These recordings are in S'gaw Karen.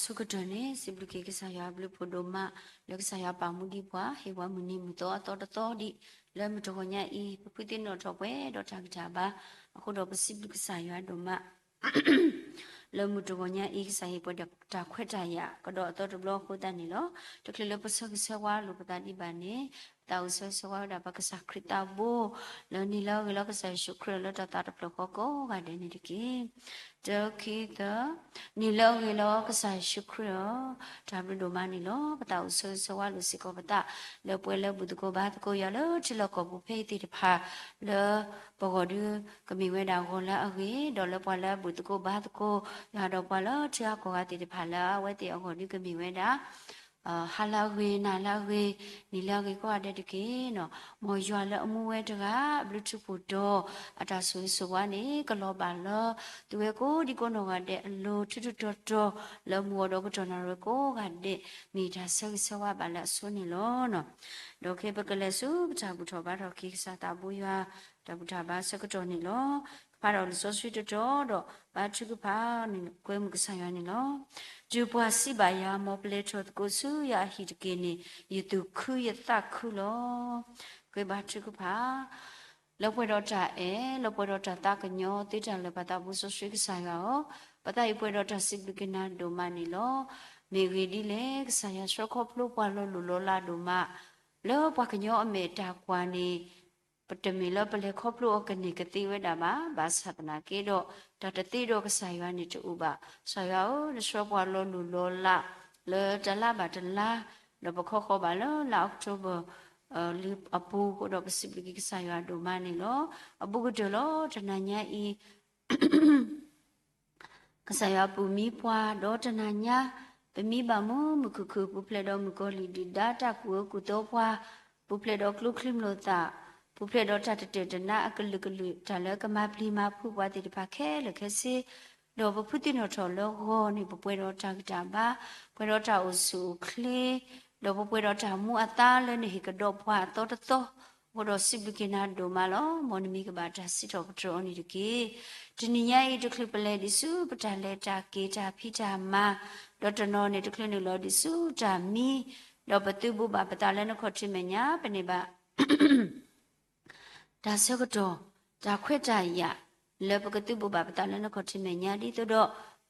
အဆိကတၢၢ်န့ၣ် စံးဘျုးက့ၤကစၢ်ယွၤအဘျုးဖးဒိၣ်မး လၢကစၢ်ယွၤပာ်မူဒံးပှၤ ဟ့ၣ်ပှၤမုၢ်နံၤမုၢ်သီအသီတသီဒံး လၢမုၢ်တဂီၤညါအံၤ ပဖုသ့ၣ်နီၣ်ထီၣ်ပှဲၤဒီးတၢ်ဂံၢ်တၢ်ဘါ အဃိဒီးပစံးဘျုးကစၢ်ယွၤဒိၣ်မး လၢမုၢ်တဂီၤညါအံၤ ကစၢ်ဟ့ၣ်ပှၤတၢ်ခွဲးတၢ်ယာ် ကဒီးအသီတဘျီအဃိသတးန့ၣ်လီၤ. တချုးလၢပဆၢဂ့ၤဆၢဝါလိာ်ပသးဒံးဘၣ်န့ၣ် ပသးအိၣ်ဆၢဂ့ၤဆၢဝါဝဲဒၣ်ပကစၢ်ခရံာ်သးဘိ လၢနံၤလၢအဂ့ၤလီၤကစၢ်ယ့ၣ်ၡူးခရံာ်လၢတၢ်သးတဖျၢၣ်ဃီကိးဂၤဒဲးန့ၣ်တက့ၢ်. တၢ ခံ သၢ, နံၤလၢအဂ့ၤလီၤကစၢ်ယ့ၣ်ၡူးခရံာ်ဧၢ, တၢ်ဘျုးဒိၣ်မးန့ၣ်လီၤ. ပသးအိၣ်ဆၢဂ့ၤဆၢဝါလိာ်စ့ၢ်ကီးပသး လၢပှဲၤလၢဘူၣ်သကိးဘါသကိးယွၤလၢထံလီၢ်ကီၢ်ပူၤဖဲအံၤသ့ၣ်တဖၣ် လၢပဂီၢ်ဒုးကမ့ၢ်ဝဲဒၣ်ဂီၤလၢအဂ့ၤ, ဒီးလၢပှၤလၢအဘူၣ်သကိးဘါသကိးယွၤဒီးပှၤလၢထံဂၤကီၢ်ဂၤသ့ၣ်တဖၣ်လၢအဝဲသ့ၣ်အဂီၢ်ဒုးကမ့ၢ်ဝဲဒၣ် ဟါလၢအဂ့ၤ, နၤလၢအဂ့ၤ, နံၤလၢအဂ့ၤကိးဂၤဒဲးတက့ၢ်. မ်ယွၤလၢအမူဝဲတဂၤ အဘျုးထူးဖှိၣ်ဒီး အတၢ်ဆိၣ်ဂ့ၤဆိၣ်ဝါန့ၣ် ကလီၤဘၣ်လၢ သုဝဲကိးဒံကိးနီၢ်ဂၤဒဲးအလိၤ ထူးထူးတီၤတီၤ လၢမုၢ်ဂီၤဒီးကတီၢ်နၣ်ရံၣ်ကိးဂၤဒဲး မ့ၢ်တၢ်ဆၢဂ့ၤဆၢဝါဘၣ်လၢအဆိန့ၣ်လီၤ. ဒီးခဲအံၤပကလဲၤဆူပတၢ်ဘူၣ်ထီၣ်ဘါထီၣ်က့ၤကစၢ်သးဘိယွၤ တၢ်ဘူၣ်တၢ်ဘါဆၢကတီၢ်န့ၣ်လီၤ. ကဖးဒီးလံာ်စီဆှံတတီၤဒီး ဘါထုကဖၣ်န့ၣ် ကွဲမုာ်ကစၢ်ယွၤန့ၣ်လီၤ. တုၤပှၤစံးဘၣ်ယၤ မ်ပလဲၤထီၣ်သကိးဆူယွၤအဟံၣ်တက့ၢ်န့ၣ် ယသူၣ်ခုယသးခုလီၤ. ကွဲဘါထုကဖၣ် လၢပှဲၤဒီးတၢ်အဲၣ်, လၢပှဲၤဒီးတၢ်သးကညီၤ သ့တၢ်လၢာ်ပသးဘိစီဆှံကစၢ်ယွၤဧၢ, ပသးအံၤပှဲၤဒီးတၢ်စံးဘျုးက့ၤနၤဒိၣ်မးန့ၣ်လီၤ. မ့ၢ်အဂ့ၢ်ဒ်လဲၣ်, ကစၢ်ယွၤဆှၢခီဖျိပှၤလီၤလိၢ်လီၤလးဒိၣ်မး လၢပှၤကညီအမဲာ်တၢ်ကွၢ်န့ၣ် ပတမ့ၢ်လၢပလဲၤခီဖျိအီၤကန့ၢ်ကသ့ဝဲဒၣ်ဘၣ်, ဘၣ်ဆၣ်သနာ်က့ဒီး တၢ်တသ့ဒီးကစၢ်ယွၤန့ၣ်တအိၣ်ဘၣ်. ကစၢ်ယွၤဧၢ, နဆှၢပှၤလီၤလိၢ်လီၤလး လၢတလါဘၣ်တလါ, ဒီးပခီဃီၤဘၣ်လၢလါ October လံအပူၤအဃိဒီး ပစံးဘျုးက့ၤကစၢ်ယွၤဒိၣ်မးန့ၣ်လီၤ. အဘူးကတၢၢ်လီၤ တနၤညါအံၤ ကစၢ်ယွၤပူၤမံပှၤ ဒီးတနၤညါ ပမံဘၣ်မုာ်မုာ်ခုၣ်ခုၣ် ပူၤဖျဲးဒီးမုၣ်ကီၤလံၢ်ဒုၣ်ဒါတၢ်ကူၣ်အၢကူၣ်သီပှၤ, ပူၤဖျဲးဒီးကျိချံမျိာ်သၣ်, ပူၤဖျဲးဒီးတၢ်တတၢၢ်တနါအကလုာ်ကလုာ် တၢ်လၢကမၤပျံၤမၤဖုးပှၤသ့ၣ်တဖၣ်ခဲလၢာ်ခဲဆ့, ဒီးပဖုသ့ၣ်နီၣ်ထီၣ်လၢဂီၤန့ၣ် ပပှဲၤဒီးတၢ်ဂံၢ်တၢ်ဘါ, ပှဲၤဒီးတၢ်အိၣ်ဆူၣ်အိၣ်ချ့, ဒီးပပှဲၤဒီးတၢ်မူအသါလၢနဟ့ၣ်ကဒီးပှၤအသီတသီ, အဃိဒီးစံးဘျုးက့ၤနၤဒိၣ်မးလီၤ. မ်နမံၤကဘၣ်တၢ်စံးထီၣ်ပတြၢၤအီၤန့ၣ်တက့ၢ်. တနံၤညါအံၤတချုးပလဲၤဒံးဆူပတၢ်လဲၤတၢ်က့ၤတၢ်ဖံးတၢ်မၤ, ဒီးတနီၤန့ၣ်တချုးနုာ်လီၤဒံးဆူတၢ်မံ, ဒီးပသုးဘူးဘၣ်ပသးလၢနခီၣ်ထံးမဲာ်ညါ ပန့ၢ်ဘၣ် တၢ်ဆၢကတီၢ်, တၢ်ခွဲးတၢ်ယာ်, လၢပကသုးဘူးဘၣ်ပသးလၢနခီၣ်ထံးမဲာ်ညါ ဒ်သိးဒီး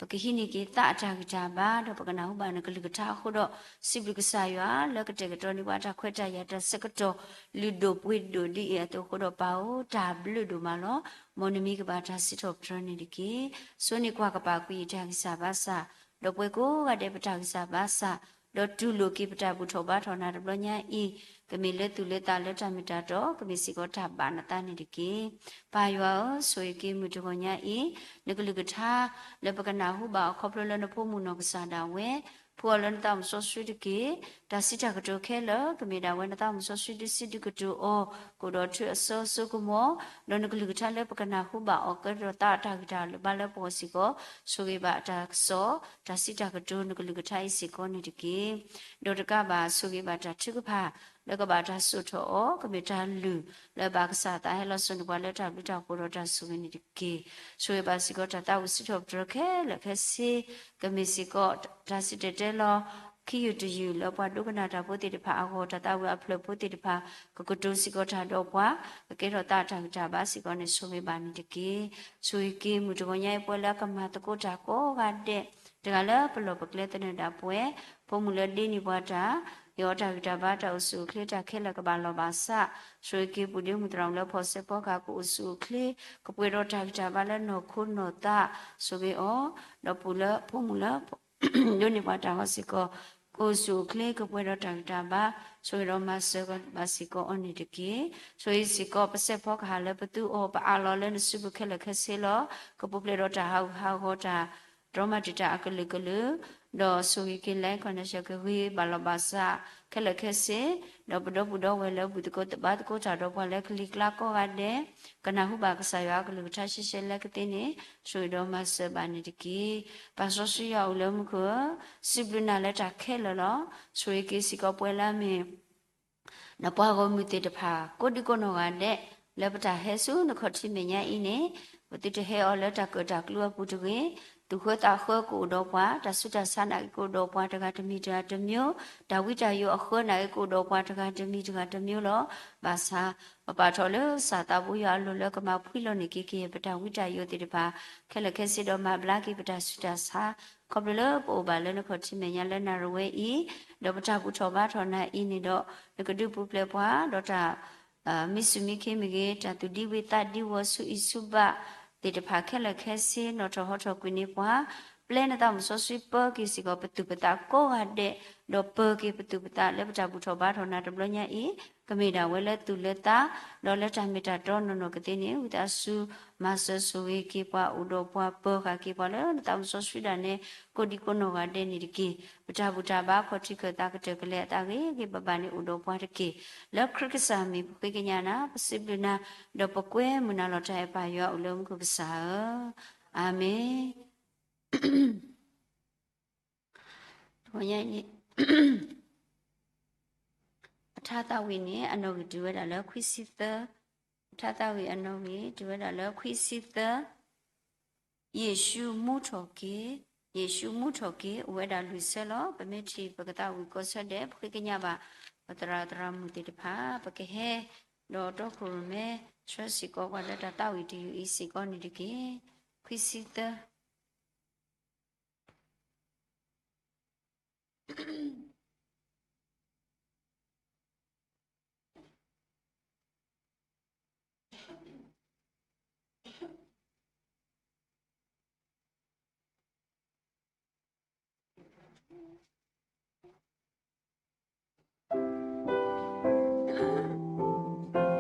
ပကဟံးန့ၢ်က့ၤသးအတၢ်ဂံၢ်တၢ်ဘါ ဒီးပကနၢ်ဟူဘၣ်နကလုၢ်ကထါအဃိဒီး စံးဘျုးကစၢ်ယွၤ လၢကတဲာ်ကတီၤန့ၢ်ပှၤတၢ်ခွဲးတၢ်ယာ်တၢ်ဆၢကတီၢ် လုၢ်ဒိၣ်ပှ့ၤဒိၣ်ဒ်အံၤအသိးအဃိဒီး ပၢ်ဧၢ တၢ်ဘျုးဒိၣ်မးလီၤ. မ်နမံၤကဘၣ်တၢ်စံးထီၣ်ပတြၢၤန့ၣ်တက့ၢ်. ဆိန့ၢ်ကွၢ်ကပာ်ကွံာ်အတၢ်ဂံၢ်စၢ်ဘါစၢ်, ဒီးပှဲၤကိးဂၤဒဲးပတၢ်ဂံၢ်စၢ်ဘါစၢ်, ဒီးတူၢ်လိာ်က့ၤပတၢ်ဘူၣ်ထီၣ်ဘါထီၣ်နၤတဘျီညါအံၤ, ကမ့ၢ်လၢသူၣ်လၢသးလၢတၢ်မ့ၢ်တၢ်တီ, ကမ့ၢ်စ့ၢ်ကီးတၢ်ဘၣ်နသးန့ၣ်တက့ၢ်. ပၢ်ယွၤဧၢ, ဆိၣ်ဂ့ၤက့ၤမုၢ်တဂီၤညါအံၤ, နကလုၢ်ကထါ လၢပကနၢ်ဟူဘၣ်အခီဖျိလၢနဖိမုၣ်နီၢ်ကစၢ်ဒၣ်ဝဲ, ဖှူအီၤလၢနသးမုၢ်စီဆှံတက့ၢ်. တၢ်စံးတၢ်ကတိၤခဲလၢာ် ကမ့ၢ်ဒၣ်ဝဲနသးမုၢ်စီဆှံဒုးစံးဒုးကတိၤအီၤ, ကအိၣ်ဒီးထုးအစိအစိကမီၤ, ဒီးနကလုၢ်ကထါလၢပကနၢ်ဟူဘၣ်အီၤ ကဲထီၣ်သးအတၢ်ဂံၢ်တၢ်ဘါလၢပဂီၢ်စ့ၢ်ကီး, ဆိၣ်ဂ့ၤဘၣ်တၢ်ကစီၣ်, တၢ်စံးတၢ်ကတိၤ နကလုၢ်ကထါအံၤစ့ၢ်ကီးန့ၣ်တက့ၢ်. ဒီးတကးဘၣ် ဆိၣ်ဂ့ၤဘၣ်တၢ်ထုကဖၣ် လၢကဘၣ်တၢ်စိာ်ထီၣ်အီၤ, ကမ့ၢ်တၢ်လုၢ်လၢအဘၣ်ကစၢ်သးဟဲလီၤစိၤန့ၢ်ပှၤလၢတၢ်ဘျုးတၢ်ဖှိၣ်ဒီးတၢ်ဆိၣ်ဂ့ၤန့ၣ်တက့ၢ်. ဆိၣ်ဂ့ၤဘၣ်စ့ၢ်ကီးတၢ်သးဝံၣ်စံးထီၣ်ပတြၢၤခဲလၢာ်ခဲဆ့, ကမ့ၢ်စ့ၢ်ကီး တၢ်စံၣ်တဲၤတဲလီၤ ခံယုၢ်တယုၢ်လၢပှၤဒိကနၣ်တၢ်ဖိသ့ၣ်တဖၣ်အဂီၢ်, တၢ်သးဝံၣ်အဖျၢၣ်ဖိသ့ၣ်တဖၣ် ကကတိၤစ့ၢ်ကီးတၢ်ဒီးပှၤ, ကကဲထီၣ်သးအတၢ်ဂံၢ်တၢ်ဘါစ့ၢ်ကီးန့ၣ် ဆိၣ်ဂ့ၤဘၣ်န့ၣ်တက့ၢ်. ဆိၣ်ဂ့ၤက့ၤမုၢ်တဂီၤညါအံၤ ပဝဲလၢအကမၤသကိးတၢ်ကိးဂၤဒဲး, တဂၤလၢပလီၢ်ပကျဲသနၢၣ်ဒၣ်ပှဲၤ, ဖိမုၣ်လၢဒ့န့ၢ်ပှၤတၢ်, ယွၤတၢ်ဂံၢ်တၢ်ဘါတၢ်အိၣ်ဆူၣ်အိၣ်ချ့တၢ်ခဲလၢာ်ကဘၣ်လီၤဘၣ်စး, ဆိၣ်ဂ့ၤက့ၤပုၢ်ဒ့မုၣ်သရၣ်မုၣ်လၢဖီၣ်စဲးဖီကဟၣ်ကအိၣ်ဆူၣ်အိၣ်ချ့, ကပှဲၤဒီးတၢ်ဂံၢ်တၢ်ဘါလၢနီၢ်ခိနီၢ်သး, ဆိၣ်ဂ့ၤအီၤ, ဒီးပုၢ်လၢဖိမုၣ်လၢ ဒိးန့ၢ်ပှၤတၢ်ဂီၤစ့ၢ်ကီး, ကအိၣ်ဆူၣ်အိၣ်ချ့ ကပှဲၤဒီးတၢ်ဂံၢ်တၢ်ဘါ, ဆိၣ်ဂ့ၤဒီးမၤစၢၤဘၣ်စ့ၢ်ကီးအီၤန့ၣ်တက့ၢ်. ဆိၣ်ဂ့ၤစ့ၢ်ကီးပစဲးဖီကဟၣ်လၢပသူအီၤ ပအးလီၤလၢနစုပူၤခဲလၢာ်ခဲဆ့လီၤ. ကပူၤဖျဲးဒီးတၢ်ဟးဂူာ်ဟးဂီၤတၢ် တြီမၤတံာ်တာ်အကလုာ်ကလုာ်, ဒီးဆိၣ်ဂ့ၤက့ၤလၢ connection ကဂ့ၤဘၣ်လီၤဘၣ်စးခဲလၢာ်ခဲဆ့, ဒီးပဒီပုၢ်ဒီဝဲၢ်လၢဘူၣ်သကိးဘါသကိးတၢ်ဒီးပှၤလၢကလံၤကျါကိးဂၤဒဲး, ကနၢ်ဟူဘၣ်ကစၢ်ယွၤအကလုၢ်ကထါရှဲရှဲလၢကသ့န့ၣ်, ဆိၣ်ဂ့ၤဒီးမၤစၢၤဘၣ်န့ၣ်တက့ၢ်. ပၢ်စီဆှံယွၤအိၣ်လၢမူခိၣ်ဧၢ, စံးဘျုးနၤလၢတၢ်ခဲလၢာ်လီၤ. ဆိၣ်ဂ့ၤက့ၤစ့ၢ်ကီးပဝဲလၢအမ့ၢ် နပှၤဂီၢ်မုၢ်သ့ၣ်တဖၣ် ကိးဒံကိးနီၢ်ဂၤဒဲး, လၢပတၢ်ဟဲဆူနခီၣ်ထံးမဲာ်ညါအံၤန့ၣ်, ပသုတဟဲအီၤလၢတၢ်ကၢၣ်တၢ်ကျူအပူၤတဂ့ၤ, သူၣ်ဃၢသးဃၢကအိၣ်ဒီးပှၤ, တၢ်ဆူးတၢ်ဆါနာ်က့ကအိၣ်ဒီးပှၤတဂၤတမံၤတဂၤတမျိုး, တၢ်ဝံတၢ်ယိးအဃၢနာ်က့ကအိၣ်ဒီးပှၤတဂၤတမံၤတဂၤတမျိုးလီၤ. ဘၣ်ဆၣ် ပပာ်ထီၣ်လၢကစၢ်သးဘိယွၤအလိၤလၢကမၤဖှံလီၤန့ၢ်က့ၤကယဲၢ်ပတၢ်ဝံတၢ်ယိးသ့ၣ်တဖၣ် ခဲလၢာ်ခဲဆ့ဒီးမၤဘျါက့ၤပတၢ်ဆူးတၢ်ဆါ, ခီဖျိလၢပအိၣ်ဘၣ်လၢနခီၣ်ထံးမဲာ်ညါလၢနၣ်ရံၣ်ဝဲအံၤ, ဒီးပတၢ်ဘူၣ်ထီၣ်ဘါထီၣ်နၤအံၤန့ၣ်ဒီး နကဒုးပူၤဖျဲးပှၤ, ဒီးတၢ် မ့ၢ်စူၢ်မ့ၢ်ခ့မ့ၢ်ဂ့ၤ, တၢ်သူၣ်ဒံဝံသးဒံဝီၤဆူအံၤဆူဘၣ်သ့ၣ်တဖၣ်ခဲလၢာ်ခဲဆ့ နီၣ်ထီၣ်ဟီထီၣ်ကွံာ်န့ၢ်ပှၤ, ပျဲနသးမုၢ်စီဆှံပၢက့ၤစ့ၢ်ကီးပသူၣ်ပသးကိးဂၤဒဲး, ဒီးပၢၤက့ၤပသူၣ်ပသးလၢပတၢ်ဘူၣ်ထီၣ်ဘါထီၣ်နၤတဘျီညါအံၤ, ကမ့ၢ်ဒၣ်ဝဲလၢသူၣ်လၢသး, ဒီးလၢတၢ်မ့ၢ်တၢ်တီနီၢ်နီၢ်ကသ့န့ၣ် ဝံသးစူၤ မၤစၢၤဆိၣ်ဂ့ၤက့ၤပှၤ အိၣ်ဒီးပှၤ ပၢၤဃာ်က့ၤပှၤလၢနသးမုၢ်စီဆှံဒၣ်နဲ ကိးဒံကိးနီၢ်ဂၤဒဲးန့ၣ်တက့ၢ်. ပတၢ်ဘူၣ်တၢ်ဘါခီၣ်ထံးခၢၣ်သးကတၢၢ်ကလဲာ်အသးဂ့ၤဂ့ၤဘၣ်ဘၣ်န့ၣ် အိၣ်ဒီးပှၤတက့ၢ်. လၢခရံာ်ကစၢ်မံၤပဃ့ကညးနၤ, ပစံးဘျုးနၤ, ဒီးပကွဲမုာ်နၤလီၤ. တၢ်အဲၣ်ပၢ်ယွၤအိၣ်လၢမူခိၣ်ကစၢ်ဧၢ, အၤမ့ၣ်. တဂီၤညါအံၤန့ၣ် ပထါသးဝံၣ်န့ၣ် အနီၣ်ဂံၢ်တုၤဝဲဒၣ်လၢခွံဆံသၢ, ပထါသးဝံၣ်အနီၣ်ဂံၢ်တုၤဝဲဒၣ်လၢခွံဆံသၢ, ယ့ၣ်ၡူးမူထီၣ်က့ၤ, ယ့ၣ်ၡူးမူထီၣ်က့ၤ အိၣ်ဝဲဒၣ်လွံၢ်ဆၢလီၤ. ပမ့ၢ်ထံၣ်ပကသးဝံၣ်ကီၢ်ဆၢဒဲး ပဃ့ကညးဘၣ် ပသရၣ်သရၣ်မုၣ်သ့ၣ်တဖၣ် ပကဟဲ ဒီးတီခိၣ်ရိၣ်မဲ ဆှၢစ့ၢ်ကီးပှၤ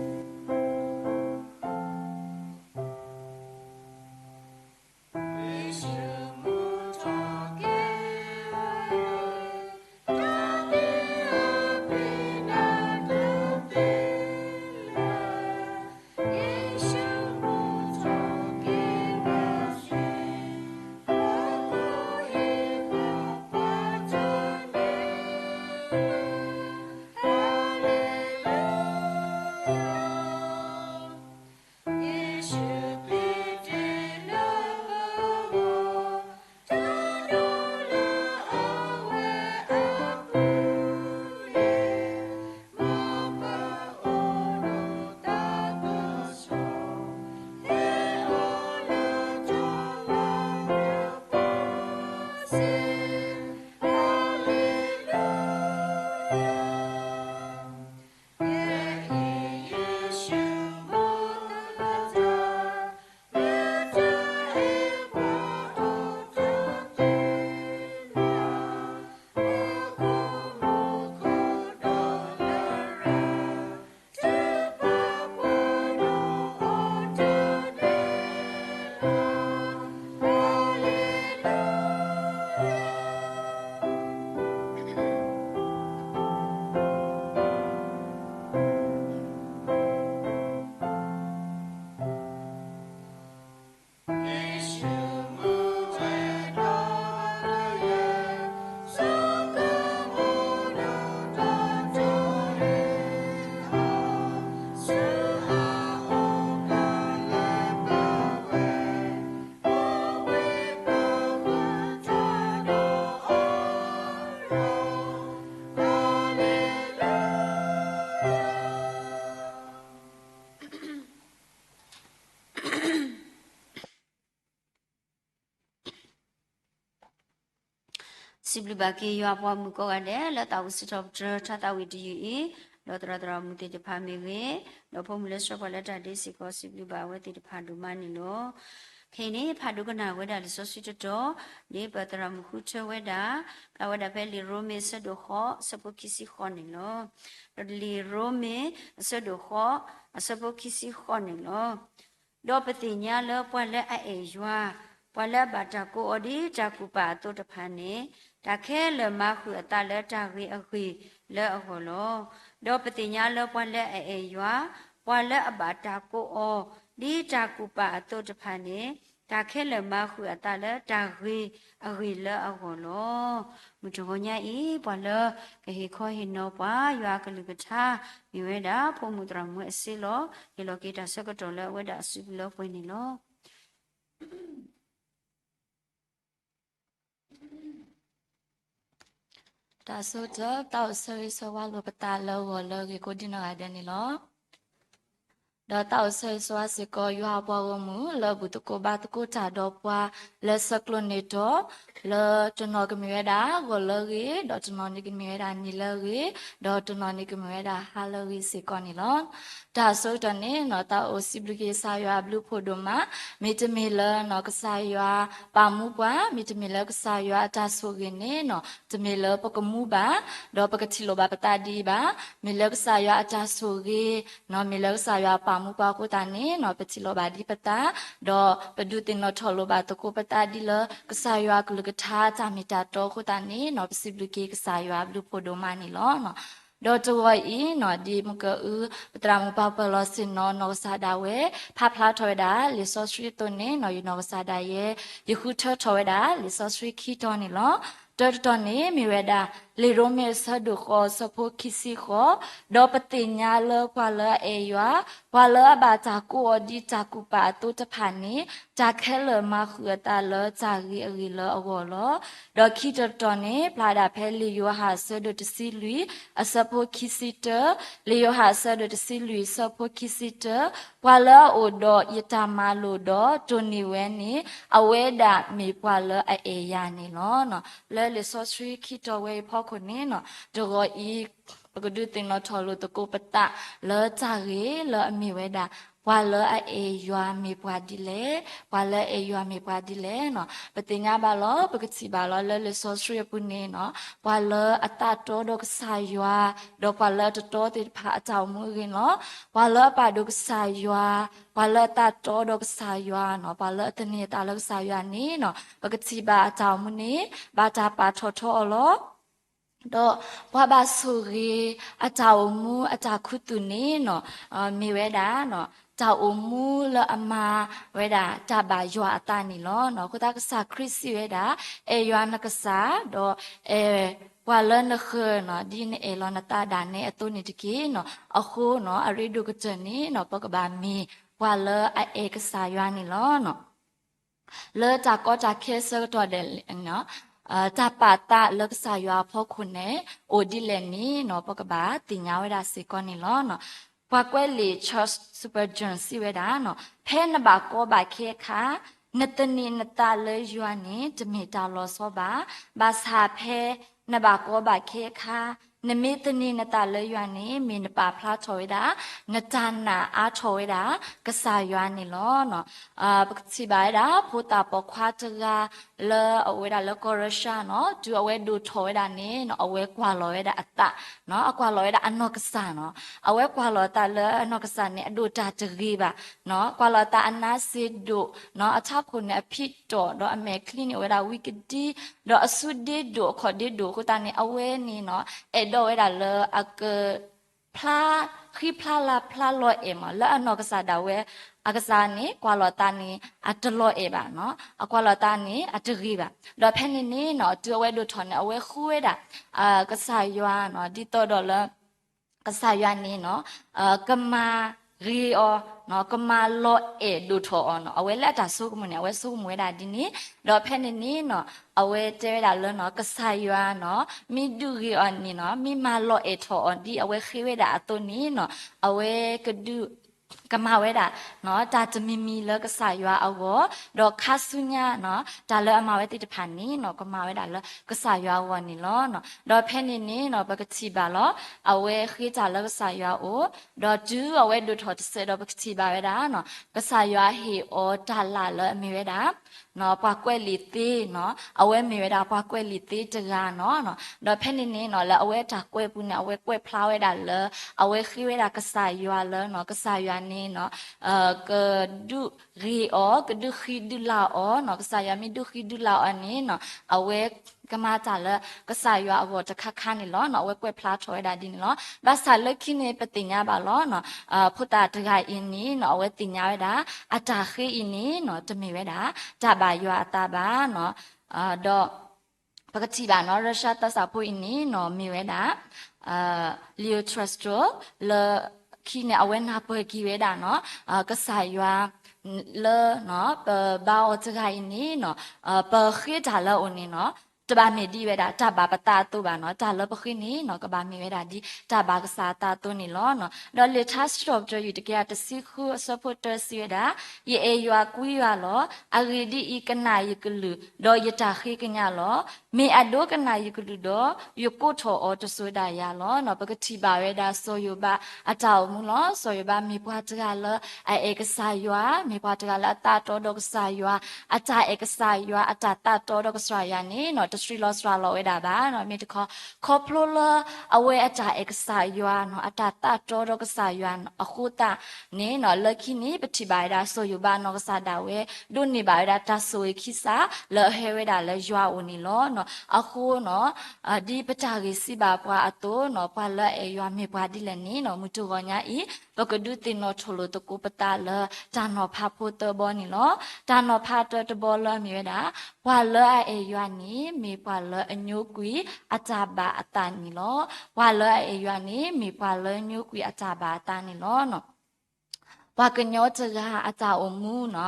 လၢတၢ်သးဝံၣ်တယုၢ်အံၤစ့ၢ်ကီးန့ၣ်တက့ၢ်. ခွံဆံသၢ စံးဘျုးဘၣ်က့ၤယွၤအပှၤမုၣ်ကိးဂၤဒဲး လၢသးဝံၣ်စံးထီၣ်ပတြၢၤထါသးဝံၣ်တယုၢ်အံၤ, ဒီးသရၣ်သရၣ်မုၣ်သ့ၣ်တဖၣ်မ့ၢ်ဂ့ၤ, ဒီးဖိမုၣ်လၢဆှၢပှၤလၢတၢ်ဒ့စ့ၢ်ကီး စံးဘျုးဘၣ်အဝဲသ့ၣ်တဖၣ်ဒိၣ်မးန့ၣ်လီၤ. ခဲအံၤန့ၣ် ဖးဒိကနၣ်ဝဲဒၣ်လံာ်စီဆှံတတီၤ, ဒ်ပသရၣ်မုၣ်ဃုထၢဝဲဒၣ်, ဖျါဝဲဒၣ်ဖဲလံာ်ရိမ့ၤအဆၢဒိၣ်ဃိး အဆၢဖိခံဆံဃိးန့ၣ်လီၤ. ဒီးလံာ်ရိမ့ၤအဆၢဒိၣ်ဃိး အဆၢဖိခံဆံဃိးန့ၣ်လီၤ. ဒီးပသ့ၣ်ညါလၢပှၤလၢအအဲၣ်ယွၤ, ပှၤလၢအဘၣ်တၢ်ကိးအီၤဒ်တၢ်ကူၣ်ပာ်အသိးတဖၣ်န့ၣ်, တၢ်ခဲလၢာ်မၤဃုာ်အသးလၢတၢ်ဂ့ၤအဂ့ၢ်လၢအဂီၢ်လီၤ. ဒီးပသ့ၣ်ညါလၢပှၤလၢအအဲၣ်ယွၤ, ပှၤလၢအဘၣ်တၢ်ကိးအီၤဒ်တၢ်ကူၣ်ပာ်အသိးတဖၣ်န့ၣ်, တၢ်ခဲလၢာ်မၤဃုာ်အသးလၢတၢ်ဂ့ၤအဂ့ၢ်လၢအဂီၢ်လီၤ. မုၢ်တဂီၤညါအံၤ ပှၤလၢကဟ့ၣ်ခီဟ့ၣ်နီၤပှၤ ယွၤအကလုၢ်ကထါ မ့ၢ်ဝဲဒၣ် ဖိမုၣ်သရၣ်မုၣ်ဝဲအစ့လီၤ. ဟ့ၣ်လီၤက့ၤတၢ်ဆၢကတီၢ်လၢအဝဲဒၣ်အစုပူၤလၢပှဲၤန့ၣ်လီၤ. တၢ်ဆိကတၢၢ်, တၢ်အိၣ်ဆၢဂ့ၤဆၢဝါလိာ်ပသးလၢဂီၤလၢအဂ့ၤကိးဒံနီၢ်ဂၤဒဲးန့ၣ်လီၤ. ဒီးတၢ်အိၣ်ဆၢဂ့ၤဆၢဝါစ့ၢ်ကီး ယွၤအပှၤဂီၢ်မုၢ်လၢအဘူၣ်သကိးဘါသကိးတၢ်ဒီးပှၤလၢဆဲးကျိးန့ၢ်တီၤ, လၢတနီၤကမ့ၢ်ဝဲဒၣ်ဂီၤလၢအဂ့ၤ, ဒီးတနီၤန့ၣ်ကမ့ၢ်ဝဲဒၣ်နံၤလၢအဂ့ၤ, ဒီးတနီၤန့ၣ်ကမ့ၢ်ဝဲဒၣ်ဟါလၢအဂ့ၤစ့ၢ်ကီးန့ၣ်လီၤ. တၢ်အဆိကတၢၢ်န့ၣ်နီၤ တၢ်အိၣ်စံးဘျုးက့ၤကစၢ်ယွၤအဘျုးဖးဒိၣ်မး, မ့တမ့ၢ်လၢနီၤ ကစၢ်ယွၤပာ်မူပှၤ, မ့တမ့ၢ်လၢကစၢ်ယွၤအတၢ်ဆိၣ်ဂ့ၤန့ၣ်နီၤ တမ့ၢ်လၢပကမူဘၣ်, ဒီးပကထံၣ်လိာ်ဘၣ်ပသးဒ်အံၤဘၣ်. မ့ၢ်လၢကစၢ်ယွၤအတၢ်ဆိၣ်ဂ့ၤနီၤ, မ့ၢ်လၢကစၢ်ယွၤပာ်မူပှၤအဃိသတးန့ၣ်နီၤ ပထံၣ်လိာ်ဘၣ်ဒ်ပသး, ဒီးပဒုးသ့ၣ်နီၣ်ထီၣ်လိာ်ဘၣ်သကိးပသးဒ်လၢ ကစၢ်ယွၤအကလုၢ်ကထါတၢ်မ့ၢ်တၢ်တီအဃိသတးန့ၣ်နီၤ ပစံးဘျုးက့ၤကစၢ်ယွၤအဘျုးဖးဒိၣ်မးန့ၣ်လီၤ. ဒီးတဂီၤအံၤနီၤ ဒ်မုၢ်ကၢအု ပသရၣ်မုၣ်ပၢ်ပၢၢ်လီၤဆ့ၣ်နီၤ နီၢ်ကစၢ်ဒၣ်ဝဲ ဖးဖျါထီၣ်ဝဲဒၣ်လံာ်စီဆှံအသိးန့ၣ်နီၤ ယနီၢ်ကစၢ်ဒၣ်ယဲ ယဃုထၢထီၣ်ဝဲဒၣ်လံာ်စီဆှံခံတီၤန့ၣ်လီၤ. တၢတတီၤန့ၣ်မ့ၢ်ဝဲဒၣ် လံာ်ရိမ့ၤအဆၢဒိၣ်ဃိးအဆၢဖိခံဆံဃိး, ဒီးပသ့ၣ်ညါလၢပှၤလၢအအဲၣ်ယွၤ, ပှၤလၢအဘၣ်တၢ်ကိးအီၤဒ်တၢ်ကူၣ်ပာ်အသိးတဖၣ်န့ၣ် တၢ်ခဲလၢာ်မၤဃုာ်အသးလၢတၢ်ဂ့ၤအဂ့ၢ်လၢအဂီၢ်လီၤ. ဒီးခံတတီၤန့ၣ် ဖျါဒၣ်ဖဲလံာ်ယိၤဟၣ်အဆၢဒိၣ်တဆံလွံၢ် အဆၢဖိခံဆံတၢ, လံာ်ယိၤဟၣ်အဆၢဒိၣ်တဆံလွံၢ်အဆၢဖိခံဆံတၢ, ပှၤလၢအအိၣ်ဒီးယတၢ်မၤလိာ်ဒီးတိၢ်နီၣ်ဝဲန့ၣ် အဝဲဒၣ်မ့ၢ်ပှၤလၢအအဲၣ်ယၤန့ၣ်လီၤ. လၢလံာ်စီဆှံခံတီၤဝဲအံၤအဖီခိၣ်န့ၣ်နီၤ တဂီၤအံၤ ပကဒုးသ့ၣ်နီၣ်ထီၣ်လိာ်သကိးပသးလၢတၢ်ဂ့ၢ်လၢအမ့ၢ်ဝဲဒၣ် ပှၤလၢအအဲၣ်ယွၤမ့ၢ်ပှၤဒ်လဲၣ်, ပှၤလၢအအဲၣ်ယွၤမ့ၢ်ပှၤဒ်လဲၣ်နီၤ. ပသ့ၣ်ညါဘၣ်လီၤ, ပကထံၣ်ဘၣ်လီၤလၢလံာ်စီဆှံအပူၤန့ၣ်နီၤ ပှၤလၢအသးတီဒီးကစၢ်ယွၤ, ဒီးပှၤလၢအတတီသ့ၣ်တဖၣ်အတၢ်အိၣ်မူအဂ့ၢ်လီၤ. ပှၤလၢအပာ်ဒိၣ်ကစၢ်ယွၤ, ပှၤလၢအသးတီဒီးကစၢ်ယွၤနီၤ, ပှၤလၢအသန့ၤအသးလၢကစၢ်ယွၤန့ၣ်နီၤ ပကထံၣ်ဘၣ်အတၢ်အိၣ်မူန့ၣ် ဘၣ်တၢ်ပာ်ထီၣ်ထီအီၤလီၤ. ဒီးပှၤဘၣ်ဆိၣ်ဂ့ၤအတၢ်အိၣ်မူအတၢ်ခူသူၣ်န့ၣ်နီၤ မ့ၢ်ဝဲဒၣ် တၢ်အိၣ်မူလၢအမၤဝဲဒၣ်တၢ်ဘၣ်ယွၤအသးန့ၣ်လီၤ. အဃိသတးကစၢ်ခရံာ်စံးဝဲဒၣ် အဲၣ်ယွၤနကစၢ် ဒီးအဲၣ်ပှၤလၢနဃၢၤနီၤ ဒ်နအဲၣ်လီၤနသးဒၣ်နဲအသိးန့ၣ်တက့ၢ်နီၤ. အဃိနီၤ အရ့ဒိၣ်ကတၢၢ်န့ၣ်နီၤ ပကဘၣ်မ့ၢ်ပှၤလၢအအဲၣ်ကစၢ်ယွၤန့ၣ်လီၤ. လၢတၢ်ကီတၢ်ခဲအဆၢကတီၢ်ဒဲး တၢ်ပာ်သးလၢကစၢ်ယွၤအဖီခိၣ်န့ၣ် အိၣ်ဒ်လဲၣ်န့ၣ်နီၤ ပကဘၣ်သ့ၣ်ညါဝဲဒၣ်စ့ၢ်ကီးန့ၣ်လီၤ. ပှၤကွဲးလံာ် Charles Spurgeon စံးဝဲဒၣ်နီၤ ဖဲနဘၣ်ကီဘၣ်ခဲအခါ နသန့ၤနသးလၢယွၤန့ၣ် တမ့ၢ်တၢ်လီၤဆီဘၣ်. ဘၣ်ဆၣ်ဖဲနဘၣ်ကီဘၣ်ခဲအခါ နမ့ၢ်သန့ၤနသးလၢယွၤန့ၣ် မ့ၢ်နပာ်ဖျါထီၣ်ဝဲဒၣ် နတၢ်နာ်အါထီၣ်ဝဲဒၣ် ကစၢ်ယွၤန့ၣ်လီၤ. ပကထံၣ်ဘၣ်ဝဲဒၣ် ဖိသၣ်ပိာ်ခွါတဂၤ လၢအအိၣ်ဝဲဒၣ်လၢကီၢ်ရၢရှါနီၤ တုၤအဝဲဒိၣ်ထီၣ်ဝဲဒၣ်န့ၣ်နီၤ အဝဲကွၢ်လီၤဝဲဒၣ်အသး အကွၢ်လီၤဝဲဒၣ်အနီၢ်ကစၢ်နီၤ အဝဲကွၢ်လီၤအသးလၢအနီၢ်ကစၢ်န့ၣ် အဒိၣ်တၢ်တဂ့ၤဘၣ် ကွၢ်လီၤအသးအနါစ့ဒိၣ် အထးခိၣ်န့ၣ်အဖံးတီၣ် ဒီးအမဲာ်ချံန့ၣ်အိၣ်ဝဲဒၣ်ဝံကဒံ ဒီးအစုဒ့ဒိၣ်အခီၣ်ဒ့ဒိၣ်အဃိသတးန့ၣ် အဝဲန့ၣ်နီၤ အဲၣ်ဒိးဝဲဒၣ်လၢအက ဖျါ ဃံဖျါလၤဖျါလီၤအဲၣ်မး လၢအနီၢ်ကစၢ်ဒၣ်ဝဲ အကစၢ်န့ၣ် ကွၢ်လီၤအသးန့ၣ် အတလီၤအဲၣ်ဘၣ်နီၤ အကွၢ်လီၤအသးန့ၣ် အတဂ့ၤဘၣ် ဒီးဖဲန့ၣ်န့ၣ်နီၤ တုၤအဝဲဒိၣ်ထီၣ်န့ၣ် အဝဲဃုဝဲဒၣ် ကစၢ်ယွၤနီၤ ဒ်သိးဒီးလၢ ကစၢ်ယွၤန့ၣ်နီၤ ကမၤဂ့ၤအီၤ ကမၤလီၤအဲၣ်ဒိၣ်ထီၣ်အီၤနီၤ အဝဲလၢအတၢ်ဆိကမိၣ်န့ၣ် အဝဲဆိကမိၣ်ဝဲဒၣ်ဒ်န့ၣ် ဒီးဖဲန့ၣ်န့ၣ်နီၤ အဝဲတဲဝဲဒၣ်လၢနီၤ ကစၢ်ယွၤနီၤ မ့ၢ်ဒုးဂ့ၤအီၤန့ၣ်နီၤ မ့ၢ်မၤလီၤအဲၣ်ထီၣ်အီၤဒ်အဝဲဃ့ဝဲဒၣ်အသိးန့ၣ်နီၤ အဝဲကဒုး ကမၤဝဲဒၣ် တၢ်တမံၤမံၤလၢကစၢ်ယွၤအဂီၢ် ဒီးခါဆူညါနီၤ တၢ်လၢအမၤဝဲသ့ၣ်တဖၣ်န့ၣ်နီၤ ကမၤဝဲဒၣ်လၢကစၢ်ယွၤအဂီၢ်န့ၣ်လီၤ. ဒီးဖဲန့ၣ်န့ၣ်နီၤ ပကထံၣ်ဘၣ်လီၤ အဝဲဃ့တၢ်လၢကစၢ်ယွၤအအိၣ် ဒီးတုၤအဝဲဒိၣ်ထီၣ်တစဲးဒီး ပကထံၣ်ဘၣ်ဝဲဒၣ်နီၤ ကစၢ်ယွၤဟ့ၣ်အီၤတၢ်လၢ်လၢအမ့ၢ်ဝဲဒၣ် ပှၤကွဲးလံာ်သ့နီၤ အဝဲမ့ၢ်ဝဲဒၣ်ပှၤကွဲးလံာ်သ့တဂၤနီၤ ဒီးဖဲန့ၣ်န့ၣ်နီၤ လၢအဝဲတၢ်ကွဲးပူၤန့ၣ် အဝဲကွဲးဖျါဝဲဒၣ်လၢ အဝဲဃ့ဝဲဒၣ်ကစၢ်ယွၤလၢနီၤ ကစၢ်ယွၤန့ၣ်နီၤ ကဒုးဂ့ၤအီၤ ကဒုးဃံဒုးလၤအီၤနီၤ ကစၢ်ယွၤမ့ၢ်ဒုးဃံဒုးလၤအီၤန့ၣ်နီၤ အဝဲကမၤတၢ်လၢကစၢ်ယွၤအဂီၢ်တခါခါန့ၣ်လီၤနီၤ အဝဲကွဲးဖျါထီၣ်ဝဲဒၣ်ဒ်န့ၣ်လီၤ. ဘၣ်ဆၣ်လၢခံန့ၣ်ပသ့ၣ်ညါဘၣ်လီၤနီၤ ဖိသၣ်တဂၤအံၤန့ၣ်နီၤ အဝဲသ့ၣ်ညါဝဲဒၣ် အတၢ်ဃ့အံၤန့ၣ်နီၤ တမ့ၢ်ဝဲဒၣ် တၢ်ဘၣ်ယွၤအသးဘၣ်နီၤ ဒီး ပကထံၣ်ဘၣ်နီၤ ရၢရှါသးစၢ်ဖိအံၤန့ၣ်နီၤ မ့ၢ်ဝဲဒၣ် Leo Tolstoy လၢခံန့ၣ် အဝဲနၢ်ပၢၢ်က့ၤဝဲဒၣ်နီၤ ကစၢ်ယွၤ လၢ ပဘါအီၤတဂၤအံၤန့ၣ်နီၤ, ပဃ့တၢ်လၢအအိၣ်န့ၣ်နီၤ, တဘၣ်မ့ၢ်ဒ်ဝဲဒၣ်တၢ်ဘၣ်ပသးအသိးဘၣ်နီၤ, တၢ်လၢပဃ့န့ၣ်နီၤ ကဘၣ်မ့ၢ်ဝဲဒၣ်ဒ်တၢ်ဘၣ်ကစၢ်အသးအသိးန့ၣ်လီၤ. ဒီးလံာ်ထါစံးထီၣ်ပတြၢၤ ယူၢ်တကယၤတဆံဃု အဆၢဖိတၢ စံးဝဲဒၣ်, ယအဲၣ်ယွၤကွံယွၤလီၤ. အဂ့ၢ်ဒ်အံၤ, ကနၣ်ယကလုၢ်, ဒီးယတၢ်ဃ့ကညးလီၤ. မ့ၢ်အဒိကနၣ်ယကလုၢ်ဒီး, ယကိးထီၣ်အီၤတစိၤဒၣ်ယၤလီၤ. ပကထံၣ်ဘၣ်ဝဲဒၣ်စီၤယိၤဘးအတၢ်အိၣ်မူလီၤ. စီၤယိၤဘးမ့ၢ်ပှၤတဂၤလၢအအဲၣ်ကစၢ်ယွၤ, မ့ၢ်ပှၤတဂၤလၢအသးတီဒီးကစၢ်ယွၤ, အတၢ်အဲၣ်ကစၢ်ယွၤ, အတၢ်သးတီဒီးကစၢ်ယွၤန့ၣ်နီၤ တဆှံလီၤစှၤလီၤဝဲဒၣ်ဘၣ်. မ့ၢ်တခီ, ခီဖျိလၢအဝဲအတၢ်အဲၣ်ကစၢ်ယွၤနီၤ, အတၢ်သးတီဒီးကစၢ်ယွၤအဃိသတးန့ၣ်နီၤ, လၢခံန့ၣ် ပထံၣ်ဘၣ်ဝဲဒၣ်စီၤယိၤဘးနီၢ်ကစၢ်ဒၣ်ဝဲ ဒိးန့ၢ်ဘၣ်ဝဲဒၣ်တၢ်ဆိၣ်ဂ့ၤခံစး လၢအဟဲဝဲဒၣ်လၢယွၤအအိၣ်န့ၣ်လီၤ. အဃိနီၤ ဒ်ပတၢ်ဂ့ၢ်စံးဘၣ်ပှၤအသိးနီၤ, ပှၤလၢအအဲၣ်ယွၤမ့ၢ်ပှၤဒ်လဲၣ်န့ၣ်နီၤ, မုၢ်တဂီၤညါအံၤ ပကဒုးသ့ၣ်နီၣ်ထီၣ်လိာ်သကိးပသးလၢတၢ်နီၤဖးဖိသၢဘီန့ၣ်လီၤ. တၢ်နီၤဖးတၢတဘီလၢအမ့ၢ်ဝဲဒၣ်, ပှၤလၢအအဲၣ်ယွၤန့ၣ် မ့ၢ်ပှၤလၢအညိကွံာ်အတၢ်ဘၣ်အသးန့ၣ်လီၤ. ပှၤလၢအအဲၣ်ယွၤန့ၣ် မ့ၢ်ပှၤလၢညိကွံာ်အတၢ်ဘၣ်အသးန့ၣ်လီၤ. ပှၤကညီတဂၤအတၢ်အိၣ်မူနီ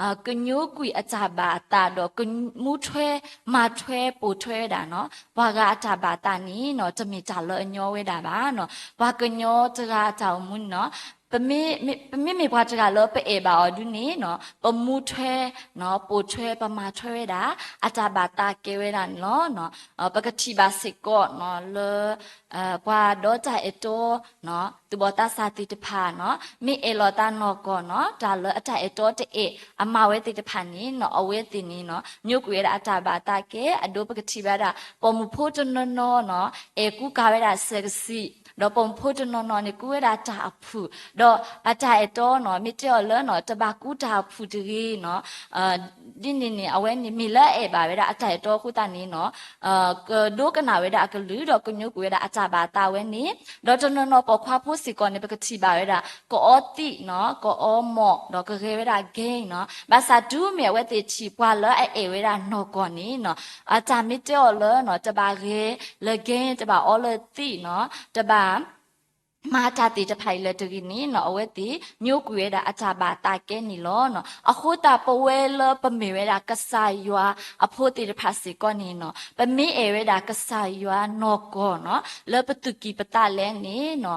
ၤ, ကညိကွံာ်အတၢ်ဘၣ်အသးဒီး ကမူထွဲ မၤထွဲပိာ်ထွဲဝဲဒၣ်နီၤ, ပှၤဂၤအတၢ်ဘၣ်အသးန့ၣ်နီၤ တမ့ၢ်တၢ်လၢအညီဝဲဒၣ်ဘၣ်နီၤ. ပှၤကညီတဂၤအတၢ်အိၣ်မူန့ၣ်နီၤ, ပမ့မ့ၢ် ပမ့မ့ၢ်ပှၤတဂၤလၢပအဲၣ်ဘၣ်အီၤဒုန့ၣ်နီၤ, ပမူထွဲ ပိာ်ထွဲ ပမၤထွဲဝဲဒၣ် အတၢ်ဘၣ်သးကဲဝဲဒၣ်န့ၣ်လီၤ. ပကထံၣ်ဘၣ်စ့ၢ်ကီးနီၤ လၢ ပှၤဒီးတၢ်အဲၣ်တီ သူၣ်ဘီၣ်သးစၢ်သ့ၣ်တဖၣ်နီၤ, မ့ၢ်အဲၣ်လီၤသးနီၢ်ကီၢ်နီၤ, တၢ်လၢအတၢ်အဲၣ်တီတအဲၣ် အမၤဝဲသ့ၣ်တဖၣ်န့ၣ်နီၤ, အဝဲသ့ၣ်န့ၣ်နီၤ ညိကွံာ်ဝဲဒၣ်အတၢ်ဘၣ်သးကဲ, အဒိပကထံၣ်ဘၣ်ဒၣ် ပိာ်မုၣ်ဖိတနီၤနီၤနီၤ အဲၣ်ကူကၤဝဲဒၣ်စဲးကစံး, ဒီးပိာ်မုၣ်ဖိတနီၤနီၤန့ၣ် ကူဝဲဒၣ်တၢ်အဖုၣ်, ဒီးအတၢ်အဲၣ်တီနီၤ မ့ၢ်တဲအီၤလၢနီၤ တဘၣ်ကူတၢ်အဖုၣ်တဂ့ၤနီၤ, ဒ်န့ၣ်န့ၣ် အဝဲန့ၣ်မ့ၢ်လၢအအဲၣ်ဘၣ်ဝဲဒၣ်အတၢ်အဲၣ်တီအဃိသတးန့ၣ်နီၤ, ကဒိကနၣ်ဝဲဒၣ်အကလုၢ် ဒီးကညိကွံာ်ဝဲဒၣ်အတၢ်ဘၣ်သးဝဲန့ၣ်, ဒီးတနီၤနီၤပိာ်ခွါဖိစ့ၢ်ကီးန့ၣ် ပကထံၣ်ဘၣ်ဝဲဒၣ် ကအီသံးနီၤ, ကအီမိာ် ဒီးကဂဲၤဝဲဒၣ် game နီၤ, ဘၣ်ဆၣ်တုၤမ့ၢ်အဝဲသ့ၣ်ထံၣ်ပှၤလၢအအဲၣ်ဝဲဒၣ်နီၢ်ကီၢ်န့ၣ်နီၤ, အတၢ်မ့ၢ်တဲအီၤလၢနီၤ တဘၣ်ဂဲၤလၢ game တဘၣ်အီလၢသံးနီၤ, တဘၣ် မၤတၢ်သ့ၣ်တဖၣ်အံၤလၢၤတဂ့ၤန့ၣ်နီၤ, အဝဲသ့ၣ်ညိကွံာ်ဝဲဒၣ်အတၢ်ဘၣ်သးကဲန့ၣ်လီၤ. အဃိသတးပဝဲလၢပမ့ၢ်ဝဲဒၣ်ကစၢ်ယွၤအဖိသ့ၣ်တဖၣ်စ့ၢ်ကီးန့ၣ်နီၤ, ပမ့ၢ်အဲၣ်ဝဲဒၣ်ကစၢ်ယွၤနီၢ်ကီၢ်နီၤ, လၢပသူၣ်ကံၢ်ပသးလဲန့ၣ်နီၤ,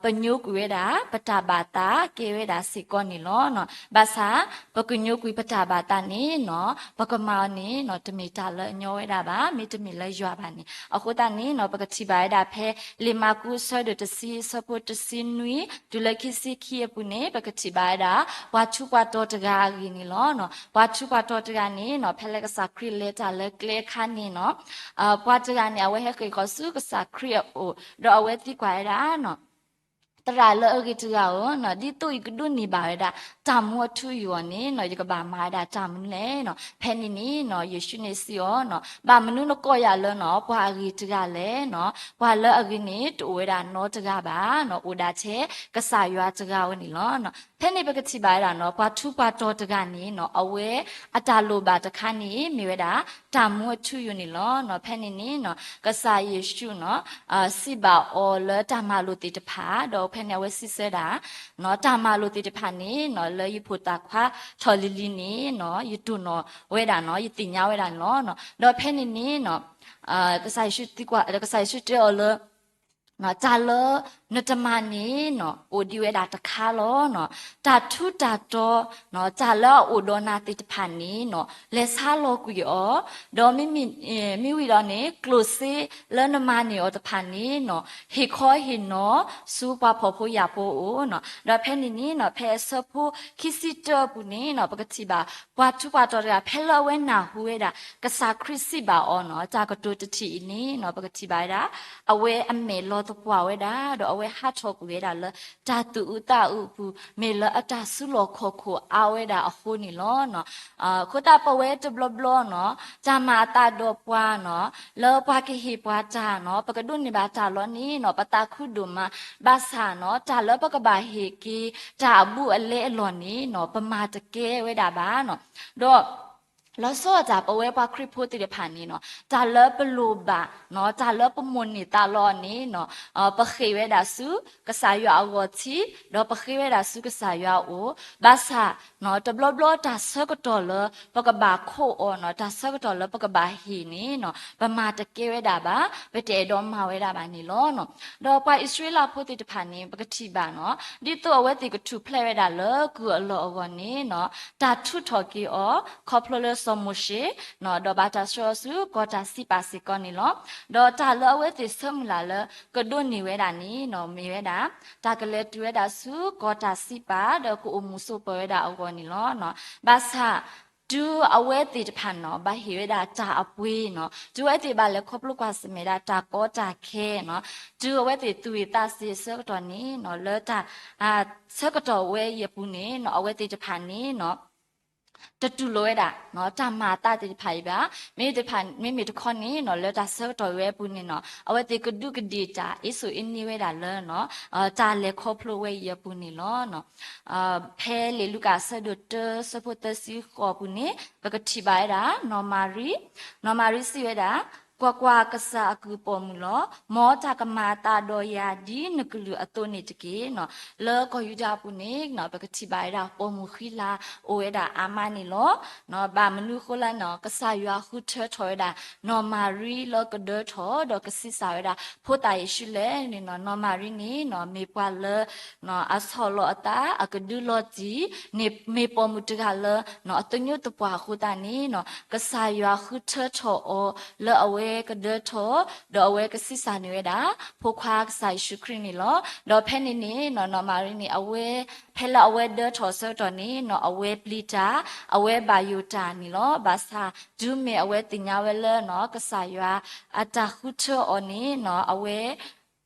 ပညိကွံာ်ဝဲဒၣ် ပတၢ်ဘၣ်သးကဲဝဲဒၣ်စ့ၢ်ကီးန့ၣ်လီၤ. ဘၣ်ဆၣ် ပကညိကွံာ်ပတၢ်ဘၣ်သးန့ၣ်နီၤ, ပကမၤအီၤန့ၣ်နီၤ တမ့ၢ်တၢ်လၢအညီဝဲဒၣ်ဘၣ်, မ့တမ့ၢ်လၢယွၤဘၣ်န့ၣ်. အဃိသတးန့ၣ်နီၤ ပကထံၣ်ဘၣ်ဝဲဒၣ်ဖဲ လံာ်မၢ်ကူးအဆၢဒိၣ်တဆံ အဆၢဖိတဆံနွံ တုၤလၢခံဆံခံအပူၤန့ၣ် ပကထံၣ်ဘၣ်ဝဲဒၣ် ပှၤထူးပှၤတီၤတဂၤအဂ့ၢ်န့ၣ်လီၤ. ပှၤထူးပှၤတီၤတဂၤန့ၣ်နီၤ ဖဲလၢကစၢ်ခရံာ်လဲၤတၢ်လၢကျဲအခါန့ၣ်နီၤ, ပှၤတဂၤန့ၣ် အဝဲဟဲဃ့ၢ်ဃီၤဆူကစၢ်ခရံာ်အအိၣ် ဒီးအဝဲသံကွၢ်ဝဲဒၣ် သရၣ်လၢအဂ့ၤတဂၤဧၢ, ဒ်သိးယကဒိးန့ၢ်ဘၣ်ဝဲဒၣ် တၢ်မူအထူအယိာ်န့ၣ်နီၤ ယကဘၣ်မၤဝဲဒၣ်တၢ်မနုၤလဲၣ်နီၤ. ဖဲန့ၣ်န့ၣ်နီၤ ယ့ၣ်ၡူးန့ၣ်စံးအီၤနီၤ, ဘၣ်မနုၤနကိးယၤလၢနီၤ ပှၤအဂ့ၤတဂၤလဲၣ်နီၤ. ပှၤလၢအဂ့ၤန့ၣ် တအိၣ်ဝဲဒၣ်နီတဂၤဘၣ်နီၤ, အိၣ်ဒၣ်ထဲကစၢ်ယွၤတဂၤဧိၤန့ၣ်လီၤ. ဖဲန့ၣ်ပကထံၣ်ဘၣ်ဝဲဒၣ်နီၤ ပှၤထူးပှၤတီၤတဂၤန့ၣ်နီၤ အဝဲအတၢ်လိၣ်ဘၣ်တခါန့ၣ် မ့ၢ်ဝဲဒၣ် တၢ်မူအထူအယိာ်န့ၣ်လီၤ. ဖဲန့ၣ်န့ၣ်နီၤ ကစၢ်ယ့ၣ်ၡူးနီၤ စံးဘၣ်အီၤလၢတၢ်မၤလိာ်သ့ၣ်တဖၣ်, ဒီးဖဲန့ၣ်အဝဲစံးဆၢဒၣ် တၢ်မၤလိာ်သ့ၣ်တဖၣ်န့ၣ်နီၤ လၢယဖိသၣ်ခွါထီၣ်လံၤလံၤန့ၣ်နီၤ ယတိၢ်နီၣ်ဝဲဒၣ်နီၤ ယသ့ၣ်ညါဝဲဒၣ်န့ၣ်လီၤ. ဒီးဖဲန့ၣ်န့ၣ်နီၤ ကစၢ်ယ့ၣ်ၡူးသံကွၢ် ကစၢ်ယ့ၣ်ၡူးတဲအီၤလၢ တၢ်လၢနတမၤန့ၣ်နီၤ အိၣ်ဒံးဝဲဒၣ်တခါလီၤ. တၢ်ထူးတၢ်တီၤ တၢ်လၢအအိၣ်ဒီးနၤသ့ၣ်တဖၣ်န့ၣ်နီၤ လဲၤဆါလီၤကွံာ်အီၤ, ဒီးမ့မ့ၢ် မ့ၢ်ဝံၤဒီးန့ၣ် ကျိၣ်စ့လၢနမၤန့ၢ်အီၤတဖၣ်န့ၣ်နီၤ ဟ့ၣ်ခီဟ့ၣ်နီၤဆူပှၤဖှီၣ်ဖိယာ်ဖိအအိၣ်နီၤ. ဒီးဖဲန့ၣ်န့ၣ်နီၤ ဖဲအဆၢဖိခံဆံတၢအပူၤန့ၣ်နီၤ ပကထံၣ်ဘၣ် ပှၤထူးပှၤတီၤတဂၤ ဖဲလၢအဝဲနၢ်ဟူဝဲဒၣ် ကစၢ်ခရံာ်စံးဘၣ်အီၤနီၤ တၢ်ကတိၤတထံၣ်အံၤန့ၣ်နီၤ ပကထံၣ်ဘၣ်ဝဲဒၣ် အဝဲအမဲာ်လီၤသပှၢ်ဝဲဒၣ် ဒီးအဝဲဟးထီၣ်ကွံာ်ဝဲဒၣ်လၢ တၢ်သူၣ်အုးသးအုးအပူၤ မ့ၢ်လၢအတၢ်စုလီၢ်ခီၣ်ခိၣ်အါဝဲဒၣ်အဃိန့ၣ်လီၤ. အဃိသတးပဝဲတဘျီဘျီနီၤ တၢ်မၤအသးဒီးပှၤနီၤ လၢပှၤကဟ့ၣ်ပှၤတၢ်နီၤ ပကဒိးန့ၢ်ဘၣ်တၢ်လီၤန့ၣ်နီၤ ပသးခုဒိၣ်မး ဘၣ်ဆၣ်နီၤ တၢ်လၢပကဘၣ်ဟ့ၣ်က့ၤ တၢ်အဘူးအလဲအလီၢ်န့ၣ်နီၤ ပမၤတကဲဝဲဒၣ်ဘၣ်နီၤ. ဒီး လီၤဆီဒၣ်တၢ် ပဝဲပှၤခရံာ်ဖိသ့ၣ်တဖၣ်န့ၣ်နီၤ တၢ်လၢပလိၣ်ဘၣ်နီၤ တၢ်လၢပမိၣ်န့ၢ်သးလီအီၤန့ၣ်နီၤ ပဃ့ၢ်ဝဲဒၣ်ဆူ ကစၢ်ယွၤအဂီၢ်ထံး ဒီးပဃ့ၢ်ဝဲဒၣ်ဆူကစၢ်ယွၤအအိၣ် ဘၣ်ဆၣ် တဘျီဘျီတၢ်ဆၢကတီၢ်လၢပကဘၣ်ခိးအီၤနီၤ တၢ်ဆၢကတီၢ်လၢပကဘၣ်ဟ့ၣ်န့ၣ်နီၤ ပမၤတကဲဝဲဒၣ်ဘၣ် ပတအဲၣ်ဒိးမၤဝဲဒၣ်ဘၣ်န့ၣ်လီၤ. ဒီးပှၤအံၣ်စရ့လးဖိသ့ၣ်တဖၣ်န့ၣ် ပကထံၣ်ဘၣ်နီၤ ဒ်သိးအဝဲသ့ၣ်ကထူၣ်ဖျဲးဝဲဒၣ်လၢကုၢ်အလီၢ်အဂီၢ်န့ၣ်နီၤ တၢ်ထုးထီၣ်က့ၤအီၤ ခီဖျိလၢစီၤမိၤၡ့ ဒီးဘၣ်တၢ်ဆှၢအီၤဆူကီၢ်တၢ်စံးပာ်စ့ၢ်ကီးန့ၣ်လီၤ. ဒီးတၢ်လၢအဝဲသ့ၣ်ဆၢမုၢ်လၢ်လၢကဒိးန့ၢ်ဝဲဒၣ်န့ၣ်နီၤ မ့ၢ်ဝဲဒၣ် တၢ်ကလဲၤတုၤဝဲဒၣ်ဆူကီၢ်တၢ်စံးပာ် ဒီးကအိၣ်မူဆိးပၢၤဝဲဒၣ်အဂီၢ်န့ၣ်လီၤ. ဘၣ်ဆၣ် တုၤအဝဲသ့ၣ်တဖၣ်နီၤ ဘၣ်ဟ့ၣ်ဝဲဒၣ်တၢ်အပှ့ၤနီၤ တုၤအဝဲသ့ၣ်ဘၣ်လဲၤခီဖျိကွၢ်ဆၢၣ်မဲာ်ဒၣ်တၢ်ကီတၢ်ခဲနီၤ တုၤအဝဲသ့ၣ်သူၣ်ဝံၣ်သးစ့ၤအဆၢကတီၢ်န့ၣ်နီၤ လၢတၢ် ဆၢကတီၢ်ဝဲအံၤအပူၤန့ၣ်နီၤ အဝဲသ့ၣ်တဖၣ်န့ၣ်နီၤ တတူၢ်လိာ်ဝဲဒၣ် တၢ်မၤအသးသ့ၣ်တဖၣ်အံၤဘၣ်. မ့မ့ၢ်တခီန့ၣ်နီၤ လၢတၢ်ဆၢကတီၢ်ဝဲအပူၤန့ၣ်နီၤ အဝဲသ့ၣ်ကဒူးကဒ့ၣ်တၢ် အ့စိာ်အ့န့ဝဲဒၣ်လၢနီၤ တၢ်လဲၤခီဖျိဝဲအံၤအပူၤန့ၣ်လီၤ. ဖဲလံာ်လူၤကၣ်အဆၢဒိၣ်တၢ ဆၢဖိသၢဆံဃိးအပူၤန့ၣ် ပကထံၣ်ဘၣ်ဝဲဒၣ် နီၢ်မၤရံ နီၢ်မၤရံစံးဝဲဒၣ် ကွၢ်ကွၢ်, ကစၢ်အကုၢ်ပိာ်မုၣ်လီၤ. မ်တၢ်ကမၤအသးဒီးယၤ ဒ်နကလုၢ်အသိးန့ၣ်တက့ၢ်. လၢကီၢ်ယူဒၤအပူၤန့ၣ် ပကထံၣ်ဘၣ်ဝဲဒၣ် ပိာ်မုၣ်ဃံလၤအိၣ်ဝဲဒၣ်အါမးန့ၣ်လီၤ. ဘၣ်မနုၤအဃိလၢ ကစၢ်ယွၤဃုထၢထီၣ်ဝဲဒၣ် နီၢ်မၤရံလၢကဒၢထီၣ် ဒီးကဆံးစၢ်ဝဲဒၣ် ဖိသၣ်ယ့ၣ်ၡူးလဲၣ်န့ၣ်နီၤ. နီၢ်မၤရံန့ၣ် မ့ၢ်ပှၤလၢ အဆီၣ်လီၤအသး အကဒုလီၤတံၢ် မ့ၢ်ပိာ်မုၣ်တဂၤလၢ အသညိသပှၢ်အဃိသတးန့ၣ် ကစၢ်ယွၤဃုထၢထီၣ်အီၤ လၢအဝဲကဒၢထီၣ် ဒီးအဝဲကဆံးစၢ်န့ၢ်ဝဲဒၣ် ဖိခွါကစၢ်ယ့ၣ်ၡူးခရံာ်န့ၣ်လီၤ. ဒီးဖဲန့ၣ်န့ၣ် နီၢ်မၤရံန့ၣ် အဝဲ ဖဲလၢအဝဲဒၢထီၣ်အဆၢကတီၢ်န့ၣ် အဝဲပျံၤတၢ် အဝဲဘၣ်ယိၣ်တၢ်န့ၣ်လီၤ. ဘၣ်ဆၣ် တုၤမ့ၢ်အဝဲသ့ၣ်ညါဝဲလၢ ကစၢ်ယွၤအတၢ်ဃုထၢအီၤန့ၣ် အဝဲ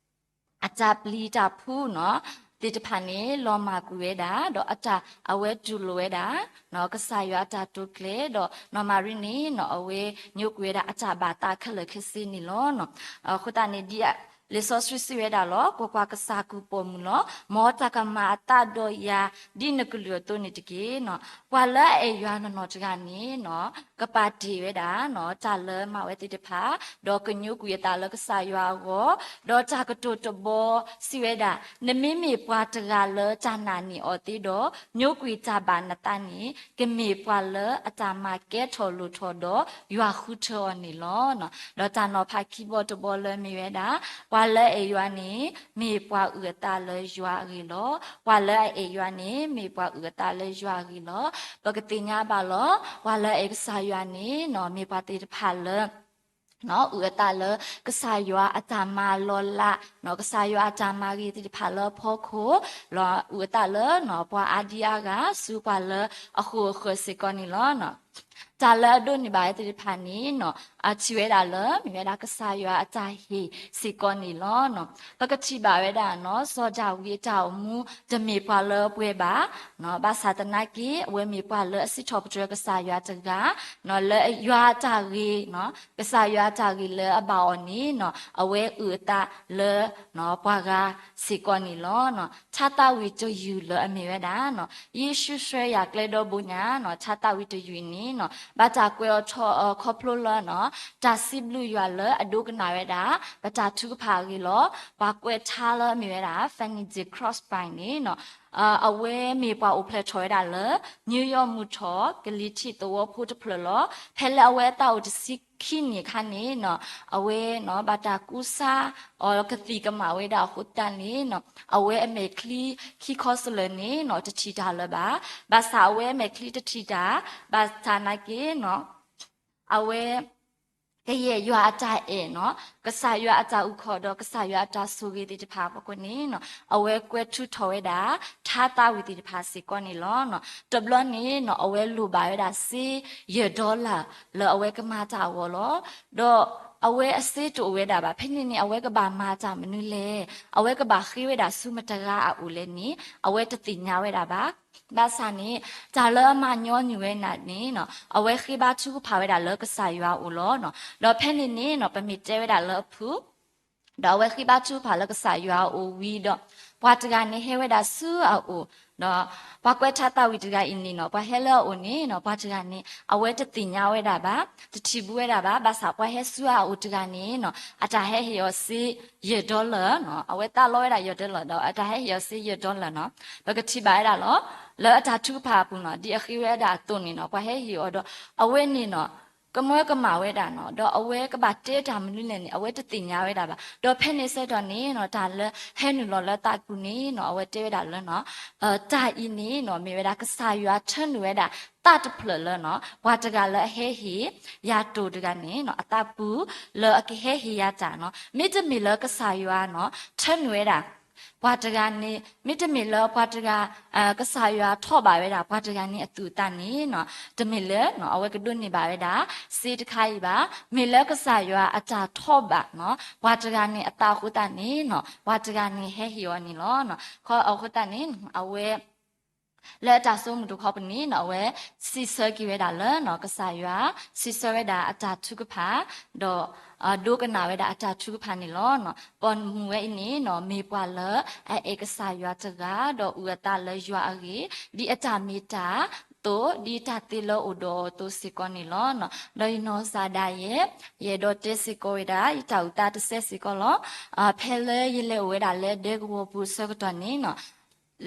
အတၢ်ပျံၤတၢ်ဖုးနီၤ သ့ၣ်တဖၣ်န့ၣ် လီၤမၢ်ကွံာ်ဝဲဒၣ် ဒီးအတၢ်အဝဲတူၢ်လိာ်ဝဲဒၣ် ကစၢ်ယွၤအတၢ်တိာ်ကျဲၤ ဒီးနီၢ်မၤရံန့ၣ် အဝဲညိကွံာ်ဝဲဒၣ်အတၢ်ဘၣ်သးခဲလၢာ်ခဲဆ့န့ၣ်လီၤ. အဃိသတးန့ၣ် ဒ်လံာ်စီဆှံစံးဝဲဒၣ်လီၤ. ကွၢ်ကွၢ်, ကစၢ်အကုၢ်ပိာ်မုၣ်လီၤ. မ်တၢ်ကမၤအသးဒီးယၤ ဒ်နကလုၢ်အသိးန့ၣ်တက့ၢ်. ပှၤလၢအအဲၣ်ယွၤနီၢ်နီၢ်တဂၤန့ၣ် ကပာ်တ့ၢ်ဝဲဒၣ် တၢ်လၢမၤဝဲသ့ၣ်တဖၣ် ဒီးကညိကွံာ်အသးလၢကစၢ်ယွၤအဂီၢ်, ဒီးတၢ်ကတိၤတဘီစံးဝဲဒၣ်, နမ့မ့ၢ်ပှၤတဂၤလၢတၢ်နာ်န့ၢ်အီၤသ့ဒီး ညိကွံာ်တၢ်ဘၣ်နသးန့ၣ် ကမ့ၢ်ပှၤလၢအတၢ်မၤကဲထီၣ်လိၣ်ထီၣ်ဒီးယွၤဃုထၢအီၤန့ၣ်လီၤ. ဒီးတၢ်နီၤဖးခံဘီတဘီလၢမ့ၢ်ဝဲဒၣ်, ပှၤလၢအအဲၣ်ယွၤန့ၣ် မ့ၢ်ပှၤအုၣ်အသးလၢယွၤအဂ့ၢ်လီၤ. ပှၤလၢအအဲၣ်ယွၤန့ၣ် မ့ၢ်ပှၤအုၣ်အသးလၢယွၤအဂ့ၢ်လီၤ. ပကသ့ၣ်ညါဘၣ်လီၤ. ပှၤလၢအအဲၣ်ကစၢ်ယွၤန့ၣ် မ့ၢ်ပှၤသ့ၣ်တဖၣ်လၢ အုၣ်အသးလၢ ကစၢ်ယွၤအတၢ်မၤလီၤလး, ကစၢ်ယွၤအတၢ်မၤဂ့ၤသ့ၣ်တဖၣ်လၢအဖီခိၣ်, အုၣ်အသးလၢ ပှၤအါဒံအါဂၤ ဆူပှၤလၢအဃိာ်အဃၢၤစ့ၢ်ကီးန့ၣ်လီၤ. တၢ်လၢအဒိးန့ၢ်ဘၣ်ဝဲသ့ၣ်တဖၣ်န့ၣ် အထံၣ်ဝဲဒၣ်လၢ မ့ၢ်ဝဲဒၣ်ကစၢ်ယွၤအတၢ်ဟ့ၣ်စ့ၢ်ကီးန့ၣ်လီၤ. ပကထံၣ်ဘၣ်ဝဲဒၣ် စီၤဒၤဝံးအတၢ်အိၣ်မူ တမ့ၢ်ပှၤလၢပှဲၤဘၣ်, ဘၣ်ဆၣ်သနာ်က့ အဝဲမ့ၢ်ပှၤလၢအစံးထီၣ်ပတြၢၤကစၢ်ယွၤတဂၤ, လၢယွၤအတၢ်ဂ့ၤ, ကစၢ်ယွၤအတၢ်ဂ့ၤလၢအဘၣ်အီၤန့ၣ် အဝဲအုၣ်အသးလၢ ပှၤဂၤစ့ၢ်ကီးန့ၣ်လီၤ. ထါသးဝံၣ်တယုၢ်လၢအမ့ၢ်ဝဲဒၣ် ယ့ၣ်ၡူးဆှၢယၤကျဲဒီဘိညါ, ထါသးဝံၣ်တယုၢ်န့ၣ် ဘၣ်တၢ်ကွဲးအီၤထီၣ်ခီဖျိလၢ တၢ်စံးဘျုးယွၤလၢအဒိကနၣ်ဝဲဒၣ် ပတၢ်ထုကဖၣ်အဂ့ၢ်လီၤ. ပှၤကွဲးထါလၢအမ့ၢ်ဝဲဒၣ် Fanny de Crosby န့ၣ် အဝဲမ့ၢ်ပှၤအိၣ်ဖျဲၣ်ထီၣ်ဝဲဒၣ်လၢ New York မုၢ်ထီၣ် ကလံၤထံးသဝီဖိတဖျၢၣ်လီၤ. ဖဲလၢအဝဲအသးအိၣ်တဆံခံနံၣ်အခါန့ၣ် အဝဲဘၣ်တၢ်ကူစါအီၤကသံၣ်ကမၣ်ဝဲဒၣ်အဃိသတးန့ၣ် အဝဲအမဲာ်ချံခံခီစလၢာ်န့ၣ် တထံၣ်တၢ်လၢၤဘၣ်. ဘၣ်ဆၣ်အဝဲအမဲာ်ချံတထံၣ်တၢ် ဘၣ်ဆၣ်သနာ်က့ အဝဲ ကယဲၢ်ယွၤအတၢ်အဲၣ်, ကစၢ်ယွၤအတၢ်အုၣ်ခီၣ်ဒီးကစၢ်ယွၤအတၢ်ဆိၣ်ဂ့ၤသ့ၣ်တဖၣ်အဖီခိၣ်န့ၣ် အဝဲကွဲးထုးထီၣ်ဝဲဒၣ် ထါသးဝံၣ်သ့ၣ်တဖၣ်စ့ၢ်ကီးန့ၣ်လီၤ. တဘျီန့ၣ် အဝဲလိၣ်ဘၣ်ဝဲဒၣ်စ့ယဲၢ် dollar လၢအဝဲကမၤတၢ်အဂီၢ်လီၤ. ဒီးအဝဲအစ့တအိၣ်ဝဲဒၣ်ဘၣ်. ဖဲန့ၣ်န့ၣ် အဝဲကဘၣ်မၤတၢ်မနုၤလဲၣ်, အဝဲကဘၣ်ဃ့ဝဲဒၣ်ဆူမတဂၤအအိၣ်လဲၣ်န့ၣ် အဝဲတသ့ၣ်ညါဝဲဒၣ်ဘၣ်. ဘၣ်ဆၣ်န့ၣ် တၢ်လၢအမၤညီနုၢ်ဝဲဒၣ်န့ၣ် အဝဲဃ့ဘါထုကဖၣ်ဝဲဒၣ်လၢကစၢ်ယွၤအအိၣ်လီၤ. ဒီးဖဲန့ၣ်န့ၣ် ပမ့ၢ်တဲဝဲဒၣ်လၢအဖုၣ် ဒီးအဝဲဃ့ဘါထုကဖၣ်လၢကစၢ်ယွၤအအိၣ်ဝံၤဒီး ပှၤတဂၤန့ၣ်ဟဲဝဲဒၣ်ဆူအအိၣ်, ဒီးပှၤကွဲးထါသးဝံၣ်တဂၤအံၤန့ၣ်နီၤ ပှၤဟဲလၢအအိၣ်န့ၣ်နီၤ ပှၤတဂၤန့ၣ် အဝဲတသ့ၣ်ညါဝဲဒၣ်ဘၣ်, တထံၣ်ဘူးဝဲဒၣ်ဘၣ်, ဘၣ်ဆၣ်ပှၤဟဲဆူအအိၣ်တဂၤန့ၣ်နီၤ အတၢ်ဟဲဟ့ၣ်အီၤစ့ယဲၢ်ဒီလၢာ်နီၤ, အဝဲသးလီဝဲဒၣ်ယဲၢ်ဒီလၢာ် ဒီးအတၢ်ဟဲဟ့ၣ်အီၤစ့ယဲၢ်ဒီလၢာ်နီၤ, ပကထံၣ်ဘၣ်ဝဲဒၣ်လီၤ. လၢအတၢ်ထုကဖၣ်အပူၤနီၤ ဒ်အဃ့ဝဲဒၣ်အသိးန့ၣ်နီၤ ပှၤဟဲဟ့ၣ်အီၤဒီး အဝဲန့ၣ်နီၤ ကမၢကမၣ်ဝဲဒၣ်နီၤ, ဒီးအဝဲကဘၣ်တဲတၢ်မနုၤလဲၣ်န့ၣ် အဝဲတသ့ၣ်ညါဝဲဒၣ်ဘၣ်. ဒီးဖဲန့ၣ်ဆၢကတီၢ်န့ၣ်နီၤ တၢ်လၢဟဲနုာ်လီၤလၢသးပူၤန့ၣ်နီၤ အဝဲတဲဝဲဒၣ်လၢနီၤ တၢ်အံၤန့ၣ်နီၤ မ့ၢ်ဝဲဒၣ်ကစၢ်ယွၤထၢနုာ်ဝဲဒၣ်သးတဖျၢၣ်လၢနီၤ ပှၤတဂၤလၢအဟဲဟ့ၣ်ယၤတိၢ်တဂၤန့ၣ်နီၤ အသးပူၤ လၢအကဟဲဟ့ၣ်ယၤတၢ်နီၤ မ့တမ့ၢ်လၢကစၢ်ယွၤနီၤ ထၢနုာ်ဝဲဒၣ် ပှၤတဂၤန့ၣ် မ့တမ့ၢ်လၢပှၤတဂၤ ကစၢ်ယွၤထီၣ်ဘၣ်ဝဲဒၣ် ပှၤတဂၤန့ၣ်အသူၣ်အသးန့ၣ်နီၤ တမ့ၢ်လၢနီၤ အဝဲကဒိးန့ၢ်ဘၣ်ဝဲဒၣ် စ့တခါအံၤဘၣ်, မ့ၢ်လၢကစၢ်ယွၤအတၢ်ထီၣ်ဘၣ်နီၤ ပှၤတဂၤန့ၣ်အသးအဃိသတးန့ၣ်နီၤ ပှၤတဂၤန့ၣ်ဟဲဟ့ၣ်အီၤန့ၣ်လီၤ. ခီအဃိသတးန့ၣ် အဝဲ လၢအတၢ်ဆိကမိၣ်တခီပူၤန့ၣ်နီၤ အဝဲစံးဆၢက့ၤဝဲဒၣ်လၢနီၤ ကစၢ်ယွၤ စံးဆၢဝဲဒၣ်အတၢ်ထုကဖၣ် ဒီး ဒိကနၣ်ဝဲဒၣ်အတၢ်ထုကဖၣ်န့ၣ်လီၤ. ပိာ်မုၣ်ဝဲအံၤန့ၣ်နီၤ မ့ၢ်ပှၤလၢအအဲၣ်ကစၢ်ယွၤတဂၤ ဒီးအုၣ်အသးလၢယွၤအဂ့ၢ် ဒ်အတၢ်မ့ၢ်တၢ်အသိး ဒ်တၢ်သ့လၢအအိၣ်ဒီးအီၤအသိးစ့ၢ်ကီးန့ၣ်လီၤ. ဒီးယနီၢ်ကစၢ်ဒၣ်ယဲ ယအဲၣ်ဒိးတဲစ့ၢ်ကီးဝဲဒၣ် ယတၢ်အုၣ်သးတစဲးစ့ၢ်ကီးလီၤ. ဖဲလၢယလဲၤအိၣ်ဝဲဒၣ်လၢဒဲကဝီၤပူၤအဆၢကတီၢ်န့ၣ်နီၤ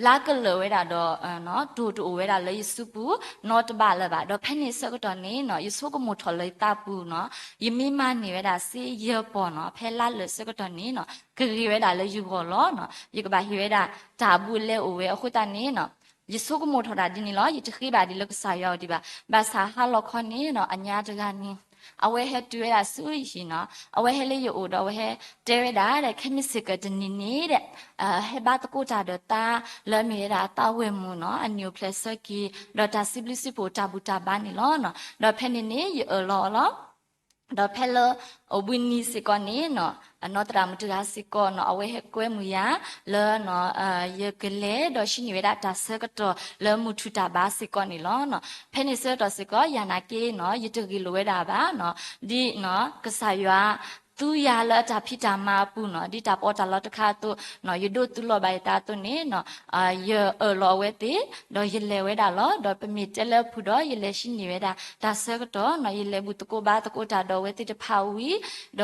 လါကလၢာ်ဝဲဒၣ်ဒီး တိၢ်တအိၣ်ဝဲဒၣ်လၢယစုပူၤနီတဘ့ၣ်လၢၤဘၣ်. ဒီးဖဲန့ၣ်ဆၢကတီၢ်န့ၣ်နီၤ ယဆိကမိၣ်ထီၣ်လၢယသးပူၤနီၤ ယမ့ၢ်မၤန့ၢ်ဝဲဒၣ်စ့ယဲၢ်ပီၢ်နီၤ ဖဲလါလၢာ်ဆၢကတီၢ်န့ၣ်နီၤ ကဂ့ၤဝဲဒၣ်လၢယဂီၢ်လီၤနီၤ. ယကဘၣ်ဟ့ၣ်ဝဲဒၣ်တၢ်အဘူးအလဲအိၣ်ဝဲ အဃိသတးန့ၣ်နီၤ ယဆိကမိၣ်ထီၣ်ဒၣ်ဒ်န့ၣ်လီၤ. ယတဃ့ဘၣ်ဒံးလၢကစၢ်ယွၤအအိၣ်ဒံးဘၣ်. ဘၣ်ဆၣ်ဟါလီၤခီန့ၣ်နီၤ အညါတဂၤန့ၣ် အဝဲဟဲတုၤဝဲဒၣ်ဆူယဟံၣ်နီၤ အဝဲဟဲလၢယအိၣ်ဒီး အဝဲဟဲတဲဝဲဒၣ်ဒီး ခဲမုၢ်ဆ့ၣ်ကတနံၤန့ၣ်ဒီး ဟဲဘါသကိးတၢ်ဒီးသးလၢအမ့ၢ်ဝဲဒၣ်သးဝဲၢ်မုၣ်နီၤ အနံၣ်အိၣ်ဖျဲၣ်ဆၢက့ၤ ဒီးတၢ်စံးဘျုးစံးဖှိၣ်တၢ်ဘူၣ်တၢ်ဘါန့ၣ်လီၤနီၤ. ဒီးဖဲန့ၣ်န့ၣ် ယအၢၣ်လီၤအီၤလီၤ. ဒီးဖဲလၢ အိၣ်ဘှံးနံၤစ့ၢ်ကီးန့ၣ်နီၤ နီၢ်သရၣ်မုၣ်တဂၤစ့ၢ်ကီးနီၤ အဝဲဟဲကွဲမုာ်ယၤလၢ ယကလဲၤဒီးဟံးန့ၢ်ဝဲဒၣ်တၢ်ဆၢကတီၢ်လၢမုၢ်ထူၣ်တၢ်ဘါစ့ၢ်ကီးန့ၣ်လီၤ. ဖဲန့ၣ်ဆၢကတီၢ်စ့ၢ်ကီး ယၤနာ်က့နီၤ ယတဂ့ၢ်လိာ်ဝဲဒၣ်ဘၣ်နီၤ ဒ် ကစၢ်ယွၤ သူယၤလၢအတၢ်ဖံးတၢ်မၤအပူၤနီၤ ဒ်တၢ်ပီးတၢ်လီတခါအသိးနီၤ ယဒိးသူလီၤဘၣ်ယသးအသိးန့ၣ်နီၤ ယအၢၣ်လီၤအဝဲသ့ၣ် ဒီးယလဲၤဝဲဒၣ်လီၤ. ဒီးပမ့ၢ်တဲလၢအဖုၣ်ဒီး ယလဲၤဟံးန့ၢ်ဝဲဒၣ်တၢ်ဆၢကတီၢ်နီၤ ယလဲၤဘူၣ်သကိးဘါသကိးတၢ်ဒီးအဝဲသ့ၣ်တဖၣ်ဝံၤ ဒီ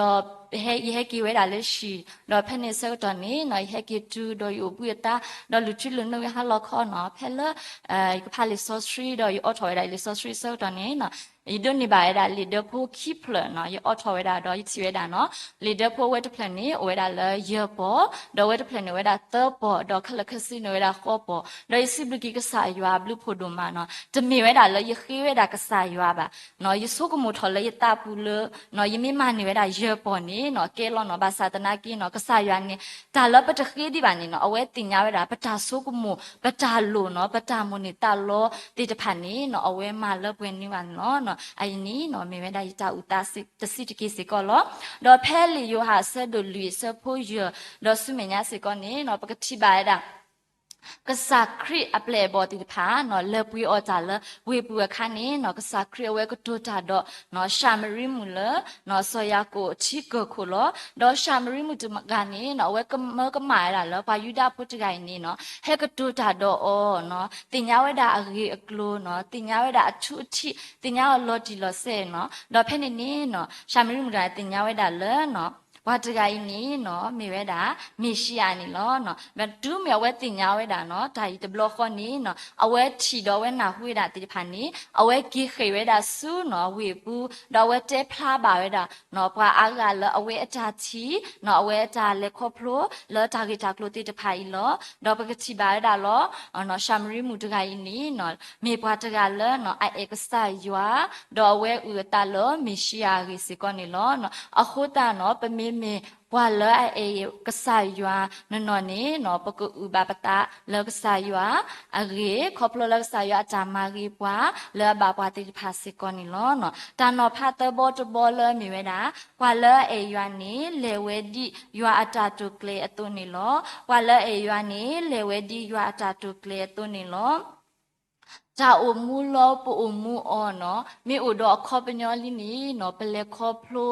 းယဟဲက့ၤဝဲဒၣ်လၢဟံၣ် ဒီးဖဲန့ၣ်ဆၢကတီၢ်န့ၣ်နီၤ ယဟဲက့ၤတုၤဒီးယအိၣ်ဘှံးအသး ဒီးလုၢ်ထံလုၢ်နိဟဲဟါလီၤခီနီၤ ဖဲလၢ ယကဖးလံာ်စီဆှံဒီးယအိးထီၣ်ဝဲဒၣ်လံာ်စီဆှံဆၢကတီၢ်န့ၣ်နီၤ ယဒိးန့ၢ်ဘၣ်ဝဲဒၣ်လံာ်ဒၢဖိခံဖျၢၣ်နီၤ ယအိးထီၣ်ဝဲဒၣ်ဒီးယထံၣ်ဝဲဒၣ်နီၤ လံာ်ဒၢဖိအဝဲတဖျၢၣ်န့ၣ် အိၣ်ဝဲဒၣ်လၢယဲၢ်ပီၢ် ဒီးအဝဲတဖျၢၣ်န့ၣ်အိၣ်ဝဲဒၣ်သၢပီၢ် ဒီးခဲလၢာ်ခဲဆ့န့ၣ်အိၣ်ဝဲဒၣ်ဃိးပီၢ် ဒီးယစံးဘျုးက့ၤကစၢ်ယွၤအဘျုးဖးဒိၣ်မးနီၤ တမ့ၢ်ဝဲဒၣ်လၢယဃ့ဝဲဒၣ်ကစၢ်ယွၤဘၣ် ယဆိကမိၣ်ထီၣ်လၢယသးပူၤလၢ ယမ့ၢ်မၤန့ၢ်ဝဲဒၣ်ယဲၢ်ပီၢ်န့ၣ်နီၤ ကဲလီၤနီၤ ဘၣ်ဆၣ်သနာ်က့နီၤ ကစၢ်ယွၤန့ၣ် တၢ်လၢပတဃ့ဒံးဘၣ်န့ၣ်နီၤ အဝဲသ့ၣ်ညါဝဲဒၣ် ပတၢ်ဆိကမိၣ် ပတၢ်လိၣ်နီၤ ပတၢ်မိၣ်န့ၢ်သးလီသ့ၣ်တဖၣ်န့ၣ်နီၤ အဝဲမၤလၢပှဲၤန့ၢ်ဘၣ်န့ၣ်လီၤ. အအံၤန့ၣ်နီၤ မ့ၢ်ဝဲဒၣ်ယတၢ်အုၣ်သးတဆံးတက့ၢ်စ့ၢ်ကီးလီၤ. ဒီးဖဲလံာ်ယိၤဟၣ်အဆၢဒိၣ်လွံၢ်အဆၢဖိယဲၢ် ဒီးဆူမဲာ်ညါစ့ၢ်ကီးန့ၣ်နီၤ ပကထံၣ်ဘၣ်ဝဲဒၣ် ကစၢ်ခရံာ်အပျဲၢ်အဘီၣ်သ့ၣ်တဖၣ်နီၤ လဲၤပှ့ၤအီၣ်တၢ်လၢဝ့ၢ်ပူၤအခါန့ၣ်နီၤ ကစၢ်ခရံာ်အဝဲကတိၤတၢ်ဒီး ၡၤမရံမုၣ်လၢ စီၤယၤကိာ်အထံကၢၢ်ခိၣ်လီၤ. ဒီးၡၤမရံမုၣ်တဂၤန့ၣ်နီၤ အဝဲကမၢကမၣ်ဝဲဒၣ်လၢ ပှၤယူဒၤဖိတဂၤအံၤန့ၣ်နီၤ ဟဲကတိၤတၢ်ဒီးအီၤနီၤ သ့ၣ်ညါဝဲဒၣ်အဂ့ၢ်အကျိၤနီၤ သ့ၣ်ညါဝဲဒၣ်အထူအထံး သ့ၣ်ညါအီၤလီၤတံၢ်လီၤဆဲးနီၤ ဒီးဖဲန့ၣ်န့ၣ်နီၤ ၡၤမရံမုၣ်တဂၤသ့ၣ်ညါဝဲဒၣ်လၢနီၤ ပှၤတဂၤအံၤန့ၣ်နီၤ မ့ၢ်ဝဲဒၣ် မ့ၤၡံအၤန့ၣ်လီၤ. တုၤမ့ၢ်အဝဲသ့ၣ်ညါဝဲဒၣ်နီၤ တၢ်အံၤတဘျီဃီန့ၣ်နီၤ အဝဲထံၣ်ဒီးအဝဲနၢ်ဟူဝဲဒၣ်သ့ၣ်တဖၣ်န့ၣ် အဝဲက့ၤဃ့ၢ်ဝဲဒၣ်ဆူနီၤ ဝ့ၢ်ပူၤ ဒီးအဝဲတဲဖျါဘၣ်ဝဲဒၣ်နီၤ ပှၤအါဂၤလၢအဝဲအတၢ်ထံၣ်နီၤ အဝဲအတၢ်လဲၤခီဖျိလၢတၢ်ဂ့ၢ်တၢ်ကျိၤသ့ၣ်တဖၣ်အံၤလီၤ. ဒီးပကထံၣ်ဘၣ်ဝဲဒၣ်လီၤ ၡၤမရံမုၣ်တဂၤအံၤန့ၣ်နီၤ မ့ၢ်ပှၤတဂၤလၢနီၤ အအဲၣ်ကစၢ်ယွၤ ဒီးအဝဲအုၣ်အသးလၢမ့ၤၡံအၤအဂ့ၢ်စ့ၢ်ကီးန့ၣ်လီၤ. အဃိသတးနီၤ ပမ့မ့ၢ်ပှၤလၢအအဲၣ်ကစၢ်ယွၤနီၢ်နီၢ်န့ၣ်နီၤ ပကအုၣ်ဘၣ်ပသးလၢကစၢ်ယွၤအဂ့ၢ် ခီဖျိလၢကစၢ်ယွၤအတၢ်မၤဂ့ၤပှၤလၢအဘၣ်ပှၤသ့ၣ်တဖၣ်စ့ၢ်ကီးန့ၣ်လီၤ. တၢ်နီၤဖးသၢဘီတဘီလၢမ့ၢ်ဝဲဒၣ် ပှၤလၢအအဲၣ်ယွၤန့ၣ် လဲၤဝဲဒ်ယွၤအတၢ်တိာ်ကျဲၤအသိးန့ၣ်လီၤ. ပှၤလၢအအဲၣ်ယွၤန့ၣ် လဲၤဝဲဒ်ယွၤအတၢ်တိာ်ကျဲၤအသိးန့ၣ်လီၤ. တၢ်အိၣ်မူလၢပအိၣ်မူအီၤနီၤ မ့ၢ်အိၣ်ဒီးအခီပညီလံန့ၣ်နီၤ ပလဲၤခီဖျိ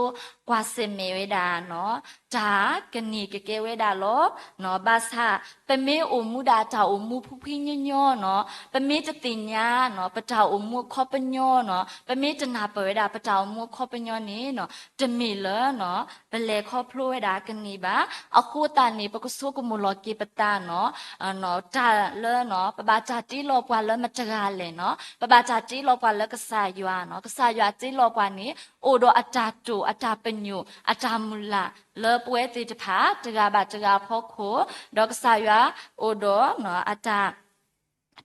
ကွၢ်ဆၢၣ်မဲာ်ဝဲဒၣ်နီၤ တၢ်ကန့ၢ်ကကဲဝဲဒၣ်လီၤ. ဘၣ်ဆၣ် ပမ့ၢ်အိၣ်မူဒၣ်တၢ်အိၣ်မူဖှံဖှံညီညီနီၤ ပမ့ၢ်တသ့ၣ်ညါနီၤ ပတၢ်အိၣ်မူအခီပညီနီၤ ပမ့ၢ်တနၢ်ပၢၢ်ဝဲဒၣ်ပတၢ်အိၣ်မူအခီပညီန့ၣ်နီၤ တမ့ၢ်လၢ ပလဲၤခီဖျိဝဲဒၣ်ကန့ၢ်ဘၣ်. အဃိသတးန့ၣ် ပကဆိကမိၣ်လီၤက့ၤပသးနီၤ တၢ်လၢ ပဘၣ်တၢ်တ့လီၤပှၤလၢမတဂၤလဲၣ်နီၤ ပဘၣ်တၢ်တ့လီၤပှၤလၢကစၢ်ယွၤနီၤ ကစၢ်ယွၤတ့လီၤပှၤန့ၣ် အိၣ်ဒီးအတၢ်တိာ်အတၢ်ပညိၣ်အတၢ်မုၢ်လၢ်လၢပဝဲသ့ၣ်တဖၣ် တဂၤဘၣ်တဂၤအဖီခိၣ် ဒီးကစၢ်ယွၤအိၣ်ဒီး အတၢ်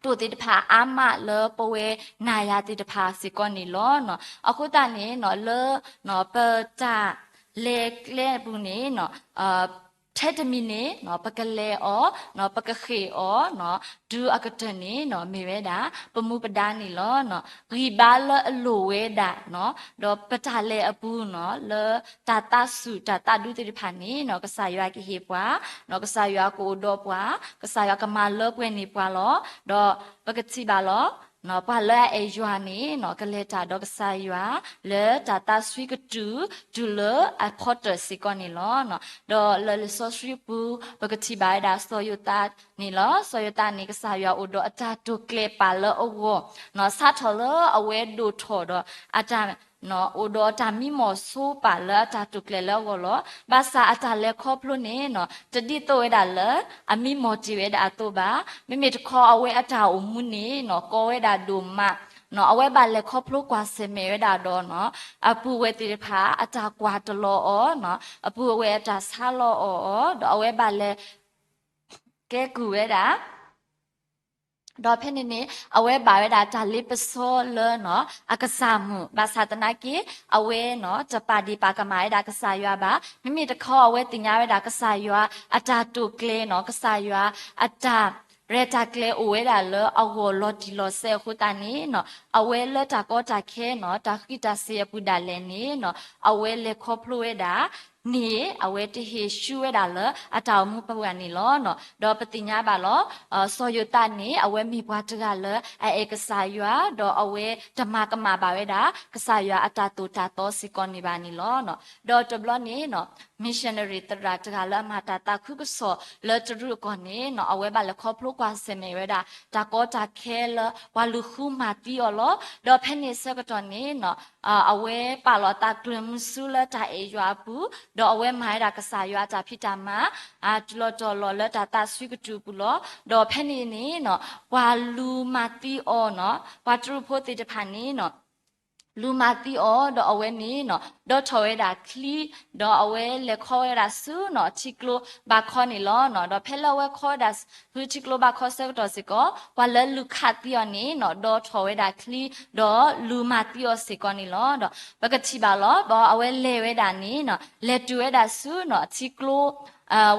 တိာ်သ့ၣ်တဖၣ်အါမးလၢပဝဲနၤယၤသ့ၣ်တဖၣ်စ့ၢ်ကီးန့ၣ်လီၤ. အဃိသတးန့ၣ် လၢ ပတၢ်လဲၤကျဲအပူၤန့ၣ် ထဲတမံၤန့ၣ် ပကလဲၤအီၤ ပကဃ့ၢ်အီၤ တုၤအကတၢၢ်န့ၣ် မ့ၢ်ဝဲဒၣ် ပမူပဒါန့ၣ်လီၤ. ဂံၢ်ဘါလၢအလိၣ်ဝဲဒၣ် ဒီးပတၢ်လဲၤအပူၤနီၤ လၢတၢ်သးဆူၣ်တၢ်သးဒူသ့ၣ်တဖၣ်န့ၣ် ကစၢ်ယွၤကဟ့ၣ်ပှၤ ကစၢ်ယွၤကအိၣ်ဒီးပှၤ ကစၢ်ယွၤကမၤလၢပှဲၤန့ၢ်ပှၤလီၤ. ဒီးပကထံၣ်ဘၣ်လီၤ ပှၤလၢအအဲၣ်ယွၤန့ၣ် ကလဲၤတၢ်ဒီးကစၢ်ယွၤ လၢတၢ်သးစွံကတုၢ် တုၤလၢအဖီတၢၢ်စ့ၢ်ကီးန့ၣ်လီၤ. ဒီးလၢလံာ်စီဆှံပူၤ ပကထံၣ်ဘၣ်ဝဲဒၣ်စီၤယိၤသးန့ၣ်လီၤ. စီၤယိၤသးန့ၣ် ကစၢ်ယွၤအိၣ်ဒီးအတၢ်တိာ်ကျဲၤပာ်လၢအဂီၢ် စးထီၣ်လၢအဝဲဒိၣ်ထီၣ်ဒီးအတၢ် အိၣ်ဒီးတၢ်မံမီၢ်ဆိပာ်လၢအတၢ်တိာ်ကျဲၤလၢအဂီၢ်လီၤ. ဘၣ်ဆၣ်အတၢ်လဲၤခီဖျိန့ၣ် တဒ်သိးဝဲဒၣ်လၢအမံမီၢ်တ့ၢ်ဝဲဒၣ်အသိးဘၣ်. မ့မ့ၢ်တခီအဝဲအတၢ်အိၣ်မူန့ၣ် ကီဝဲဒၣ်ဒိၣ်မး အဝဲဘၣ်လဲၤခီဖျိကွၢ်ဆၢၣ်မဲာ်ဝဲဒၣ်ဒီး အပုၢ်ဝဲၢ်သ့ၣ်တဖၣ်အတၢ်ကွၢ်တလီၤအီၤ အပုၢ်အဝဲၢ်အတၢ်ဆါလီၤအီၤ ဒီးအဝဲဘၣ်လဲၤ ကဲကုၢ်ဝဲဒၣ် ဒီးဖဲန့ၣ်န့ၣ် အဝဲဘၣ်ဝဲဒၣ်တၢ်လ့ပစီလၢ အကစၢ်မုၣ် ဘၣ်ဆၣ်သနာ်က့ အဝဲ တပာ်ဒ့ၣ်ပာ်ကမၣ်ဝဲဒၣ်ကစၢ်ယွၤဘၣ်. မ့မ့ၢ်တခီအဝဲသ့ၣ်ညါဝဲဒၣ်ကစၢ်ယွၤအတၢ်တိာ်ကျဲၤနီၤ ကစၢ်ယွၤအတၢ်ရဲၣ်တၢ်ကျဲၤအိၣ်ဝဲဒၣ်လၢအဂီၢ်လီၤတံၢ်လီၤဆဲးအဃိသတးန့ၣ် အဝဲလၢတၢ်ကီတၢ်ခဲနီၤ တၢ်ဃံးတၢ်စ့ၤအပူၤဒၣ်လဲာ်န့ၣ် အဝဲလဲၤခီဖျိဝဲဒၣ် န့ၣ် အဝဲတဟ့ၣ်ဆူၣ်ဝဲဒၣ်လၢအတၢ်အိၣ်မူပှၤန့ၣ်လီၤ. ဒီးပသ့ၣ်ညါဘၣ်လီၤ စီၤယိၤသးန့ၣ် အဝဲမ့ၢ်ပှၤတဂၤလၢအအဲၣ်ကစၢ်ယွၤ ဒီးအဝဲတမၤကမၣ်ဘၣ်ဝဲဒၣ် ကစၢ်ယွၤအတၢ်သိၣ်တၢ်သီစ့ၢ်ကီးန့ၣ်ဘၣ်န့ၣ်လီၤ. ဒီးတဘျီန့ၣ် missionary သရၣ်တဂၤလၢအမၤတၢ်သးခုကစီၣ်လၢတရူးအကီၢ်န့ၣ် အဝဲဘၣ်လဲၤခီဖျိကွၢ်ဆၢၣ်မဲာ်ဝဲဒၣ် တၢ်ကီတၢ်ခဲလၢပှၤလူၤဃုမၤသံအီၤလီၤ. ဒီးဖဲန့ၣ်ဆၢကတီၢ်န့ၣ် အဝဲပာ်လီၤသးကျၢၤမုဆူလၢတၢ်အဲၣ်ယွၤအပူၤ ဒီးအဝဲမၤဝဲဒၣ်ကစၢ်ယွၤအတၢ်ဖံးတၢ်မၤ တုၤလီၤတီၤလီၤလၢတၢ်သးစွံကတုၢ်အပူၤလီၤ. ဒီးဖဲန့ၣ်န့ၣ် ပှၤလူၤမၤသံအီၤ ပှၤတရူးဖိသ့ၣ်တဖၣ်န့ၣ် လူၤမၤသံအီၤ ဒီးအဝဲန့ၣ် ဒီးထီၣ်ဝဲဒၣ်ချံ ဒီးအဝဲလဲၤခီဝဲဒၣ်ဆူနီၤ ထံကျိဘၣ်ခီန့ၣ်လီၤ. ဒီးဖဲလၢအဝဲခီဝဲဒၣ်ဆူထံကျိဘၣ်ခီဆၢကတီၢ်စ့ၢ်ကီး ပှၤလၢလူၤခးသံအီၤန့ၣ်နီၤ ဒီးထီၣ်ဝဲဒၣ်ချံ ဒီးလူၤမၤသံအီၤစ့ၢ်ကီးန့ၣ်လီၤ. ဒီးပကထံၣ်ဘၣ်လီၤ ဒီးအဝဲလဲၤဝဲဒၣ်န့ၣ်နီၤ လဲၤတုၤဝဲဒၣ်ဆူနီၤ ထံကျိ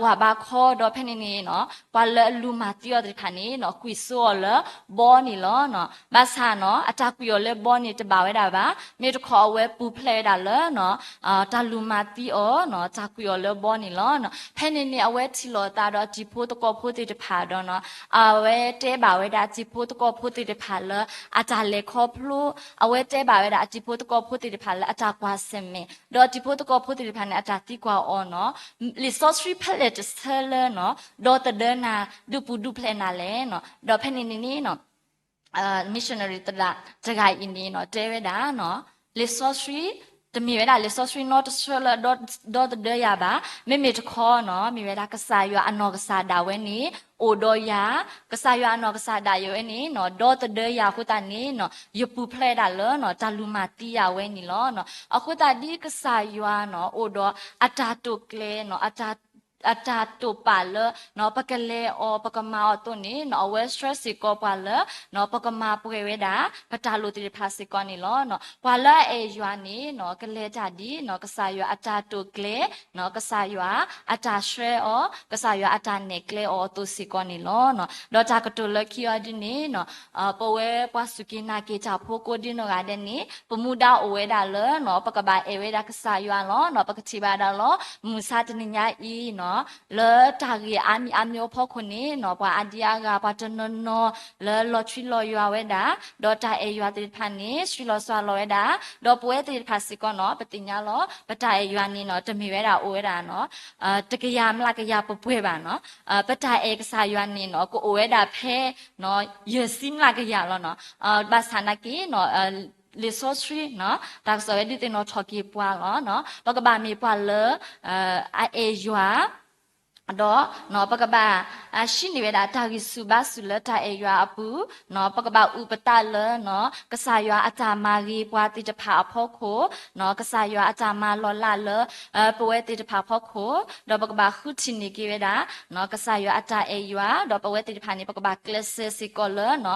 ဝၣ်ဘၣ်ခီ ဒီးဖဲန့ၣ်န့ၣ်နီၤ ပှၤလၢအလူၤမၤသံအီၤသ့ၣ်တဖၣ်န့ၣ်နီၤ ကွံာ်စိအီၤလၢဘီန့ၣ်လီၤ. ဘၣ်ဆၣ်နီၤ အတၢ်ကွံာ်အီၤလၢဘီန့ၣ်တဘၣ်ဝဲဒၣ်ဘၣ်. မ့ၢ်တခီအဝဲပူၤဖျဲးဝဲဒၣ်လၢနီၤ တၢ်လူၤမၤသံအီၤနီၤ တၢ်ကွံာ်အီၤလၢဘီန့ၣ်လီၤ. ဖဲန့ၣ်န့ၣ် အဝဲထံၣ်လိာ်သးဒီးအတံၤဖိသကိးဖိသ့ၣ်တဖၣ်ဒီးနီၤ အဝဲတဲဘၣ်ဝဲဒၣ်အတံၤဖိသကိးဖိသ့ၣ်တဖၣ်လၢ အတၢ်လဲၤခီဖျိ အဝဲတဲဘၣ်ဝဲဒၣ်အတံၤဖိသကိးဖိသ့ၣ်တဖၣ်လၢအတၢ်ကွၢ်ဆၢၣ်မဲာ် ဒီးအတံၤဖိသကိးဖိသ့ၣ်တဖၣ်န့ၣ် အတၢ်သံကွၢ်အီၤနီၤ လံာ်စီဆှံဖဲလဲၣ်တဆၢလၢနီၤ ဒီသဒၢနၤ ဒုးပူၤဒုးဖျဲးနၤလဲၣ်နီၤ. ဒီးဖဲန့ၣ်န့ၣ်န့ၣ်နီၤ missionary သရၣ်တဂၤအံၤန့ၣ်နီၤ တဲဝဲဒၣ်နီၤ လံာ်စီဆှံ တမ့ၢ်ဝဲဒၣ်လံာ်စီဆှံနီတဆၢလၢဒီသဒၢယၤဘၣ်. မ့မ့ၢ်တခီနီၤ မ့ၢ်ဝဲဒၣ်ကစၢ်ယွၤအနီၢ်ကစၢ်ဒၣ်ဝဲန့ၣ် အိၣ်ဒီးယၤ ကစၢ်ယွၤအနီၢ်ကစၢ်ဒၣ်ယၤဝဲန့ၣ်နီၤ ဒီသဒၢယၤအဃိသတးန့ၣ်နီၤ ယပူၤဖျဲးဒၣ်လၢနီၤ တၢ်လူၤမၤသံယၤဝဲန့ၣ်လီၤ. အဃိသတးဒ်ကစၢ်ယွၤနီၤ အိၣ်ဒီးအတၢ်တိာ်ကျဲၤနီၤ အတၢ်တိာ်ပာ်လၢ ပကလဲၤအီၤ ပကမၤအီၤအသိးန့ၣ်နီၤ အဝဲဆှၢစ့ၢ်ကီးပှၤလၢ ပကမၤပှဲၤဝဲဒၣ် ပတၢ်လိၣ်သ့ၣ်တဖၣ်စ့ၢ်ကီးန့ၣ်လီၤ. ပှၤလၢအအဲၣ်ယွၤန့ၣ်နီၤ ကလဲၤတၢ်ဒ်နီၤ ကစၢ်ယွၤအတၢ်တိာ်ကျဲၤနီၤ ကစၢ်ယွၤအတၢ်ဆှၢအီၤ ကစၢ်ယွၤအတၢ်နဲၣ်ကျဲအီၤအသိးစ့ၢ်ကီးန့ၣ်လီၤ. ဒီးတၢ်ကတိၤလၢခံအီၤဒ်န့ၣ်နီၤ ပဝဲပှၤစူၢ်က့ၤနာ်က့ၤတၢ်ဖိကိးဒ်နီၢ်ဂၤဒဲးန့ၣ် ပမူဒါအိၣ်ဝဲဒၣ်လၢနီၤ ပကဘၣ်အဲၣ်ဝဲဒၣ်ကစၢ်ယွၤလီၤ. ပကထံၣ်ဘၣ်ဒၣ်လီၤ မုၢ်ဆါတနံၤညါအံၤနီၤ လၢတၢ်ဂ့ၢ်အါမံၤအါမံၤအဖီခိၣ်န့ၣ်နီၤ ပှၤအါဒံအါဂၤ ပှၤတနီၤနီၤလၢလီၤဆွံလီၤယွၤဝဲဒၣ်, ဒီးတၢ်အဲၣ်ယွၤသ့ၣ်တဖၣ်န့ၣ် ဆွံလီၤစှၤလီၤဝဲဒၣ်, ဒီးပဝဲသ့ၣ်တဖၣ်စ့ၢ်ကီးနီၤ ပသ့ၣ်ညါလီၤ ပတၢ်အဲၣ်ယွၤန့ၣ်နီၤ တမ့ၢ်ဝဲဒၣ်အိၣ်ဝဲဒၣ်နီၤ တကယၤမျးကယၤပှဲၤပှဲၤဘၣ်နီၤ. ပတၢ်အဲၣ်ကစၢ်ယွၤန့ၣ်နီၤ ကအိၣ်ဝဲဒၣ်ဖဲ ယဲၢ်ဆံမျးကယၤလီၤနီၤ. ဘၣ်ဆၣ်နာ်က့ လံာ်စီဆှံ တၢ်ကစီၣ်ဝဲဒုးသ့ၣ်နီၣ်ထီၣ်က့ၤပှၤလီၤနီၤ ပကဘၣ်မ့ၢ်ပှၤလၢ အအဲၣ်ယွၤ ဒီး ပကဘၣ် ဟံးန့ၢ်ဝဲဒၣ်တၢ်ဂံၢ်ဆူၣ်ဘါဆူၣ်လၢတၢ်အဲၣ်ယွၤအပူၤ, ပကဘၣ်အုၣ်ပသးလၢ ကစၢ်ယွၤအတၢ်မၤဂ့ၤပှၤသ့ၣ်တဖၣ်အဖီခိၣ်, ကစၢ်ယွၤအတၢ်မၤလီၤလးလၢ ပဝဲသ့ၣ်တဖၣ်အဖီခိၣ်, ဒီးပကဘၣ်ဃုထံၣ်န့ၢ်က့ၤဝဲဒၣ် ကစၢ်ယွၤအတၢ်အဲၣ်ယွၤ, ဒီးပဝဲသ့ၣ်တဖၣ်န့ၣ် ပကဘၣ်ကျဲးစၢးစ့ၢ်ကီးလၢ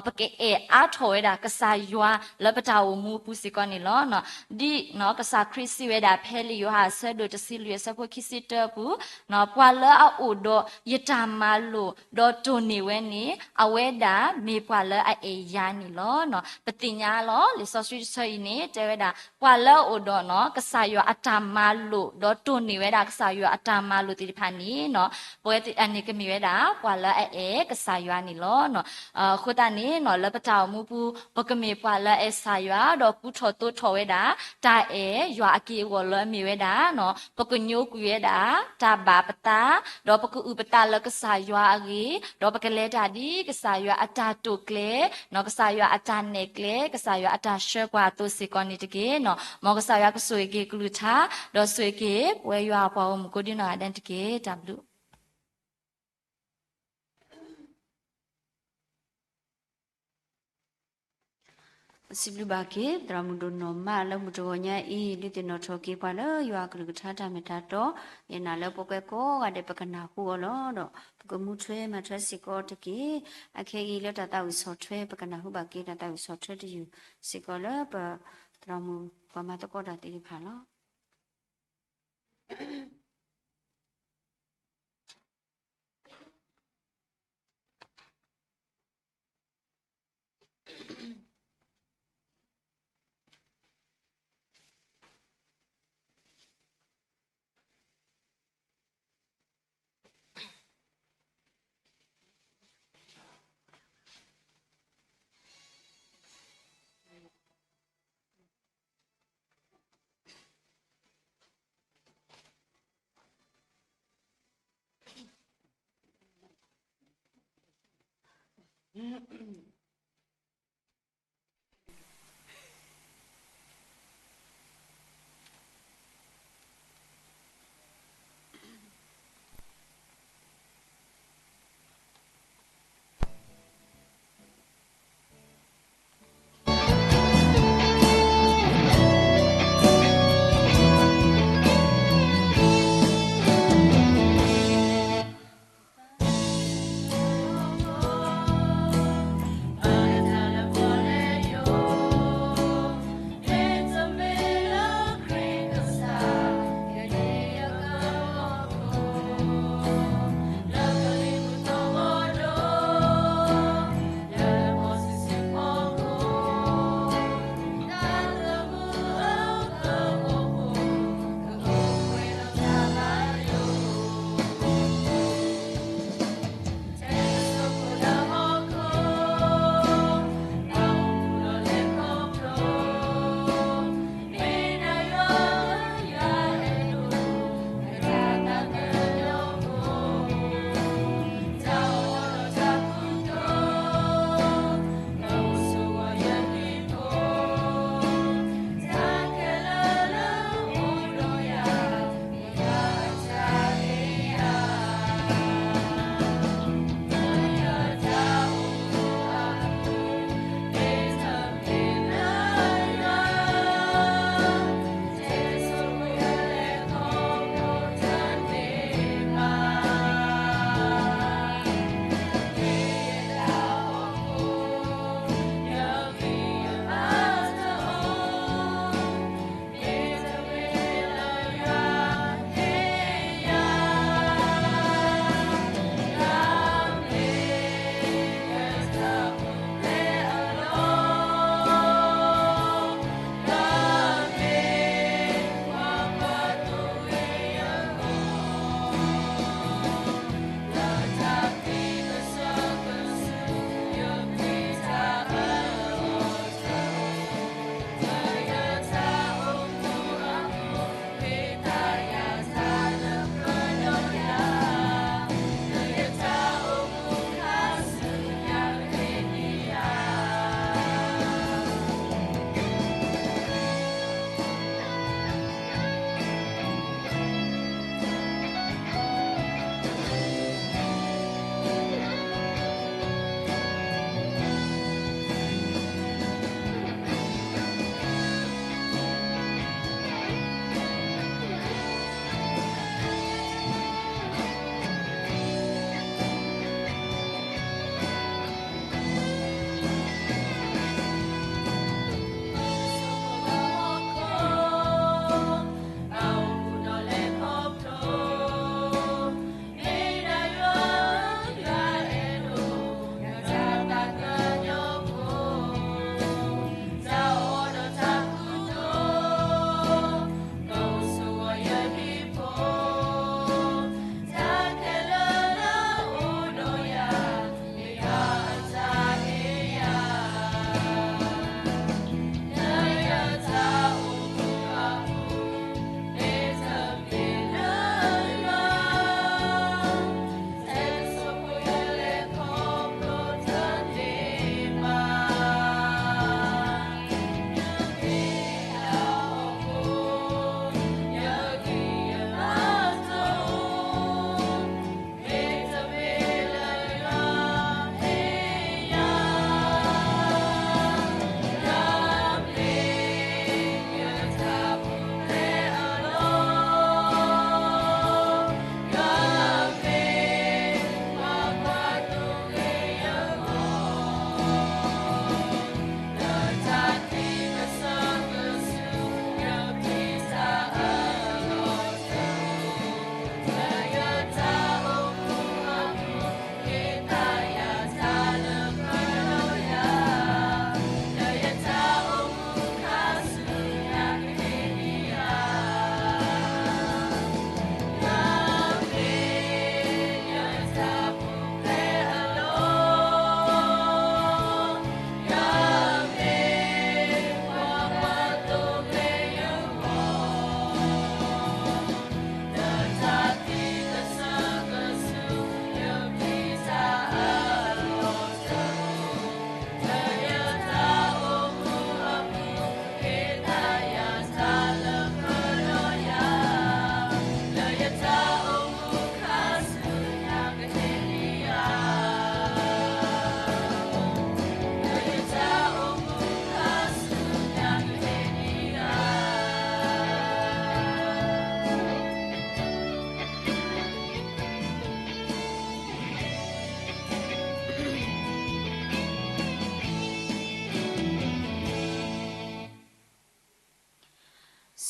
ပကအဲၣ်အါထီၣ်ဝဲဒၣ်ကစၢ်ယွၤလၢပတၢ်အိၣ်မူအပူၤစ့ၢ်ကီးန့ၣ်လီၤ. ဒ်ကစၢ်ခရံာ်စံးဝဲဒၣ်ဖဲလံာ်ယိၤဟၣ်အဆၢဒိၣ်တဆံလွံၢ် အဆၢဖိခံဆံတၢအပူၤ, ပှၤလၢအအိၣ်ဒီးယတၢ်မၤလိာ် ဒီးတိၢ်န့ၢ်ဝဲန့ၣ် အဝဲဒၣ်မ့ၢ်ပှၤလၢအအဲၣ်ယၤန့ၣ်လီၤ. ပသ့ၣ်ညါလီၤ လံာ်စီဆှံတဆၢအံၤန့ၣ် တဲဝဲဒၣ် ပှၤလၢအအိၣ်ဒီး ကစၢ်ယွၤအတၢ်မၤလိာ် ဒီးတိၢ်န့ၢ်ဝဲဒၣ်ကစၢ်ယွၤအတၢ်မၤလိာ်သ့ၣ်တဖၣ်န့ၣ် ပဝဲန့ၣ်ကမ့ၢ်ဝဲဒၣ် ပှၤလၢအအဲၣ်ကစၢ်ယွၤန့ၣ်လီၤ. အဃိသတးန့ၣ် လၢပတၢ်အိၣ်မူပူၤ ပကမ့ၢ်ပှၤလၢအအဲၣ်ကစၢ်ယွၤ ဒီးကူထီၣ်သိးထီၣ်ဝဲဒၣ် တၢ်အဲၣ်ယွၤအက့ၢ်အဂီၤလၢအမ့ၢ်ဝဲဒၣ် ပကညိကွံာ်ဝဲဒၣ် တၢ်ဘၣ်ပသး, ဒီးပကအုၣ်ပသးလၢကစၢ်ယွၤအဂ့ၢ်, ဒီးပကလဲၤတၢ်ဒ်ကစၢ်ယွၤအတၢ်တိာ်ကျဲၤ, ကစၢ်ယွၤအတၢ်နဲၣ်ကျဲ, ကစၢ်ယွၤအတၢ်ဆှၢပှၤအသိးစ့ၢ်ကီးန့ၣ်တက့ၢ်. မ်ကစၢ်ယွၤကဆိၣ်ဂ့ၤက့ၤကလုၢ်ကထါ, ဒီးဆိၣ်ဂ့ၤက့ၤ ပဝဲယွၤအပှၤဂီၢ်မုၢ်ကိးဒံနီၢ်ဂၤဒဲးန့ၣ်တက့ၢ်. တၢ်ဘျုး စံးဘျုးဘၣ်က့ၤ သရၣ်မုၣ်ဒိၣ်နီၢ်မးလၢမုၢ်တဂီၤညါအံၤ ဒုးသ့ၣ်နီၣ်ထီၣ်က့ၤပှၤလၢယွၤအကလုၢ်ကထါတၢ်မ့ၢ်တၢ်တီ, ယနာ်လၢပဝဲကိးဂၤဒဲး ပကနၢ်ဟူအီၤလီၤ. ဒီးပကမူထွဲမၤထွဲစ့ၢ်ကီးတက့ၢ်. အခဲအံၤလၢတၢ်သးဝံၣ်ဆီၣ်ထွဲ ပကနၢ်ဟူဘၣ်က့ၤတၢ်သးဝံၣ်ဆီၣ်ထွဲတယုၢ်စ့ၢ်ကီးလၢပ သရၣ်မုၣ်ပှၤမၤသကိးတၢ်သ့ၣ်တဖၣ်လီၤ.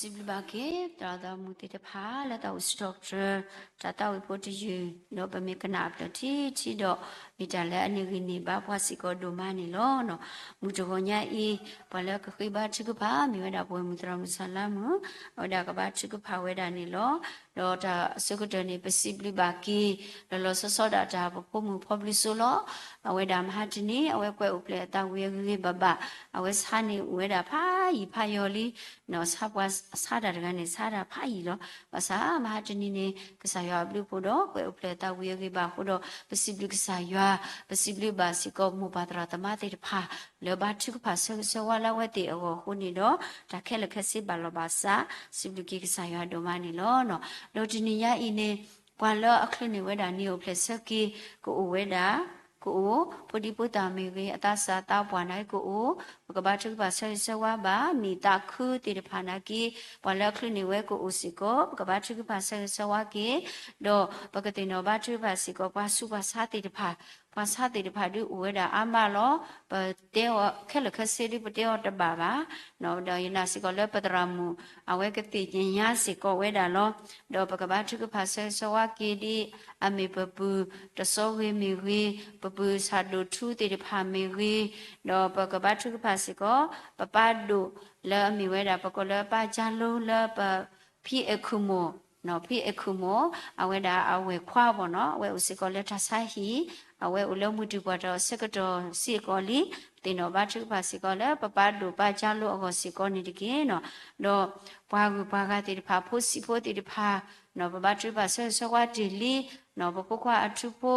စံးဘျုးဘၣ်က့ၤ သရၣ်သရၣ်မုၣ်သ့ၣ်တဖၣ် လၢတၢ်အိၣ်ဆူၣ်ထီၣ်ပတြၢၤ တၢ်သးဝံၣ်ဖိတယုၢ် ဒီးပမ့ၢ်ကနၣ်အဖျၢၣ်ထံထံဒီး မ့ၢ်တၢ်လၢအန့ၢ်ဂံၢ်န့ၢ်ဘါပှၤစ့ၢ်ကီးဒိၣ်မးန့ၣ်လီၤ. မုၢ်တဂီၤညါအံၤ ပှၤလၢကဃ့ဘါထုကဖၣ် မ့ၢ်ဝဲဒၣ်ပဝဲမုၢ်သရၣ်မုၣ်စၢ်လါမုၣ် အဝဲဒၣ်ကဘါထုကဖၣ်ဝဲဒၣ်န့ၣ်လီၤ. ဒီးတၢ်အဆိကတၢၢ်န့ၣ် ပစံးဘျုးဘၣ်က့ၤ လီၤလီၤဆီဆီဒၣ်တၢ် ပဖိမုၣ်ဖီဘျုးစိလီၤ. အဝဲဒၣ်မဟါတနံၤ အဝဲကွဲးအိၣ်ဖျဲၣ်အသးဝံၤအဂ့ၤဂ့ၤဘၣ်ဘၣ် အဝဲဆါန့ၣ်အိၣ်ဝဲဒၣ်ဖးယံာ်ဖးယီၤလံ ဆါပှၤဆါတၢ်တဂၤန့ၣ် ဆါတၢ်ဖးယံာ်လီၤ. ဘၣ်ဆၣ်မဟါတနံၤန့ၣ် ကစၢ်ယွၤအဘျုးအဖှိၣ်ဒီး ကွဲးအိၣ်ဖျဲၣ်အသးဝံၤအဂ့ၤဘၣ်အဃိဒီး ပစံးဘျုးကစၢ်ယွၤ, ပစံးဘျုးဘၣ်စ့ၢ်ကီးမိၢ်ပၢ်သရၣ်သမါသ့ၣ်တဖၣ် လၢဘါထုကဖၣ်ဆၢဂ့ၤဆၢဝါလၢအဝဲသ့ၣ်အဂီၢ်အဃိန့ၣ်ဒီး တၢ်ခဲလၢာ်ခဲဆ့ဘၣ်လီၤဘၣ်စး စံးဘျုးက့ၤကစၢ်ယွၤဒိၣ်မးန့ၣ်လီၤ. ဒီးတနံၤညါအံၤန့ၣ် ပှၤလၢအချုးန့ၢ်ဝဲဒၣ်န့ၣ်အိၣ်ဖျဲၣ်ဆၢက့ၤ ကအိၣ်ဝဲဒၣ် ကအိၣ် ဖိဒံဖိသၣ်မ့ၢ်ဂ့ၤ အသးစၢ်သးပှၢ်နာ်က့ကအိၣ်, ပကဘါထုကဖၣ်ဆၢဂ့ၤဆၢဝါဘၣ် နံၣ်သးခုသ့ၣ်တဖၣ်နာ်က့ ပှၤလၢအချုးန့ၢ်ဝဲကအိၣ်စ့ၢ်ကီး ပကဘါထုကဖၣ်ဆၢဂ့ၤဆၢဝါက့ၤ, ဒီးပကသ့ၣ်နီၣ်ဘါထုကဖၣ်စ့ၢ်ကီး ပှၤဆူးပှၤဆါသ့ၣ်တဖၣ်, ပှၤဆါသ့ၣ်တဖၣ်ဒုးအိၣ်ဝဲဒၣ်အါမးလီၤ. ပတဲအီၤခဲလၢာ်ခဲဆ့ဒုး ပတဲအီၤတဘၣ်ဘၣ်, ဒီးယနာ်စ့ၢ်ကီးလၢပသရၣ်မုၣ် အဝဲကသ့ၣ်ညါစ့ၢ်ကီးဝဲဒၣ်လီၤ. ဒီးပကဘါထုကဖၣ်ဆၢဂ့ၤဆၢဝါက့ၤဒ် အမ့ၢ်ပပုၢ်တစီဂ့ၤမ့ၢ်ဂ့ၤ, ပပုၢ်ဆၣ်ဒိၣ်ထူသ့ၣ်တဖၣ်မ့ၢ်ဂ့ၤ, ဒီးပကဘါထုကဖၣ်စ့ၢ်ကီး ပပၢ်ဒိၣ်လၢအမ့ၢ်ဝဲဒၣ် ပကိးလၢပၢ်ကၠါလိလၢပ ဖံအဲၣ်ခိၣ်မိၢ်, ဖံအဲၣ်ခိၣ်မိၢ် အဝဲဒၣ်အဝဲၢ်ခွါဘၣ်နီၤ အဝဲအိၣ်စ့ၢ်ကီးလၢတၢ်ဆါဟံၣ်, အဝဲအိၣ်လၢမုၢ်တူာ်ပှၢ်တၢၢ်အဆၢကတီၢ်စ့ၢ်ကီးလံ, သ့ၣ်နီၣ်ဘါထုကဖၣ်စ့ၢ်ကီးလၢပပၢ်ဒိၣ်ပၢ်ကၠါလိအဂီၢ်စ့ၢ်ကီးန့ၣ်တက့ၢ်နီၤ. ဒီးပှၤဂုၤပှၤဂၤသ့ၣ်တဖၣ် ဖိဆံးဖိသ့ၣ်တဖၣ် ပဘါထုကဖၣ်ဆၢဂ့ၤဆၢဝါတ့ၢ်လံ, ပဖိခွါအထူဖိ,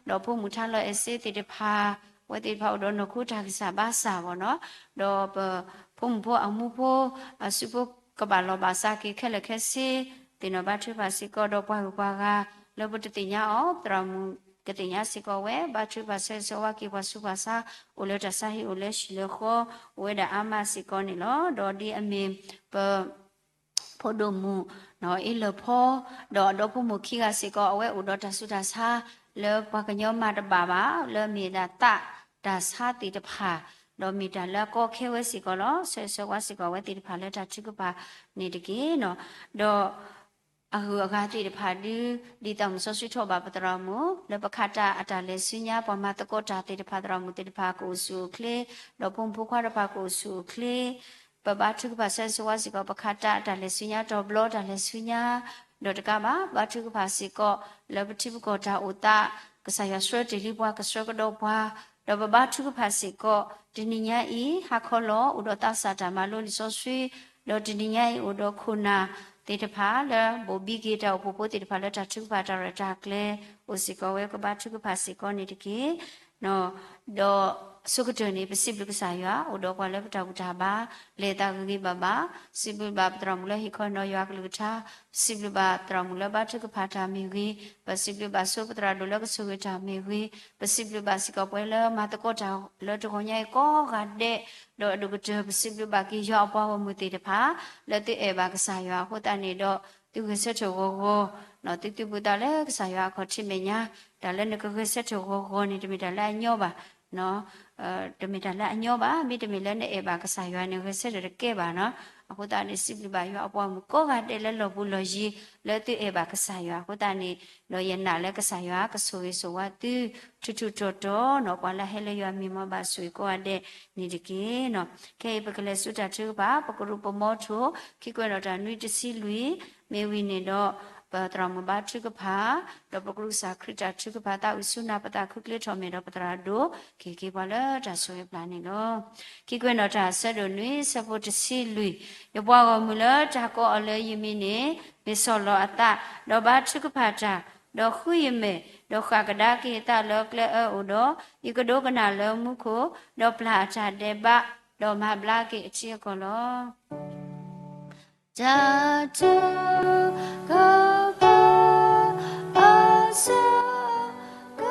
ဒီးဖိမုၣ်ထါလီၤအဲၣ်စ့သ့ၣ်တဖၣ်, အဝဲသ့ၣ်တဖၣ်အိၣ်ဒီးနီၢ်ခိတၢ်ဂံၢ်စၢ်ဘါစၢ်ဘၣ်နီၤ, ဒီးပဖိမုၣ်ဖိအမူဖိ အစုဖိကဘၣ်လီၤဘၣ်စးက့ၤခဲလၢာ်ခဲဆ့, သ့ၣ်နီၣ်ဘါထုကဖၣ်စ့ၢ်ကီးဒီးပှၤဂုၤပှၤဂၤ လၢပတသ့ၣ်ညါအီၤ သရၣ်မုၣ်ကသ့ၣ်ညါစ့ၢ်ကီးဝဲ ဘါထုကဖၣ်ဆၢဂ့ၤဆၢဝါက့ၤပှၤဆူးပှၤဆါ အိၣ်လၢတၢ်ဆါဟံၣ်အိၣ်လၢဟံၣ်လၢဃီ အိၣ်ဝဲဒၣ်အါမးစ့ၢ်ကီးန့ၣ်လီၤ. ဒီးဒ်အမ့ၢ်ပ ဖိဒိၣ်မုၣ် အ့လၢၢ်ဖီ ဒီးအဒီဖိမိၢ်ခံဂၤစ့ၢ်ကီး အဝဲအိၣ်ဒီးတၢ်ဆူးတၢ်ဆါ လၢပှၤကညီမၤတဘၣ်ဘၣ် လၢမ့ၢ်ဒၣ်သးတၢ်ဆါသ့ၣ်တဖၣ်, ဒီးမ့ၢ်တၢ်လၢအကီခဲဝဲစ့ၢ်ကီးလီၤ. ဆၢဂ့ၤဆၢဝါစ့ၢ်ကီးအဝဲသ့ၣ်တဖၣ်လၢတၢ်ထုကဖၣ်န့ၣ်တက့ၢ်နီၤ. ဒီး အဂုၤအဂၤသ့ၣ်တဖၣ်ဒုး ဒ်သးမုၣ်စီဆှံထီၣ်ဘၣ်ပသရၣ်မုၣ် လၢပခးတၢ်အတၢ်လဲၤဆူညါ ပှၤမၤသကိးတၢ်သ့ၣ်တဖၣ် သရၣ်မုၣ်သ့ၣ်တဖၣ်ကအိၣ်ဆူၣ်အိၣ်ချ့, ဒီးဖိမုၣ်ဖိခွါတဖၣ်ကအိၣ်ဆူၣ်အိၣ်ချ့, ပဘါထုကဖၣ်ဆၢဂ့ၤဆၢဝါစ့ၢ်ကီး ပခးတၢ်အတၢ်လဲၤဆူညါ တီၤဘျီတၢ်လဲၤဆူညါ, ဒီးတကးဘၣ် ဘါထုကဖၣ်စ့ၢ်ကီး လၢပထံပကီၢ်တၢ်အိၣ်သး ကစၢ်ယွၤဆှၢတ့ၢ်လံပှၤ ကဆှၢကဒီးပှၤ, ဒီးပဘါထုကဖၣ်စ့ၢ်ကီး တနံၤညါအံၤ ဟါခီလီၤ အိၣ်ဒီးသးစၢ်တၢ်မၤလိလံာ်စီဆှံ, ဒီးတနံၤညါအံၤအိၣ်ဒီးခိၣ်နၢ်သ့ၣ်တဖၣ် လၢဘိၣ်ဘံက့ၤတၢ်အိၣ်ဖှိၣ်ဖိသ့ၣ်တဖၣ်လၢတၢ်ထုကဖၣ်တၢ်ရဲၣ်တၢ်ကျဲၤ အိၣ်စ့ၢ်ကီးဝဲ ကဘါထုကဖၣ်စ့ၢ်ကီးန့ၣ်တက့ၢ်. ဒီးအဆိကတၢၢ်န့ၣ် ပစံးဘျုးကစၢ်ယွၤ အိၣ်ဒီးပှၤလၢပတၢ်ဘူၣ်တၢ်ဘါ လဲၤသးဂ့ၤဂ့ၤဘၣ်ဘၣ်, စံးဘျုးဘၣ်ပသရၣ်မုၣ်လၢဟ့ၣ်ခီဟ့ၣ်နီၤယွၤအကလုၢ်ကထါ, ပစံးဘျုးဘၣ်သရၣ်မုၣ်လၢဘါထုကဖၣ်တၢ်မ့ၢ်ဂ့ၤ, ပစံးဘျုးဘၣ်ဆိပသရၣ်ဒိၣ်လၢကဆိၣ်ဂ့ၤတၢ်မ့ၢ်ဂ့ၤ, ပစံးဘျုးဘၣ်စ့ၢ်ကီးပှၤလၢမၤသကိးတၢ်လၢတဂီၤညါအံၤကိးဂၤဒဲး, ဒီးအဒိၣ်ကတၢၢ် ပစံးဘျုးဘၣ်က့ၤယွၤအပှၤဂီၢ်မုၢ်သ့ၣ်တဖၣ် လၢသုအဲၣ်ဘၣ်ကစၢ်ယွၤအဃိသတးန့ၣ်ဒီး သုဂဲၤဆၢထၢၣ်ဂီၤဂီၤ, သုသုးဘူးသးလၢကစၢ်ယွၤအခီၣ်ထံးမဲာ်ညါ, တၢ်လၢနကဂဲၤဆၢထၢၣ်ဂီၤဂီၤန့ၣ် တမ့ၢ်တၢ်လၢအညီဘၣ် တမ့ၢ်တၢ်လၢအညီဘၣ်, မ့တမ့ၢ်လၢနအဲၣ်ဘၣ်ကစၢ်ယွၤန့ၣ် ဂဲၤဆၢထၢၣ်တကဲဘၣ်နီၤ. အဃိသတးန့ၣ် စံးဘျုးဘၣ်ယွၤအပှၤဂီၢ်မုၢ်ကိးဂၤဒဲးလၢလီၢ်ဘူးလီၢ်ယံၤ လၢသုအဲၣ်ဘၣ်ကစၢ်ယွၤအဃိသတးန့ၣ်, ဒီးယနာ်လၢကစၢ်ယွၤကဆိၣ်ဂ့ၤဆိၣ်ဝါသု ထူးထူးတီၤတီၤနီၤ, ပှၤလၢဟဲလၢယွၤမံၤမီၤဘၣ်ဆိၣ်ဂ့ၤကိးဂၤဒဲးန့ၣ်တက့ၢ်နီၤ. ခဲအံၤပကလဲၤဆူတၢ်ထုကဖၣ် ပကရူၢ်ပမီထိၣ် ခံကွဲးနီၣ်တၢ်နွံတဆံလွံၢ်, မ့ၢ်ဝံၤန့ၣ်ဒီး ပသရၣ်မုၣ်ဘါထုကဖၣ်, ဒီးပကရူၢ်ကစၢ်ခရံာ်တၢ်ထုကဖၣ် သးဝံၣ်ဆူနၢ်ပသးခုကျ့ထီၣ်မဲာ်ဒီးပသရၣ်ဒိၣ် ကဟ့ၣ်က့ၤပှၤလၢတၢ်ဆိၣ်ဂ့ၤပျၢ်န့ၣ်လီၤ. ခံကွဲးနီၣ်တၢ်ဆၢဒိၣ်နွံ ဆၢဖိတဆံလွံၢ်, ယပှၤဂီၢ်မုၢ်လၢတၢ်ကိးအီၤလၢယမံၤန့ၣ် မ့ၢ်ဆီၣ်လီၤအသး, ဒီးဘါထုကဖၣ်တၢ်, ဒီးဃုယမဲာ်, ဒီးဃၣ်ကဒါက့ၤအသးလၢကျဲအၢအိၣ်ဒီး, ယကဒိကနၣ်လၢမူခိၣ်, ဒီးပျၢ်အတၢ်ဒဲးဘး, ဒီးမၤဘျါက့ၤအထံအကီၢ်လီၤ. တၢ်ထုကဖၣ် အဆၢက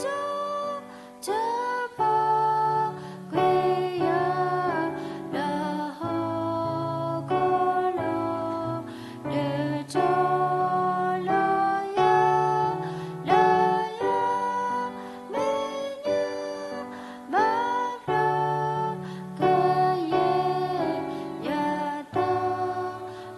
တီၢ် တပာ်ကွံာ်ယၤ လၢဟီၣ်ခိၣ်လီၤ. ဒုးတီၤလီၤယၤ လၢယမဲာ်ညါ ဘၣ်ဖျါ ကယဲၢ်ယသး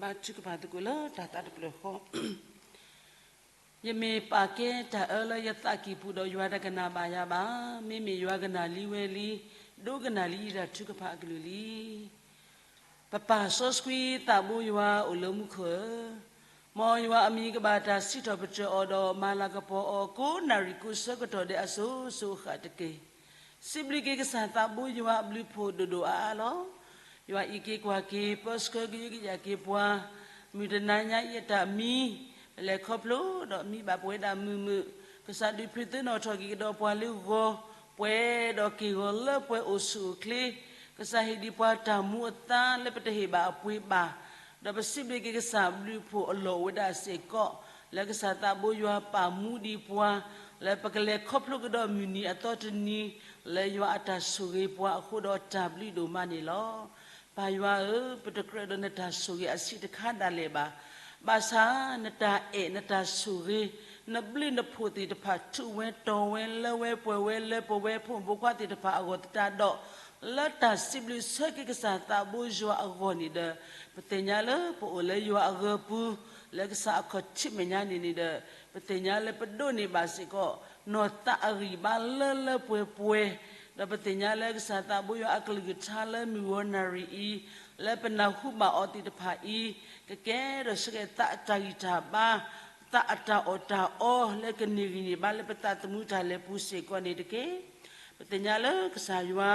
ဘါထုကဖၣ်သကိးလၢတၢ်သးတဖျၢၣ်ဃီ. ယမ့ၢ်ပာ်ကဲတၢ်အၢလၢယသးကံၢ်ပူၤဒီး ယွၤတကနၣ်ဘၣ်ယၤဘၣ်. မ့မ့ၢ်ယွၤကနၣ်လံဝဲလံ, ဒိကနၣ်လံယတၢ်ထုကဖၣ်အကလုၢ်လံ. ပပၢ်စီဆှံသးဘိယွၤအိၣ်လၢမူခိၣ်ဧၢ, မ်ယွၤအမံၤကဘၣ်တၢ်စံးထီၣ်ပတြၢၤအီၤဒီး မၤလၤကပီၤအီၤ ကိးနၣ်ရံၣ်ကိးဆၢကတီၢ်ဒဲးအစိၤစိၤအဃၣ်တက့ၢ်. စံးဘျုးက့ၤကစၢ်သးဘိယွၤအဘျုးဖှိၣ်ဒိၣ်ဒိၣ်အါအါလီၤ. ယွၤအံးက့ၤကွၢ်က့ၤ ပၢဆှၢကယုကယၤက့ၤပှၤ, မုၢ်တနၤညါအံၤအတၢ်မံ ပလဲၤခီဖျိဒီးမံဘၣ်ပဝဲဒၣ်မုာ်မုာ်, ကစၢ်ဒုးဖုးသ့ၣ်နီၣ်ထီၣ်က့ၤကဒီးပှၤလၢဂီၤ, ပှဲၤဒီးက့ၢ်ဂီၤလၢပှဲၤအိၣ်ဆူၣ်အိၣ်ချ့, ကစၢ်ဟ့ၣ်ဒံးပှၤတၢ်မူအသါလၢပတဟ့ၣ်ဘၣ်အပှ့ၤဘၣ်, ဒီးပစံးဘျုးက့ၤကစၢ်ဘျုးဖှိၣ်အလီၢ်အိၣ်ဝဲဒၣ်စ့ၢ်ကီး, လၢကစၢ်သးဘိယွၤပာ်မူဒံးပှၤ, လၢပကလဲၤခီဖျိကဒီးမုၢ်နံၤအသီတနံၤ, လၢယွၤအတၢ်ဆိၣ်ဂ့ၤပှၤအဃိဒီးတၢ်ဘျုးဒိၣ်မးန့ၣ်လီၤ. ပၢ်ယွၤဧၢ, ပတကြၢးဒီးနတၢ်ဆိၣ်ဂ့ၤအဆံးတခါဒၣ်လဲာ်ဘၣ်. ဘၣ်ဆၣ်နတၢ်အဲၣ်နတၢ်ဆိၣ်ဂ့ၤ, နဘျုးနဖှိၣ်သ့ၣ်တဖၣ် ထူးဝဲတီၤဝဲလၢဝဲပှဲၤဝဲလၢပဝဲဖိမုၣ်ဖိခွါသ့ၣ်တဖၣ်အဂီၢ် သတးဒီး လၢတၢ်စံးဘျုးဆၢက့ၤကစၢ်သးဘိယွၤအဂီၢ်န့ၣ်ဒီး, ပသ့ၣ်ညါလၢပအိၣ်လၢယွၤအဂၢၤပူၤ, လၢကစၢ်အခီၣ်ထံးမဲာ်ညါန့ၣ်န့ၣ်ဒီး, ပသ့ၣ်ညါလၢပဒိးန့ၢ်ဘၣ်စ့ၢ်ကီး နီၢ်သးအဂံၢ်ဘါလၢလၢပှဲၤပှဲၤ, ဒီးပသ့ၣ်ညါလၢကစၢ်သးဘိယွၤအကလုၢ်ကထါလၢမုၢ်ဂီၤနၣ်ရံၣ်အံၤ, လၢပနၢ်ဟူဘၣ်အီၤသ့ၣ်တဖၣ်အံၤ, ကကဲထီၣ်ဆှဲသးအတၢ်ဂံၢ်တၢ်ဘါ, သးအတၢ်အီၣ်တၢ်အီ, လၢကန့ၢ်ဂံၢ်န့ၢ်ဘါလၢပသးသမူတၢ်လဲၤပူၤစ့ၢ်ကီးန့ၣ်တက့ၢ်. ပသ့ၣ်ညါလၢကစၢ်ယွၤ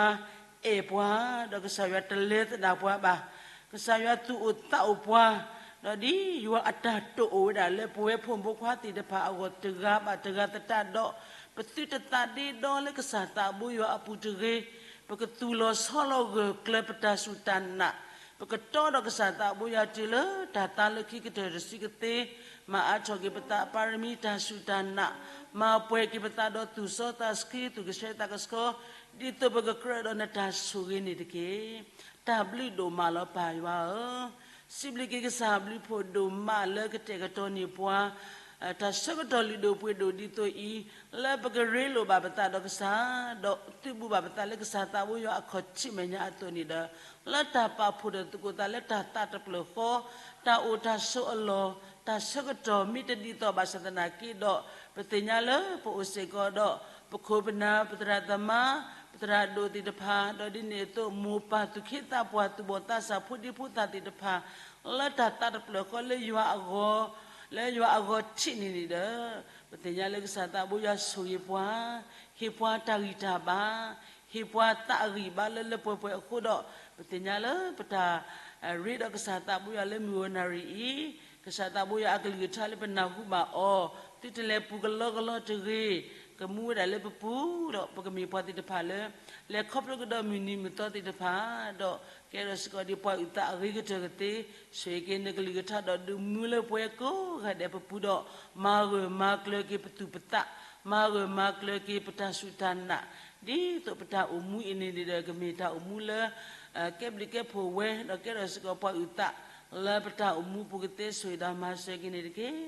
အဲၣ်ပှၤ, ဒီးကစၢ်ယွၤတလဲၤသဒၣ်ပှၤဘၣ်. ကစၢ်ယွၤသူၣ်အိၣ်သးအိၣ်ပှၤ, ဒီးဒ်ယွၤအတၢ်တိာ်အိၣ်ဝဲဒၣ်လၢပဝဲဖိမုၣ်ဖိခွါသ့ၣ်တဖၣ်အဂီၢ်တဂၤဘၣ်တဂၤသတးဒီး, ပသုတသးဒ့ဒီလၢကစၢ်သးဘိယွၤအပူၤတဂ့ၤ, ပကသူၣ်လီၤဆီလီၤဂၢၢ်ကျၢၤပတၢ်စူၢ်တၢ်နာ်, ပကတီဒီးကစၢ်သးဘိယွၤတုၤလၢတၢ်သါလၢခံကတၢၢ်တဆံကသ့, မၤအါထီၣ်က့ၤပသးပၢၤရမံတၢ်စူၢ်တၢ်နာ်, မၤပှဲၤက့ၤပသးဒီးသူၣ်စီသးဆှံ သူၣ်ကဆှဲသးကဆှီ, ဒ်သိးပကကြၢးဒီးနတၢ်ဆိၣ်ဂ့ၤန့ၣ်တက့ၢ်. တၢ်ဘျုးဒိၣ်မးလီၤပၢ်ယွၤဧၢ, စံးဘျုးက့ၤကစၢ်ဘျုးဖှိၣ်ဒိၣ်မးလၢကတဲာ်ကတီၤန့ၢ်ပှၤ တၢ်ဆၢကတီၢ်လုၢ်ဒိၣ်ပှ့ၤဒိၣ်ဒ်သိးအံၤ, လၢပကရ့လိာ်ဘၣ်ပသးဒီးကစၢ်, ဒီးသုးဘူးဘၣ်ပသးလၢကစၢ်သးဘိယွၤအခီၣ်ထံးမဲာ်ညါအသိးန့ၣ်ဒီး, လၢတၢ်ပာ်ဖှိၣ်ထီၣ်သကိးသးလၢတၢ်သးတဖျၢၣ်ဃီ, တၢ်အိၣ်တၢ်ဆိးအလီၢ်, တၢ်ဆၢကတီၢ်မ့ၢ်တဒ်သိးဘၣ်ဆၣ်သနာ်က့ဒီး, ပသ့ၣ်ညါလၢပအိၣ်စ့ၢ်ကီးဒီး ပခိၣ်ပနၢ် ပသရၣ်သမါ ပသရၣ်ဒိၣ်သ့ၣ်တဖၣ်, ဒီးဒ်န့ၣ်အသိးမိၢ်ပၢ်သူၣ်က့သးပှၢ်သူၣ်ဘီၣ်သးစၢ်ဖိဒံဖိသၣ်သ့ၣ်တဖၣ်, လၢတၢ်သးတဖျၢၣ်ဃီလၢယွၤအဂီၢ်, လၢယွၤအဂီၢ်ထံးန့ၣ်န့ၣ်ဒီး, ပသ့ၣ်ညါလၢကစၢ်သးဘိယွၤဆိၣ်ဂ့ၤပှၤ, ဟ့ၣ်ပှၤတၢ်ဂံၢ်တၢ်ဘါ, ဟ့ၣ်ပှၤသးအဂံၢ်ဘါလၢလၢပှဲၤပှဲၤအဃိဒီး, ပသ့ၣ်ညါလၢပတၢ် ရ့ဒီးကစၢ်သးဘိယွၤလၢမုၢ်ဂီၤနၣ်ရံၣ်အံၤ, ကစၢ်သးဘိယွၤအကလုၢ်ကထါလၢပနၢ်ဟူဘၣ်အီၤ, သုတလဲၤပူၤကလီကလီတဂ့ၤ, ကမူဝဲဒၣ်လၢပပူၤဒီး ပကမ့ၢ်ပှၤသ့ၣ်တဖၣ်လၢ လဲၤခီဖျိကဒီးမုၢ်နံၤမုၢ်သီသ့ၣ်တဖၣ်, ဒီးကဲထီၣ်စ့ၢ်ကီးဒ်ပှၤအုၣ်သးအဂ့ၤကတၢၢ်ကသ့, ဆိၣ်ဂ့ၤက့ၤနကလုၢ်ကထါဒီးဒုးမူလၢပဝဲကိးဂၤဒဲးပပူၤဒီး, မၤဂၢၢ်မၤကျၢၤက့ၤပသူၣ်ပသး, မၤဂၢၢ်မၤကျၢၤက့ၤပတၢ်စူၢ်တၢ်နာ်, ဒ်သိးပတၢ်အိၣ်မူအံၤန့ၣ်န့ၣ်ဒီး ကမ့ၢ်တၢ်အိၣ်မူလၢ ကဲဘျုးကဲဖှိၣ်ဝဲ, ဒီးကဲထီၣ်စ့ၢ်ကီးပှၤအုၣ်သး လၢပတၢ်အိၣ်မူပူၤကသ့ဆိၣ်ဂ့ၤဒီးမၤစၢၤက့ၤန့ၣ်တက့ၢ်.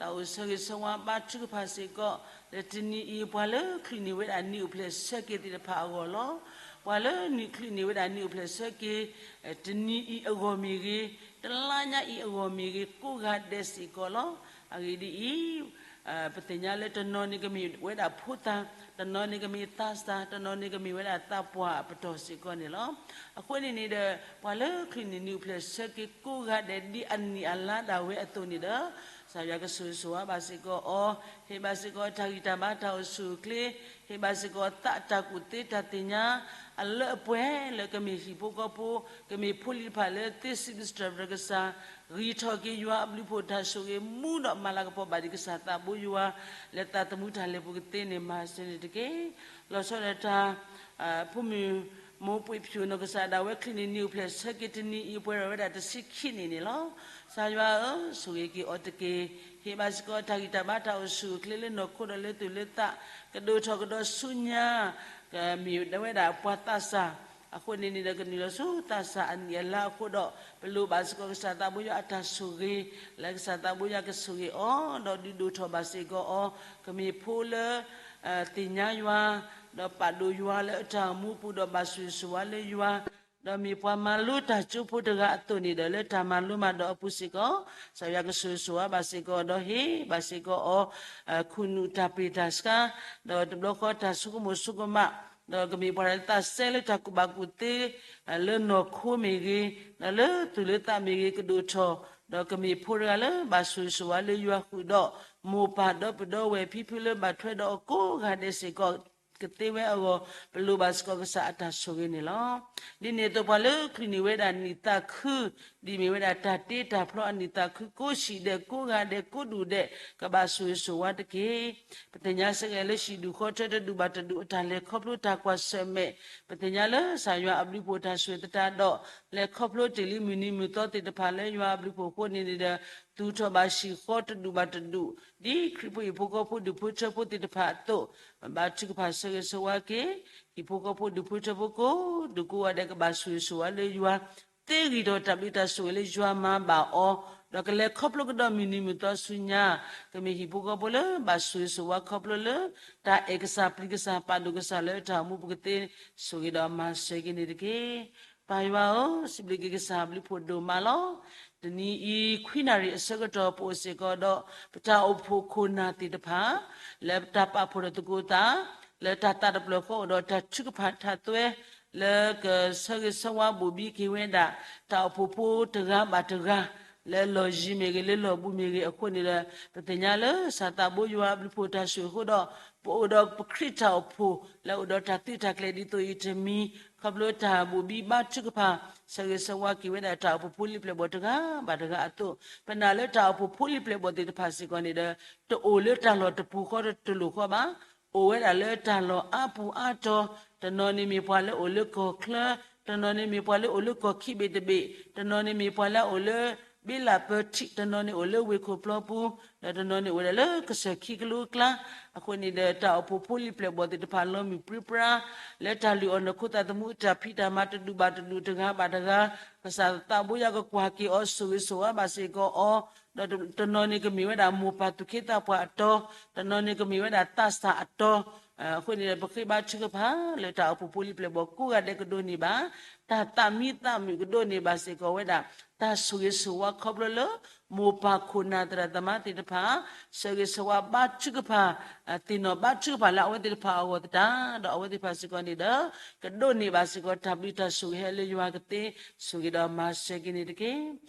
တၢ်အိၣ်ဆၢဂ့ၤဆၢဝါဘါထုကဖၣ်စ့ၢ်ကီး လၢတနံၤအံၤ ပှၤလၢချုးန့ၢ်ဝဲဒၣ်နံၣ်အိၣ်ဖျဲၣ်ဆၢက့ၤသ့ၣ်တဖၣ်အဂီၢ်လီၤ. ပှၤလၢနံၣ်ချုးန့ၢ်ဝဲဒၣ်နံၣ်အိၣ်ဖျဲၣ်ဆၢက့ၤ တနံၤအံၤအဂီၢ်မ့ၢ်ဂ့ၤ, တလါညါအံၤအဂီၢ်မ့ၢ်ဂ့ၤ, ကိးဂၤဒဲးစ့ၢ်ကီးလီၤ. အဂ့ၢ်ဒ်အံၤ, ပသ့ၣ်ညါလၢတနီၤန့ၣ်ကမ့ၢ်ဝဲဒၣ်ဖိသၣ်, တနီၤန့ၣ်ကမ့ၢ်သးစၢ်, တနီၤန့ၣ်ကမ့ၢ်ဝဲဒၣ်သးပှၢ်အပတီၢ်စ့ၢ်ကီးန့ၣ်လီၤ. အဃိန့ၣ်န့ၣ်ဒီး ပှၤလၢချုးန့ၢ်နံၣ်အိၣ်ဖျဲၣ်ဆၢက့ၤကိးဂၤဒဲးဒ်အနံၣ်အလါဒၣ်ဝဲအသိးန့ၣ်ဒီး, ကစၢ်ယွၤကဆိၣ်ဂ့ၤဆိၣ်ဝါဘၣ်စ့ၢ်ကီးအီၤ, ဟ့ၣ်ဘၣ်စ့ၢ်ကီးတၢ်ဂံၢ်တၢ်ဘါတၢ်အိၣ်ဆူၣ်အိၣ်ချ့, ဟ့ၣ်ဘၣ်စ့ၢ်ကီးသးအတၢ်ကူၣ်သ့တၢ်သ့ၣ်ညါ အလၢအပှဲၤလၢကမ့ၢ်ဟံၣ်ဖိဃီဖိ, ကမ့ၢ်ဖိလံၤတဖၣ်လၢသ့စံးဘျုးစံးထီၣ်ပတြၢၤကစၢ်, ဂံၢ်ထီၣ်က့ၤယွၤအဘျုးဖှိၣ်တၢ်ဆိၣ်ဂ့ၤမူဒီးမၤလၤကပီၤဘၣ်ဒံးကစၢ်သးဘိယွၤ လၢသးသမူတၢ်လဲၤပူၤကသ့န့ၣ်မၤစၢၤန့ၣ်တက့ၢ်. လီၤဆီဒၣ်တၢ် ဖိမုၣ်မိၢ်ပှ့ၤဖၠိၣ်နီၢ်ကစၢ်ဒၣ်ဝဲချုးန့ၢ်နံၣ်အိၣ်ဖျဲၣ်ဆၢက့ၤတနံၤအံၤ ပှဲၤထီၣ်ဝဲဒၣ်တဆံခံနံၣ်န့ၣ်လီၤ. ကစၢ်ယွၤဧၢ, ဆိၣ်ဂ့ၤက့ၤအီၤတက့ၢ်. ဟ့ၣ်ဘၣ်စ့ၢ်ကီးတၢ်ဂံၢ်တၢ်ဘါတၢ်အိၣ်ဆူၣ်အိၣ်ချ့လၢနီၢ်ခိဒီးလၢသူၣ်လၢသး, ကဒိၣ်ထီၣ်ကဒီးဆူညါ ကမ့ၢ်ဝဲဒၣ်ပှၤသးစၢ်, အဃိန့ၣ်န့ၣ်ဒီးကနုာ်လီၤဆူသးစၢ်အနံၣ်အလါအဃိဒီး ပလိၣ်ဘၣ်စ့ၢ်ကီးကစၢ်သးဘိယွၤအတၢ်ဆိၣ်ဂ့ၤ, လၢကစၢ်သးဘိယွၤကဆိၣ်ဂ့ၤအီၤ ဒီးဒုးဒိၣ်ထီၣ်ဘၣ်စ့ၢ်ကီးအီၤ, ကမ့ၢ်ဖိလၢ သ့ၣ်ညါယွၤ, ဒီးပာ်ဒိၣ်ယွၤလၢအတၢ်အိၣ်မူပူၤဒီးဘၣ်ဆိၣ်ဂ့ၤဆိၣ်ဝါလၢယွၤ ဒီးမ့ၢ်ပှၤမၤလိတၢ်ကၠိဖိတဂၤအသိးန့ၣ်ဒီး လၢတၢ်မၤလိမၤဒိးအပူၤစ့ၢ်ကီး ကစၢ်ယွၤကဆိၣ်ဂ့ၤဆိၣ်ဝါဘၣ်စ့ၢ်ကီး ဒီးဟ့ၣ်ဘၣ်စ့ၢ်ကီးအီၤ ခိၣ်နူာ်တၢ်ပ့ၢ်တၢ်ဆှါ, ဒီးတဘျီဃီတၢ်ဆိကမိၣ်ဆိကမး, ဒီးကမ့ၢ်ပှၤလၢသးစဲလၢတၢ်ကူၣ်ဘၣ်ကူၣ်သ့ လၢနီၢ်ခိမ့ၢ်ဂ့ၤ, ဒီးလၢသူၣ်လၢသးမ့ၢ်ဂ့ၤ ကဒိၣ်ထီၣ်, ဒီးကမ့ၢ်ဖိတဂၤလၢဘၣ်ဆိၣ်ဂ့ၤဆိၣ်ဝါလၢယွၤဃုာ်ဒီး မိၢ်ပၢ်ဒီပုၢ်ဒီဝဲၢ်ဖံဖုလၢဘၣ်ထွဲဒီးအကိးဂၤဒဲးစ့ၢ်ကီး ကသ့ဝဲအဂီၢ် ပလိၣ်ဘၣ်စ့ၢ်ကီးကစၢ်အတၢ်ဆိၣ်ဂ့ၤန့ၣ်လီၤ. ဒ်န့ၣ်အသိးပှၤလၢချုးန့ၢ်ဝဲဒၣ်နံၣ်သးခု ဒ်မ့ၢ်ဝဲဒၣ်တၢ်တ့တၢ်ဖျီအနံၣ်သးခု ကိးဆံၣ်ဒဲး ကိးဂၤဒဲး ကိးဒူၣ်ဒဲး ကဘၣ်ဆိၣ်ဂ့ၤဆိၣ်ဝါတက့ၢ်. ပသ့ၣ်ညါစ့ၢ်ကီးလၢဟံၣ်ဒူၣ်ဃီထၢတဒူၣ်ဘၣ်တဒူၣ်အတၢ်လဲၤခီဖျိတၢ်ကွၢ်ဆၢၣ်မဲာ်, ပသ့ၣ်ညါလၢကစၢ်ယွၤအဘျုးအဖှိၣ်တၢ်ဆိၣ်ဂ့ၤသတးဒီး လဲၤခီဖျိတ့ၢ်လံမုၢ်နံၤမုၢ်သီသ့ၣ်တဖၣ်လၢယွၤအဘျုးအဖှိၣ်အဃိန့ၣ်ဒီး သူၣ်ထီၣ်ဘၣ်ဟံၣ်ဃီတဒူၣ်ဘၣ်တဒူၣ် ဒ်ခရံာ်ဖိဟံၣ်ဖိဃီဖိဒူၣ်ဖိထၢဖိသ့ၣ်တဖၣ်အသိး, ဘါထုကဖၣ်ဆၢဂ့ၤဆၢဝါက့ၤ ဟံၣ်ဖိဃီဖိဒူၣ်ဖိထၢဖိကိးဒူၣ်ကိးဂၤဒဲးကဘၣ်ဆိၣ်ဂ့ၤဆိၣ်ဝါလၢယွၤ သ့ဂံၢ်ဒီးတၢ်ဘျုးတၢ်ဆိၣ်ဂ့ၤလၢယွၤမၤဘၣ်အီၤ, ဒီးကလဲၤခီဖျိကဒီးမုၢ်နံၤမုၢ်သီဆူညါ, ကမ့ၢ်ဟံၣ်ဖိဃီဖိလၢဘၣ်ဆိၣ်ဂ့ၤဆိၣ်ဝါခီဖျိလၢ တၢ်အဲၣ်ကစၢ်ပျံၤကစၢ်ပာ်ဒိၣ်ကစၢ်လၢတၢ်အိၣ်မူပူၤကသ့ဆိၣ်ဂ့ၤဒီးမၤစၢၤက့ၤန့ၣ်တက့ၢ်. ပၢ်ယွၤဧၢ, စံးဘျုးက့ၤကစၢ်အဘျုးအဖှိၣ်ဒိၣ်မးလီၤ. တနံၤအံၤ ခွံနၣ်ရံၣ်အဆၢကတီၢ် ပအိၣ်စ့ၢ်ကီးဒီး ပတၢ်အိၣ်ဖှိၣ်ခိၣ်နၢ်သ့ၣ်တဖၣ် လၢတၢ်ပာ်ဖှိၣ်ဒီးသကိးသး လၢတၢ်သးတဖျၢၣ်ဃီအိၣ်ဒီးတၢ်ထုကဖၣ်ထးသွဲ လၢကဆၢဂ့ၤဆၢဝါဘိၣ်ဘံက့ၤဝဲဒၣ် တၢ်အိၣ်ဖှိၣ်ဖိတဂၤဘၣ်တဂၤ လၢလီၢ်ယံၤမ့ၢ်ဂ့ၤ လၢလီၢ်ဘူးမ့ၢ်ဂ့ၤအဃိန့ၣ်ဒီး ပသ့ၣ်ညါလၢကစၢ်သးဘိယွၤအဘျုးအဖှိၣ်တၢ်ဆိၣ်ဂ့ၤအဃိဒီး ပအိၣ်ဒီးပခရံာ်တၢ်အိၣ်ဖှိၣ် လၢအိၣ်ဒီးတၢ်သုးတၢ်ကျဲၤဒ်သိးအံၤတမံၤ ခီဖျိတၢ်ဘိၣ်ဘံဘါထုကဖၣ် ဆၢဂ့ၤဆၢဝါက့ၤဝဲဒၣ်တၢ်အိၣ်ဖှိၣ်ဖိလံာ်ပျဲၢ်ဘီၣ်တဂၤဘၣ်တဂၤအသိး, ပနာ်လၢတၢ်အိၣ်ဖှိၣ်ဖိလံာ်ပျဲၢ်ဘီၣ်သ့ၣ်တဖၣ်စ့ၢ်ကီးန့ၣ်ဒီး တအိၣ်လၢတၢ်လီၢ်တပူၤဃီတလိၤဃီဘၣ်, အိၣ်ဝဲဒၣ်လၢတၢ်လီၢ်အါပူၤအါတီၤ, တနီၤန့ၣ်မ့ၢ်ပှၤလၢအိၣ်လၢကီၢ်ချၢ, တနီၤန့ၣ်မ့ၢ်ပှၤလၢအိၣ်လၢကီၢ်ခံဘ့ၣ်တဘ့ၣ်, တနီၤန့ၣ်မ့ၢ်ပှၤလၢအအိၣ်လၢ ဘ့လၣ်ပၢထံး, တနီၤန့ၣ်အိၣ်လၢဝ့ၢ်ခိၣ်ပျီပူၤ, ဒီးတနီၤန့ၣ်အိၣ်ဝဲဒၣ်လၢကစၢၢ်ခံကလိကျါ, အဃိန့ၣ်ဒီး တၢ်အိၣ်ဖှိၣ်ဖိလံာ်ပျဲၢ်ဘီၣ်သ့ၣ်တဖၣ်လီၤမုၢ်ပြံပြါ, လၢတၢ်လုၢ်အီၣ်နီၢ်ခိသးသမူအတၢ်ဖံးတၢ်မၤတဒူၣ်ဘၣ်တဒူၣ်တဂၤဘၣ်တဂၤ, ကစၢ်သးဘိယွၤကကွၢ်က့ၤအီၤ ဆိၣ်ဂ့ၤဆိၣ်ဝါဘၣ်စ့ၢ်ကီးအီၤ, ဒီးတနီၤန့ၣ်ကမ့ၢ်ဝဲဒၣ်မိၢ်ပၢ်သူၣ်က့သးပှၢ်အတီၤ, တနီၤန့ၣ်ကမ့ၢ်ဝဲဒၣ်သးစၢ်အတီၤ, အဃိန့ၣ်ဒီး ပဃ့ဘါထုကဖၣ်လၢတၢ်အိၣ်ဖှိၣ်ဖိလံာ်ပျဲၢ်ဘီၣ်ကိးဂၤဒဲးကဒိးန့ၢ်ဘၣ် တၢ်သးမံသးမုာ်ကဒိးန့ၢ်ဘၣ်စ့ၢ်ကီးဝဲဒၣ် တၢ်ဆိၣ်ဂ့ၤဆိၣ်ဝါခီဖျိလၢ မိၢ်ပၢ်ခိၣ်နၢ်သရၣ်သမါသ့ၣ်တဖၣ် ဆၢဂ့ၤဆၢဝါဘါထုကဖၣ်, သ့ၣ်နီၣ်ဘါထုကဖၣ်လၢအဝဲသ့ၣ်တဖၣ်အဂီၢ်သတးဒီး အဝဲသ့ၣ်တဖၣ်စ့ၢ်ကီးန့ၣ်ဒီး ကဒိးန့ၢ်ဘၣ်စ့ၢ်ကီးတၢ်ဘျုးတၢ်ဆိၣ်ဂ့ၤဟဲလၢယွၤကသ့ ဆိၣ်ဂ့ၤဒီးမၤစၢၤက့ၤန့ၣ်တက့ၢ်.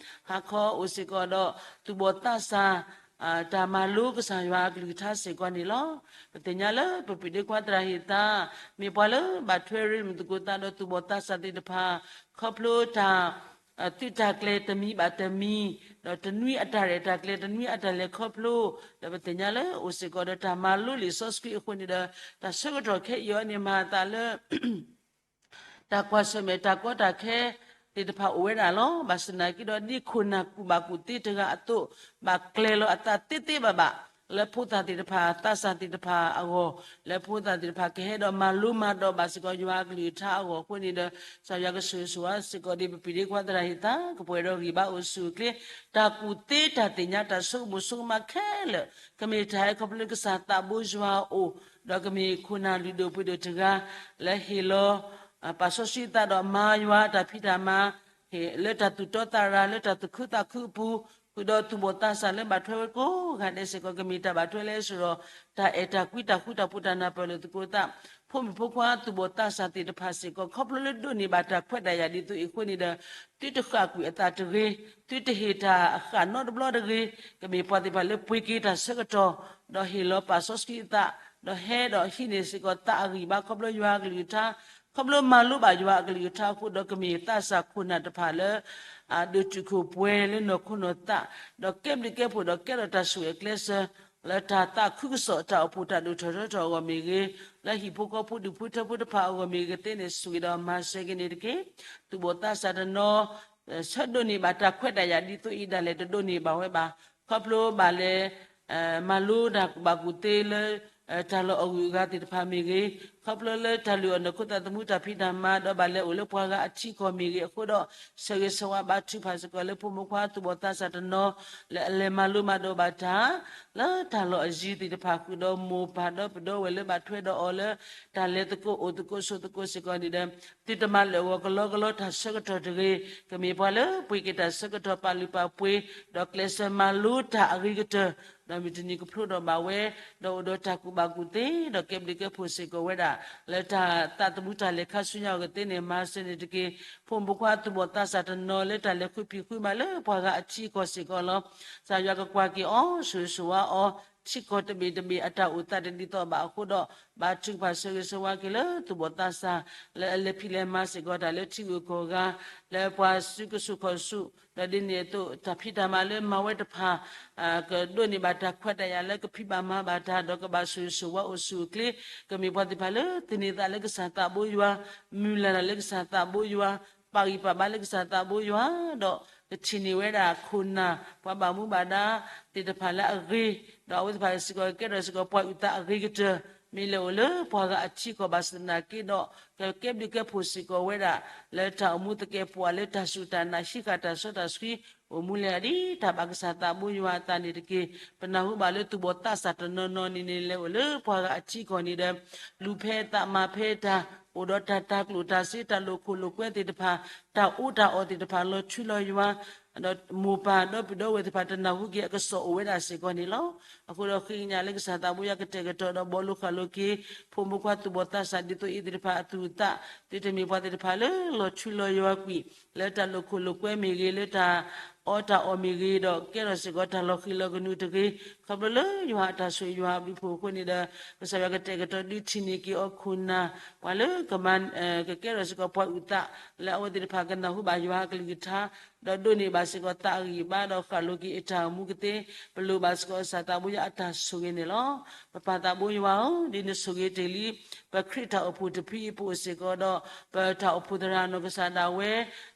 ဟါခီအိၣ်စ့ၢ်ကီးဒီး သူၣ်ဘီၣ်သးစၢ် တၢ်မၤလိကစၢ်ယွၤအကလုၢ်ကထါစ့ၢ်ကီးန့ၣ်လီၤ. ပသ့ၣ်ညါလၢပပၢ်ဒ့ခွါသရၣ်ဟ့ၣ်သါ မ့ၢ်ပှၤလၢဘၣ်ထွဲရ့မုၢ်သကိးသးဒီးသူၣ်ဘီၣ်သးစၢ်သ့ၣ်တဖၣ် ခီဖျိတၢ် သုးတၢ်ကျဲၤတမံၤဘၣ်တမံၤ, ဒီးတနွံအတၢ်ရဲၣ်တၢ်ကျဲၤ တနွံအတၢ်လဲၤခီဖျိ, ဒီးပသ့ၣ်ညါလၢအိၣ်စ့ၢ်ကီးဒီးတၢ်မၤလိလံာ်စီဆှံအဃိန့ၣ်ဒီး တၢ်ဆၢကတီၢ်ခဲအံၤအံၤန့ၣ် မၤအသးလၢ တၢ်ကွၢ်ဆၢၣ်မဲာ်တၢ်ကီတၢ်ခဲသ့ၣ်တဖၣ်အိၣ်ဝဲဒၣ်လီၤ. ဘၣ်ဆၣ်သနာ်က့ဒီး ဒ်ခိၣ်နၢ်ကူၣ်ဘၣ်ကူၣ်သ့တဂၤအသိး ဘၣ်ကျဲၤလီၤအသးသ့သ့ဘၣ်ဘၣ် လၢဖိသၣ်သ့ၣ်တဖၣ် သးစၢ်သ့ၣ်တဖၣ်အဂီၢ်, လၢဖိသၣ်သ့ၣ်တဖၣ်ကဟဲဒီးမၤလိမၤဒိးဘၣ်စ့ၢ်ကီးယွၤအကလုၢ်ကထါအဂီၢ်အဃိန့ၣ်ဒီး ကစၢ်ယွၤကဆိၣ်ဂ့ၤဆိၣ်ဝါစ့ၢ်ကီးဒ်ပပၢ်ဒ့ခွါသရၣ်ဟ့ၣ်သါ ကပှဲၤဒီးဂံၢ်ဘါအိၣ်ဆူၣ်အိၣ်ချ့, တၢ်ကူၣ်သ့တၢ်သ့ၣ်ညါတၢ်ဆိကမိၣ်ဆိကမးခဲလၢာ် ကမ့ၢ်တၢ်ဟဲခီဖျိလၢကစၢ်သးဘိယွၤအအိၣ်, ဒီးကမ့ၢ်ခိၣ်နၢ်လုၢ်ဒိၣ်ပှ့ၤဒိၣ်တဂၤ လၢဟ့ၣ်လီၤ ပာ်စီဆှံသးဒီးမၤယွၤတၢ်ဖံးတၢ်မၤ, လၢတၢ်သူၣ်တီသးရၤ လၢတၢ်သူၣ်ခုသးခုအပူၤ, ဃုာ်ဒီးသူၣ်ဘီၣ်သးစၢ်လၢဘၣ်ထွဲဝဲကိးဂၤဒဲးစ့ၢ်ကီး ကမ့ၢ်တၢ်ဘၣ်ထွဲလၢစရီ တၢ်အဲၣ်တၢ်ကွံတၢ်ဃူတၢ်ဖိးတၢ်နၢ်ပၢၢ်လိာ်သကိးသး, ဖိမုၣ်ဖိခွါသူၣ်ဘီၣ်သးစၢ်သ့ၣ်တဖၣ်စ့ၢ်ကီး ခီဖျိလၢဒိးန့ၢ်ဘၣ်တၢ်ခွဲးတၢ်ယာ်ဒ်သိးအံၤအဃိန့ၣ်ဒီး သုတဃၣ်ကွံာ်အသးတဂ့ၤ, သုတဟ့ၣ်တၢ်အဃၣ်နီတဘျီတဂ့ၤ, ကမ့ၢ်ပှၤသ့ၣ်တဖၣ်လၢပှ့ၤက့ၤတၢ်ဆၢကတီၢ်, ဒီးဟ့ၣ်လီၤပာ်စီဆှံအသး, ဒီးဟဲဒီးဟံးန့ၢ်စ့ၢ်ကီးသးအဂံၢ်ဘါခီဖျိယွၤအကလုၢ်ကထါ, ခီဖျိမၤလိဘၣ်ယွၤအကလုၢ်ကထါအဃိဒီး ကမ့ၢ်သးစၢ်ခိၣ်နၢ်တဖၣ်လၢ အဒိၣ်တုာ်ခိၣ်ပှဲၤလၢနီၢ်ခိနီၢ်သး, ဒီးကဲဘျုးကဲဖှိၣ်ဒီးကဲထီၣ်တၢ်ဆိၣ်ဂ့ၤအကျဲစၢၤ လၢတၢ်သးခုကစီၣ်တၢ်အိၣ်ဖှိၣ်တၢ်ဒိၣ်ထီၣ်ထီထီၣ်အဂီၢ်မ့ၢ်ဂ့ၤ, လၢဟံၣ်ဖိဃီဖိဒူၣ်ဖိထၢဖိတဖၣ်အဂီၢ်မ့ၢ်ဂ့ၤသ့န့ၣ် ဆိၣ်ဂ့ၤဒီးမၤစၢၤက့ၤန့ၣ်တက့ၢ်. သူၣ်ဘီၣ်သးစၢ်တနီၤ ဆၢဒိးန့ၢ်ဘၣ်တၢ်ခွဲးတၢ်ယာ်ဒ်သိးအံၤဒၣ်လဲာ် တဒိးန့ၢ်ဘၣ်ဝဲဘၣ်. ခီဖျိဘၣ်လဲၤ မၤလိတၢ်ကူၣ်ဘၣ်ကူၣ်သ့လၢ တၢ်လီၢ်အဂုၤအဂၤသ့ၣ်တဖၣ်မ့ၢ်ဂ့ၤ, ခီဖျိလၢတၢ်လုၢ်အီၣ်နီၢ်ခိသးသမူတၢ်ဖံးတၢ်မၤ ဒီးဘၣ်လဲၤအိၣ်လၢပှၤဂၤအထံအကီၢ်မ့ၢ်ဂ့ၤအဃိဒီး ဆၢဂ့ၤဆၢဝါဘါထုကဖၣ်စ့ၢ်ကီးလၢဖိမုၣ်ဖိခွါသူၣ်ဘီၣ်သးစၢ်တနီၤ လၢအလဲၤမၤလိမၤဒိးဘၣ်တၢ် လၢတၢ်လီၢ်အယံၤသ့ၣ်တဖၣ်ဃုာ်ဒီးမိၢ်ပၢ်ဒီပုၢ်ဒီဝဲၢ်လၢဘၣ်ထွဲဒီးအီၤလၢ တၢ်လဲၤသကိးအိၣ်သကိးဆိးသကိးစ့ၢ်ကီးန့ၣ်ဒီး သုတမၤလၢာ်ဂီၤကလီကလီတၢ်ဆၢကတီၢ်တဂ့ၤ, ကမ့ၢ်ပှၤလၢပှ့ၤက့ၤတၢ်ဆၢကတီၢ်ပာ်လုၢ်ပာ်ပှ့ၤ ဒီးကျဲးစၢးမၤလိတၢ်အဂ့ၤကတၢၢ်, ဒီးမုၢ်တနံၤကဖျိထီၣ်ဘၣ်ဝဲ, ဒီးအိၣ်ဒီးတၢ်ကူၣ်ဘၣ်ကူၣ်သ့ ဒီးကဲဘျုးကဲဖှိၣ်စ့ၢ်ကီးဝဲဒၣ် လၢတၢ်သးသမူတၢ်လဲၤခါဆူညါအဂီၢ်သ့န့ၣ် မၤစၢၤန့ၢ်တက့ၢ်. ဖိမုၣ်ဖိခွါသူၣ်ဘီၣ်သးစၢ်တနီၤလၢတၢ်လဲၤဃုဖံးဃုမၤလၢပှၤဂၤအထံအကီၢ်စ့ၢ်ကီးလီၤ. ကစၢ်ယွၤကကွၢ်က့ၤအီၤ ဆိၣ်ဂ့ၤဆိၣ်ဝါအီၤ ထံကီၢ်တဘ့ၣ်တဘ့ၣ်အတၢ်အိၣ်သးတဒ်သိးဘၣ်အဃိဒီး ဘါထုကဖၣ်ဆၢဂ့ၤဆၢဝါက့ၤလၢသူၣ်ဘီၣ်သးစၢ် လၢအလဲၤဖံးလဲၤမၤစ့ၢ်ကီးတၢ်လၢထံဂုၤကီၢ်ဂၤ လၢပှၤစုကဆူၣ်ခီၣ်ဆူၣ် ဒီးဒ်န့ၣ်အသိး တၢ်ဖံးတၢ်မၤလၢမၤဝဲတဖၣ် ကဒိးန့ၢ်ဘၣ်တၢ်ခွဲးတၢ်ယာ်လၢကဖံးဘၣ်မၤဘၣ်တၢ် ဒီးကဘၣ်ဆိၣ်ဂ့ၤဆိၣ်ဝါအိၣ်ဆူၣ်အိၣ်ချ့ ကမ့ၢ်ပှၤသ့ၣ်တဖၣ်လၢသန့ၤသးလၢကစၢ်သးဘိယွၤ, မုၢ်လၢ်တၢ်လၢကစၢ်သးဘိယွၤ, ပာ်ဂံၢ်ပာ်ဘါလၢကစၢ်သးဘိယွၤ, ဒီးကထံၣ်န့ၢ်ဝဲဒၣ်ခိၣ်နၢ် ပှၤဘၣ်မူဘၣ်ဒါသ့ၣ်တဖၣ်လၢအဂ့ၤ, ဒီးအဝဲသ့ၣ်တဖၣ်စ့ၢ်ကီးကကဲထီၣ်စ့ၢ်ကီးပှၤအုၣ်သးအဂ့ၤကတၢၢ် မ့ၢ်လဲၤအိၣ်လၢပှၤဂၤအထံကီၢ်ဘၣ်ဆၣ်သနာ်က့ဒီး ကကဲဘျုးကဲဖှိၣ်စ့ၢ်ကီးဝဲဒၣ် လၢတၢ်အိၣ်မူသကဲာ်ပဝးလၢတၢ်စူၢ်တၢ်နာ် ဟံးဃာ်တၢ်စီတၢ်ဆှံ အိၣ်မူလဲၤဒ်တၢ်ဘၣ်ကစၢ်သးဘိယွၤအသးန့ၣ်တက့ၢ်. ပနၢ်ဟူဘၣ်လၢသူၣ်ဘီၣ်သးစၢ်တနီၤနီၤန့ၣ်န့ၣ် လဲၤအိၣ်လၢပှၤဂၤအထံကီၢ်န့ၣ်ဒီး လူၤဖဲအသးမၤဖဲအတၢ် အိၣ်ဒီးတၢ်တၤကျိၣ်တၤစ့ တၢ်လိာ်ခိၣ်လိာ်ကွဲသ့ၣ်တဖၣ် တၢ်အီၣ်တၢ်အီသ့ၣ်တဖၣ် လီၤထူလီၤယွၤ ဒီးမိၢ်ပၢ်ဒီပုၢ်ဒီဝဲၢ်သ့ၣ်တဖၣ် တနၢ်ဟူက့ၤအကစီၣ်အိၣ်ဝဲဒၣ်စ့ၢ်ကီးန့ၣ်လီၤ. အဃိဒီးဃ့ကညးလၢကစၢ်သးဘိယွၤကတဲာ်ကတီၤဒီးဘီလိာ်ဃာ်လိာ်က့ၤ ဖိမုၣ်ဖိခွါသူၣ်ဘီၣ်သးစၢ်ဒ်သိးအံၤသ့ၣ်တဖၣ်အသူၣ်အသး သုတမ့ၢ်ပှၤသ့ၣ်တဖၣ်လၢလီၤထူလီၤယွၤကွံာ် လၢတၢ်လိာ်ခိၣ်လိာ်ကွဲမ့ၢ်ဂ့ၤ လၢတၢ်အီၣ်တၢ်အီမ့ၢ်ဂ့ၤ ဒီးကဲထီၣ်စ့ၢ်ကီးတၢ်လီၤဃံၤလီၤကနူၤတဂ့ၤ ခီဖျိလၢယွၤအတၢ်ဆိၣ်ဂ့ၤယွၤအဘျုးအဖှိၣ်အဃိန့ၣ်ဒီး ကစၢ်ယွၤကတဲာ်ကတီၤဒုးထံၣ်န့ၢ်က့ၤအီၤခိၣ်နၢ် ပှၤလၢကမၤ ကကဲထီၣ်စ့ၢ်ကီးပှၤအုၣ်သး လၢအဝဲသ့ၣ်တဖၣ်ကနၢ်ဟူဘၣ်ယွၤအကလုၢ်ကထါ ဒီးဒိးန့ၢ်ဘၣ်စ့ၢ်ကီးသးအဂံၢ်အဘါ ဒီးဃၣ်လိာ်က့ၤအတၢ်အိၣ်မူကသ့ ပလိၣ်ဘၣ်စ့ၢ်ကီးကစၢ်သးဘိယွၤအတၢ်ဆိၣ်ဂ့ၤန့ၣ်လီၤ. ပပၢ်သးဘိယွၤဧၢ, ဒ်နဆိၣ်ဂ့ၤတ့ၢ်လံ ပခရံာ်တၢ်အိၣ်ဖှိၣ်တဖုအံၤ ပအိၣ်စ့ၢ်ကီးဒီး ပတၢ်အိၣ်ဖှိၣ်သရၣ်နီၢ်ကစၢ်ဒၣ်ဝဲ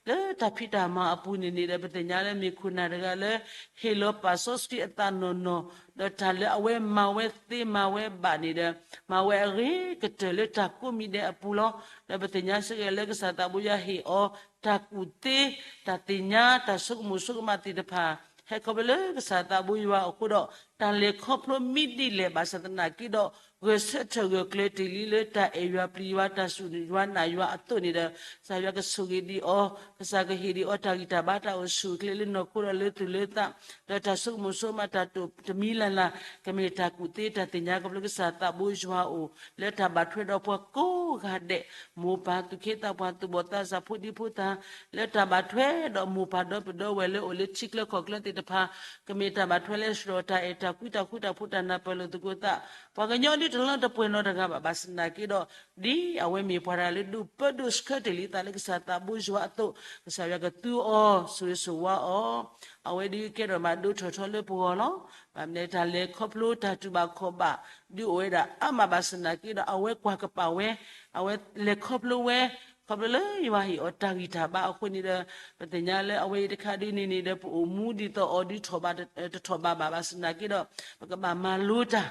လၢတၢ်ဖံးတၢ်မၤအပူၤန့ၣ်န့ၣ်ဒီး ပသ့ၣ်ညါလၢမ့ၢ်ခိၣ်နၢ်တဂၤလၢ ဟ့ၣ်လီၤပာ်စီဆှံအသးနီၢ်နီၢ်, ဒီးတၢ်လၢအဝဲမၤဝဲသ့မၤဝဲဘၣ်န့ၣ်ဒီး မၤဝဲအဂ့ၤကတၢၢ်လၢတၢ်ကိးမံၤဒဲးအပူၤလီၤ. ဒီးပသ့ၣ်ညါစ့ၢ်ကီးလၢကစၢ်သးဘိယွၤဟ့ၣ်အီၤ တၢ်ကူၣ်သ့ တၢ်သ့ၣ်ညါ တၢ်ဆိကမိၣ်ဆိကမးသ့ၣ်တဖၣ် ဟဲခီဖျိလၢကစၢ်သးဘိယွၤအဃိဒီး တၢ်လဲၤခီဖျိမ့ၢ်ဒ်လဲၣ်ဘၣ်ဆၣ်သနာ်က့ဒီး ဂဲၤဆၢထၢၣ်ဂၢၢ်ကျၢၤတ့ၢ်လံလၢတၢ်အဲၣ်ယွၤပျံၤယွၤ တၢ်စူၢ်ယွၤနာ်ယွၤအသိးန့ၣ်ဒီး ကစၢ်ယွၤကဆိၣ်ဂ့ၤဒံးအီၤ, ကစၢ်ကဟ့ၣ်ဒံးအီၤ တၢ်ဂံၢ်တၢ်ဘါတၢ်အိၣ်ဆူၣ်အိၣ်ချ့လၢနီၢ်ခိဒီးလၢသူၣ်လၢသး, ဒီးတၢ်ဆိကမိၣ်ဆိကမးတၢ်တိာ်တမံၤလၢ်လၢ် ကမ့ၢ်တၢ်ကူၣ်သ့တၢ်သ့ၣ်ညါခီဖျိကစၢ်သးဘိယွၤအအိၣ် လၢတၢ်ဘၣ်ထွဲဒီးပှၤကိးဂၤဒဲး မိၢ်ပၢ်သူၣ်က့သးပှၢ်သူၣ်ဘီၣ်သးစၢ်ဖိဒံဖိသၣ် လၢတၢ်ဘၣ်ထွဲဒီးမိၢ်ပၢ်ဒီပုၢ်ဒီဝဲၢ်လၢအိၣ်လၢထံချၢကီၢ်ချၢသ့ၣ်တဖၣ် ကမ့ၢ်တၢ်ဘၣ်ထွဲလၢဆှၢဒီးတၢ်အဲၣ်တၢ်ကွံတၢ်ဃူတၢ်ဖိးတၢ်နၢ်ပၢၢ်လိာ်သကိးသး ပှၤကညီဒ်တလီတပှဲၤနီတဂၤဘၣ် ဘၣ်ဆၣ်သနာ်က့ဒီး ဒ်အဝဲမ့ၢ်ပှၤတဂၤလၢဒိးပၢဒိးဆှၢတ့ၢ်လံသးလၢကစၢ်သးဘိယွၤအသိး ကစၢ်ယွၤကသူအီၤ ဆိၣ်ဂ့ၤဆိၣ်ဝါအီၤ အဝဲဒုးကဲထီၣ်မးဒိထီၣ်ထီလၢပဂီၢ်လီၤ. ဘၣ်မနုၤတၢ်လဲၤခီဖျိတၢ်တူၢ်ဘၣ်ခီၣ်ဘၣ် ဒုးအိၣ်ဝဲဒၣ်အါမးဘၣ်ဆၣ်သနာ်က့ဒီး အဝဲကွၢ်ကပာ်ဝဲ အဝဲလဲၤခီဖျိဝဲ ခီဖျိလၢယွၤဟ့ၣ်အီၤတၢ်ဂံၢ်တၢ်ဘါအဃိန့ၣ်ဒီး ပသ့ၣ်ညါလၢအဝဲအံၤတခါဒ်န့ၣ်န့ၣ်ဒီး ပအိၣ်မူဒ်သိးအီၤဒုးထီၣ်ဘး တထီၣ်ဘးဘၣ် ဘၣ်ဆၣ်သနာ်က့ဒီး ပကဘၣ်မၤလိတၢ်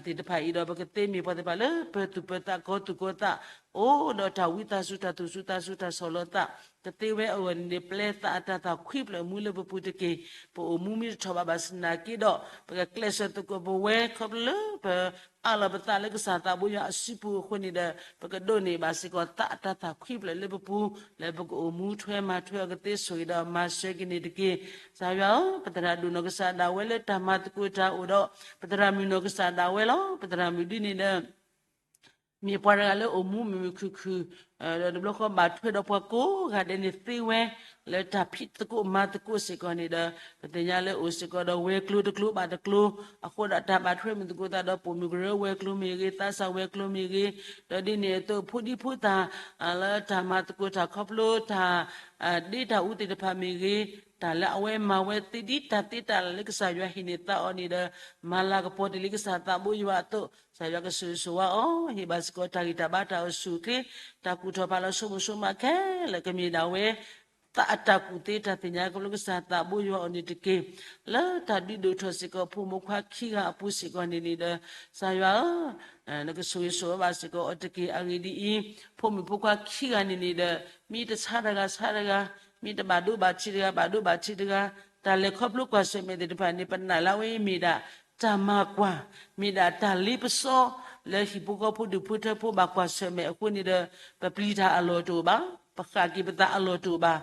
သ့ၣ်တဖၣ်အံၤဒီး ပကသ့မ့ၢ်ပှၤသ့ၣ်တဖၣ်လၢပၢၤသူၣ်ပၢၤသးကီၤသူၣ်ကီၤသး အိၣ်ဒီးတၢ်ဝံသးစူၤတၢ်သူၣ်စူၤသးစူၤတၢ်ဆီၣ်လီၤသး ကသ့ဝဲအဂီၢ်န့ၣ်န့ၣ် ပျဲသးအတၢ်သးခွံဖျၢၣ်မူလၢပပူၤတက့ၢ်. ပအိၣ်မူမ့ၢ်တထီၣ်ဘးဘၣ်ဆၣ်သနာ်က့ဒီး ပကကျဲးစၢးသကိးပဝဲ ခီဖျိလၢပအးလီၤပသးလၢကစၢ်သးဘိယွၤအစုပူၤအဃိန့ၣ်ဒီး ပကဒိးန့ၢ်ဘၣ်စ့ၢ်ကီးသးအတၢ်သးခွံဖျၢၣ်လၢပပူၤ လၢပကအိၣ်မူထွဲမၤထွဲအီၤကသ့ဆိၣ်ဂ့ၤဒီးမၤစၢၤက့ၤန့ၣ်တက့ၢ်. ကစၢ်ယွၤဧၢ, ပသရၣ်ဒိၣ်နီၢ်ကစၢ်ဒၣ်ဝဲလၢတၢ်မၤသကိးတၢ်အိၣ်ဒီး ပသရၣ်မုၣ်နီၢ်ကစၢ်ဒၣ်ဝဲလီၤ. ပသရၣ်မုၣ်ဒ်န့ၣ်ဒီး မ့ၢ်ပှၤတဂၤလၢအိၣ်မူမုာ်မုာ်ခုၣ်ခုၣ် ဒီးတဘျီဃီဘၣ်ထွဲဒီးပှၤကိးဂၤဒဲးန့ၣ်သ့ဝဲ လၢတၢ်ဖံးသကိးမၤသကိးစ့ၢ်ကီးန့ၣ်ဒီး ပသ့ၣ်ညါလၢအိၣ်စ့ၢ်ကီးဒီးဝဲၤကျိၤတကျိၤဘၣ်တကျိၤ အဃိဒီးတၢ်ဘၣ်ထွဲမုာ်သကိးသးဒီးပိာ်မုၣ်ကရၢဝဲၤကျိၤမ့ၢ်ဂ့ၤ သးစၢ်ဝဲၤကျိၤမ့ၢ်ဂ့ၤ ဒီးဒ်န့ၣ်အသိးဖိဒံဖိသၣ် လၢတၢ်မၤသကိးတၢ်ခီဖျိတၢ် ဒ့တၢ်အူသ့ၣ်တဖၣ်မ့ၢ်ဂ့ၤ တၢ်လၢအဝဲမၤဝဲသ့ဒ်တၢ်သ့တၢ်လၢ်လၢကစၢ်ယွၤဟ့ၣ်န့ၢ်သးအီၤန့ၣ်ဒီး မၤလၤကပီၤတ့ၢ်လံကစၢ်သးဘိယွၤအသိး ကစၢ်ယွၤကဆိၣ်ဂ့ၤဆိၣ်ဝါအီၤ ဟ့ၣ်ဘၣ်စ့ၢ်ကီးတၢ်ဂံၢ်တၢ်ဘါတၢ်အိၣ်ဆူၣ်အိၣ်ချ့ တၢ်ကူၣ်ထီၣ်ဖးလီၤဆိကမိၣ်ဆိကမးခဲလၢာ်ကမ့ၢ်ဒၣ်ဝဲ သးအတၢ်ကူၣ်သ့တၢ်သ့ၣ်ညါ ခီဖျိကစၢ်သးဘိယွၤအီၤန့ၣ်တက့ၢ်. လၢတၢ်ဒုးဒိၣ်ထီၣ်စ့ၢ်ကီး ဖိမုၣ်ခွါခံဂၤအပူၤစ့ၢ်ကီးန့ၣ်န့ၣ်ဒီး ကစၢ်ယွၤဧၢ, နကဆိၣ်ဂ့ၤဆိၣ်ဝါဘၣ်စ့ၢ်ကီးအီၤတက့ၢ်. အဂ့ၢ်ဒ်အံၤ, ဖိမုၣ်ဖိခွါခံဂၤန့ၣ်န့ၣ်ဒီး မ့ၢ်တဆါတဂၤဆါတဂၤ, မ့ၢ်တဘၣ်ဒိဘၣ်ထံးတဂၤ ဘၣ်ဒိဘၣ်ထံးတဂၤ, တၢ်လဲၤခီဖျိကွၢ်ဆၢၣ်မဲာ်သ့ၣ်တဖၣ်န့ၣ် ပနာ်လၢအဝဲအံၤမ့ၢ်ဒၣ်တၢ်မၤကွၢ်, မ့ၢ်ဒၣ်တၢ်လ့ပစီ လၢဟံၣ်ဖိဃီဖိဒူၣ်ဖိထၢဖိဘၣ်ကွၢ်ဆၢၣ်မဲာ်အဃိန့ၣ်ဒီး ပပျံၤတၢ်အလီၢ်တအိၣ်ဘၣ်, ပဃၣ်က့ၤပသးအလီၢ်တအိၣ်ဘၣ်,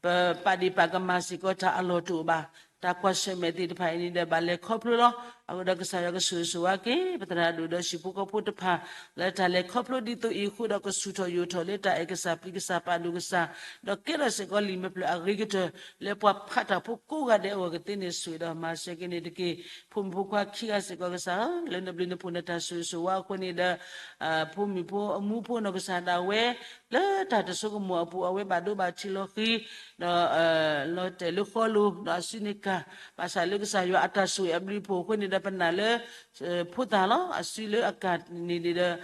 ပပာ်ဒ့ၣ်ပာ်ကမၣ်စ့ၢ်ကီးတၢ်အလီၢ်တအိၣ်ဘၣ်. တၢ်ကွၢ်ဆၢၣ်မဲာ်သ့ၣ်တဖၣ်အံၤန့ၣ်ဒီး ဘၣ်လဲၤခီဖျိလီၤ. အဃိဒီးကစၢ်ယွၤကဆိၣ်ဂ့ၤဆိၣ်ဝါက့ၤ ပသရၣ်ဒိၣ်ဒီးဟံၣ်ဖိဃီဖိတဖၣ် လၢတၢ်လဲၤခီဖျိဒ်သိးအံၤအဃိဒီး ကဆူၣ်ထီၣ်ယိာ်ထီၣ်လၢတၢ်အဲၣ်ကစၢ်ပျံၤကစၢ်ပာ်ဒိၣ်ကစၢ်, ဒီးကဲထီၣ်စ့ၢ်ကီးလံာ်မဲာ်ဖျၢၣ်အဂ့ၤကတၢၢ် လၢပှၤဖးတၢ်ဖိကိးဂၤဒဲးအဂီၢ်ကသ့န့ၣ် ဆိၣ်ဂ့ၤဒီးမၤစၢၤက့ၤန့ၣ်တက့ၢ်. ဖိမုၣ်ဖိခွါခံဂၤစ့ၢ်ကီးကစၢ်ဧၢ, လၢနဘျုးနဖှိၣ်နတၢ်ဆိၣ်ဂ့ၤဆိၣ်ဝါအဃိန့ၣ်ဒီး ဖိမုၣ်ဖိအမူဖိနီၢ်ကစၢ်ဒၣ်ဝဲ လၢတၢ်တဆိကမိၣ်အပူၤ အဝဲဘၣ်ဒိဘၣ်ထံးလီၤဃံၤ ဒီး လီၤတဲာ်လၢဃီလိၤ ဒီးအစုန့ၣ်ကၢ်, ဘၣ်ဆၣ်လၢကစၢ်ယွၤအတၢ်ဆိၣ်ဂ့ၤအဘျုးအဖှိၣ်အဃိန့ၣ်ဒီး ပနာ်လၢ ဖိသၣ်လီၤ အစုလၢအကၢ်န့ၣ်န့ၣ်ဒီး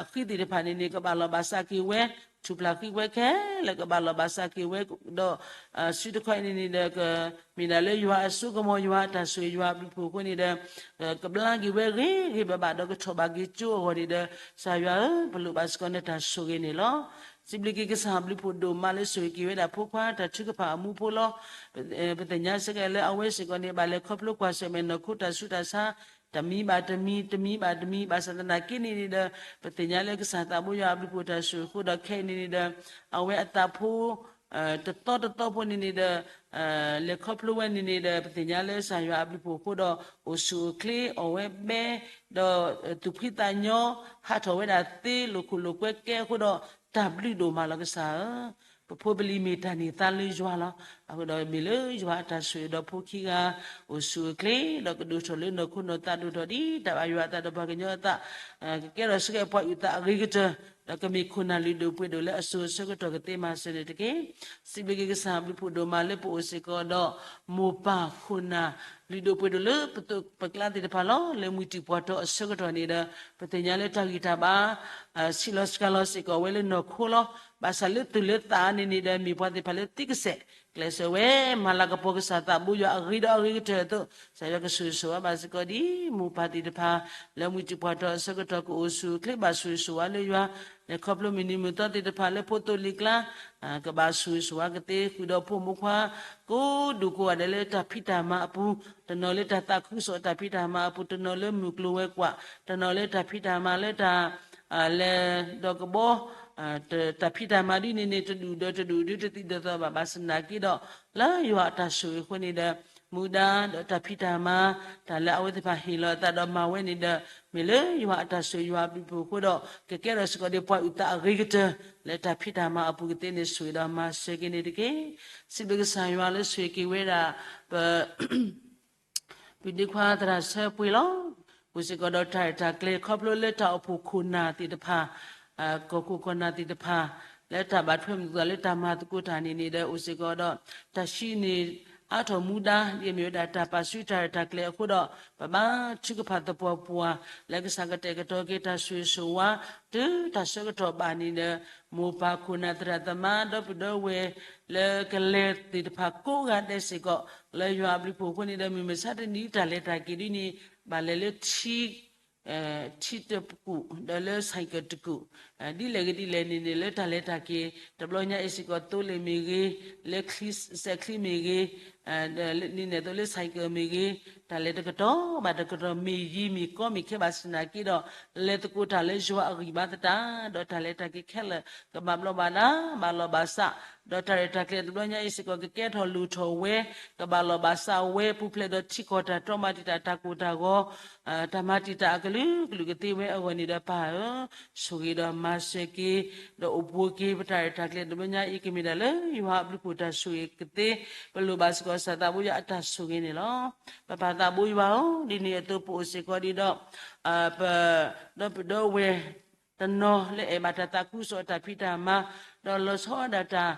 အဃံသ့ၣ်တဖၣ်န့ၣ်န့ၣ် ကဘၣ်လီၢ်ဘၣ်စးက့ၤဝဲ, ထူၣ်ဖျါဃံဝဲခဲလၢာ်ကဘၣ်လီၢ်ဘၣ်စးက့ၤဝဲ, ဒီး စုတခီအံၤန့ၣ်န့ၣ်ဒီး မ့ၢ်ဒၣ်လၢယွၤအစိကမီၤ ယွၤအတၢ်ဆိၣ်ဂ့ၤယွၤအဘျုးအဖှိၣ်အဃိန့ၣ်ဒီး ကဘျါက့ၤဝဲဂ့ၤဂ့ၤဘၣ်ဘၣ်ဒီးကထီၣ်ဘၣ်က့ၤကၠိအဂီၢ်န့ၣ်ဒီး ကစၢ်ယွၤဧၢ, ပလိၣ်ဘၣ်စ့ၢ်ကီးနတၢ်ဆိၣ်ဂ့ၤန့ၣ်လီၤ. စံးဘျုးက့ၤကစၢ်အဘျုးဖှိၣ်ဒိၣ်မးလၢဆိၣ်ဂ့ၤက့ၤဝဲဒၣ်ဖိခွါတၢ်ထုကဖၣ်အမူဖိလီၤ. ပသ့ၣ်ညါစ့ၢ်ကီးလၢအဝဲစ့ၢ်ကီးန့ၣ် ဘၣ်လဲၤခီဖျိကွၢ်ဆၢၣ်မဲာ်နီၢ်ခိတၢ်ဆူးတၢ်ဆါ တမံၤဘၣ်တမံၤ တမံၤဘၣ်တမံၤ ဘၣ်ဆၣ်သနာ်က့န့ၣ်န့ၣ်ဒီး ပသ့ၣ်ညါလၢကစၢ်သးဘိယွၤအဘျုးဖှိၣ်တၢ်ဆိၣ်ဂ့ၤအဃိဒီး ခဲအံၤန့ၣ်န့ၣ်ဒီး အဝဲအသးဖိ တသီတသီဖိန့ၣ်န့ၣ်ဒီး လဲၤခီဖျိဝဲန့ၣ်န့ၣ်ဒီး ပသ့ၣ်ညါလၢကစၢ်ယွၤအဘျုးဖှိၣ်အဃိဒီး အိၣ်ဆူၣ်အိၣ်ချ့ အီၣ်ဝဲဘဲ ဒီးသူၣ်ဖှံသးညီ ဟးထီၣ်ဝဲဒၣ်သ့ လိာ်ခိၣ်လိာ်ကွဲကဲအဃိဒီး တၢ်ဘျုးဒိၣ်မးလီၤကစၢ်ဧၢ. ပဖိပလံၤမ့ၢ်တၢ်န့ၢ်သါလၢယွၤလီၤ. အဃိဒီးမ့ၢ်လၢယွၤအတၢ်ဆိၣ်ဂ့ၤဒီးဖိခံဂၤ အိၣ်ဆူၣ်အိၣ်ချ့ ဒီးကဒိၣ်ထီၣ်လၢနီၢ်ခိနီၢ်သးဒိၣ်ထီၣ်ဒ်တၢ်ဘၣ်ယွၤအသးဒီးပှၤကညီအသး ကကဲထီၣ်စ့ၢ်ကီးပှၤအုၣ်သးအဂ့ၤကတၢၢ် ဒီးကမ့ၢ်ခိၣ်နၢ်လုၢ်ဒိၣ်ပှ့ၤဒိၣ်လၢအစိၤအဆၢကတီၢ်ကသ့မၤစၢၤန့ၣ်တက့ၢ်. စံးဘျုးက့ၤကစၢ်အဘျုးဖှိၣ်ဒိၣ်မးလၢပအိၣ်စ့ၢ်ကီးဒီး မိၢ်ပၢ်ခိၣ်နၢ်လုၢ်ဒိၣ်ပှ့ၤဒိၣ်လၢပသိးပကျါသ့ၣ်တဖၣ်လီၤ. လၢမှံၤတံၢ်ပှၢ်တီအဆၢကတီၢ်န့ၣ်ဒီး ပသ့ၣ်ညါလၢတၢ်ဂံၢ်တၢ်ဘါ ဆံးလီၤစှၤလီၤစ့ၢ်ကီးဝဲလၢနီၢ်ခိလီၤ. ဘၣ်ဆၣ်လၢသူၣ်လၢသးန့ၣ်န့ၣ်ဒီး မ့ၢ်ပှၤသ့ၣ်တဖၣ်လၢသံကစဲာ် ကျဲးစၢးဝဲ မၤလၤကပီၤကစၢ်သးဘိယွၤအဂ့ၤဒီးအဂ့ၤကတၢၢ်အသိး ကစၢ်ယွၤကဆိၣ်ဂ့ၤဆိၣ်ဝါဘၣ်စ့ၢ်ကီးဒ်မိၢ်ပၢ်သ့ၣ်တဖၣ် လၢမှံၤတံၢ်ပှၢ်တီအဆၢကတီၢ် ကအိၣ်ဆူၣ်အိၣ်ချ့ ဘၣ်ဆိၣ်ဂ့ၤဆိၣ်ဝါလၢယွၤ လဲၤခီဖျိမုၢ်နံၤမုၢ်သီသ့ၣ်တဖၣ်လၢဖိသိလံၤကျါ ကဘၣ်ဆိၣ်ဂ့ၤဆိၣ်ဝါကသ့ဃုာ်ဒီးဖိမုၣ်ခွါ ကိးဒူၣ်ကိးဂၤဒဲးလၢတၢ်ဖံးတၢ်မၤအပူၤ တနီၤလၢတၢ်သးခုကစီၣ်တၢ်ဖံးတၢ်မၤအပူၤ တနီၤလၢမုၢ်ကျိၤဝဲၤကွာ် တနီၤလၢတၢ်ဖံးတၢ်မၤလၢတၢ် လဲၤဒီးကဘီ တၢ်ဖံးတၢ်မၤဒ်န့ၣ်န့ၣ် တဒူၣ်ဒီးတဒူၣ်ဒုတသံၣ်ဒ်သိးဘၣ် ဘၣ်ဆၣ်သနာ်က့ဒီး လၢယွၤအတၢ်ဆိၣ်ဂ့ၤအဃိန့ၣ်ဒီး မူဒါဒီးတၢ်ဖံးတၢ်မၤ တၢ်လၢအဝဲသ့ၣ်တဖၣ်ဟ့ၣ်လီၤအသးဒီးမၤဝဲန့ၣ်ဒီး မ့ၢ်လၢယွၤအတၢ်ဆိၣ်ဂ့ၤယွၤအဘျုးအဖှိၣ်အဃိဒီး ကကဲထီၣ်စ့ၢ်ကီးဒ်ပှၤအုၣ်သးအဂ့ၤကတၢၢ် လၢတၢ်ဖံးတၢ်မၤအပူၤကသ့န့ၣ်ဆိၣ်ဂ့ၤဒီးမၤစၢၤက့ၤန့ၣ်တက့ၢ်. စံးဘျုးကစၢ်ယွၤလၢဆိၣ်ဂ့ၤက့ၤဝဲဒၣ် ပ ပုၢ်ဒ့ခွါသရၣ်ဆၢပှ့ၤလီၤ. အိၣ်စ့ၢ်ကီးဒီးတၢ်ရဲၣ်တၢ်ကျဲၤခီဖျိလၢတၢ်အိၣ်ဖှိၣ်ခိၣ်နၢ်သ့ၣ်တဖၣ် ကီၢ်ခိၣ်ကီၢ်နၢ်သ့ၣ်တဖၣ် လၢတၢ်ဘၣ်ထွဲမုၢ်သးလၢတၢ်မၤသကိးတၢ်န့ၣ်န့ၣ်ဒီး အိၣ်စ့ၢ်ကီးဒီး တၢ်ဟံးန့ၢ်အါထီၣ်မူဒါ ဒ်အမ့ၢ်ဝဲဒၣ်တၢ်ပာ်စုတၢ်ရဲၣ်တၢ်ကျဲၤအဃိဒီး ပဘါထုကဖၣ်သပှၢ်ပှၢ် လၢကစၢ်ကတဲာ်ကတီၤက့ၤတၢ်ဆိၣ်ဂ့ၤဆိၣ်ဝါ တုၤတၢ်ဆၢကတီၢ်ဘၣ်န့ၣ်ဒီး မိၢ်ပၢ်ခိၣ်နၢ်သရၣ်သမါ ဒီပုၢ်ဒီဝဲၢ် လၢကလဲၤသ့ၣ်တဖၣ်ကိးဂၤဒဲးစ့ၢ်ကီး လၢယွၤအဘျုးအဖှိၣ်အဃိန့ၣ်ဒီး မုၢ်မဆါတနံၤတၢ်လဲၤတၢ်က့ၤဒ်န့ၣ် ဘၣ်လဲၤလၢထံ ထံတကူာ် ဒီးလၢ cycle တကူာ် ဒ်လဲၣ်ဂ့ၤဒ်လဲၣ်န့ၣ်န့ၣ် လၢတၢ်လဲၤတၢ်က့ၤ တဘျီညါအံၤစ့ၢ်ကီး သိလ့ၣ်မ့ၢ်ဂ့ၤ လၢချံ စဲးချံမ့ၢ်ဂ့ၤ ဒ်န့ၣ်အသိးလၢ cycle မ့ၢ်ဂ့ၤ တၢ်လဲၤတကတီၢ်ဘၣ်တကတီၢ် မ့ၢ်ယံၤမ့ၢ်ကီမ့ၢ်ခဲဘၣ်ဆၣ်သနာ်က့ဒီး လဲၤသကိးတၢ်လၢယွၤအဂံၢ်ဘါသတး ဒီးတၢ်လဲၤတၢ်က့ၤခဲလၢာ် ကဘၣ်ဘျီးဘၣ်ဒါ ဘၣ်လီၢ်ဘၣ်စး ဒီးတၢ်ရဲၣ်တၢ်ကျဲၤတဘျီညါအံၤစ့ၢ်ကီး ကကဲထီၣ်လိၣ်ထီၣ်ဝဲ ကဘၣ်လီၢ်ဘၣ်စးဝဲ ပူၤဖျဲးဒီးထံကီၢ်တၢ်တြီမၤတံာ်တာ်တၢ်ကိၢ်တၢ်ဂီၤ တၢ်မၤတံာ်တာ်အကလုာ်ကလုာ်ကသ့ဝဲအဂီၢ်န့ၣ်ဒီး ပၢ်ဧၢ, ဆိၣ်ဂ့ၤဒီးမၤစၢၤက့ၤ ဒီးအိၣ်ဘှံးက့ၤ ပတၢ်ရဲၣ်တၢ်ကျဲၤတဘျီညါအံၤ ကမ့ၢ်ဒၣ်လၢယွၤအဘျုးအဖှိၣ်တၢ်ဆိၣ်ဂ့ၤကသ့, ပလိၣ်ဘၣ်စ့ၢ်ကီး ကစၢ်သးဘိယွၤအတၢ်ဆိၣ်ဂ့ၤန့ၣ်လီၤ. ပပၢ်သးဘိယွၤဧၢ, ဒ်န့ၣ်အသိးပအိၣ်စ့ၢ်ကီးဒ်ဒီး ပ ဒီပုၢ်ဒီဝဲၢ် တနီၤလၢအဲၣ်ဘၣ်တၢ်သးခုကစီၣ်တၢ်ဖံးတၢ်မၤ, ဒီးလီၤဆီဒၣ်တၢ်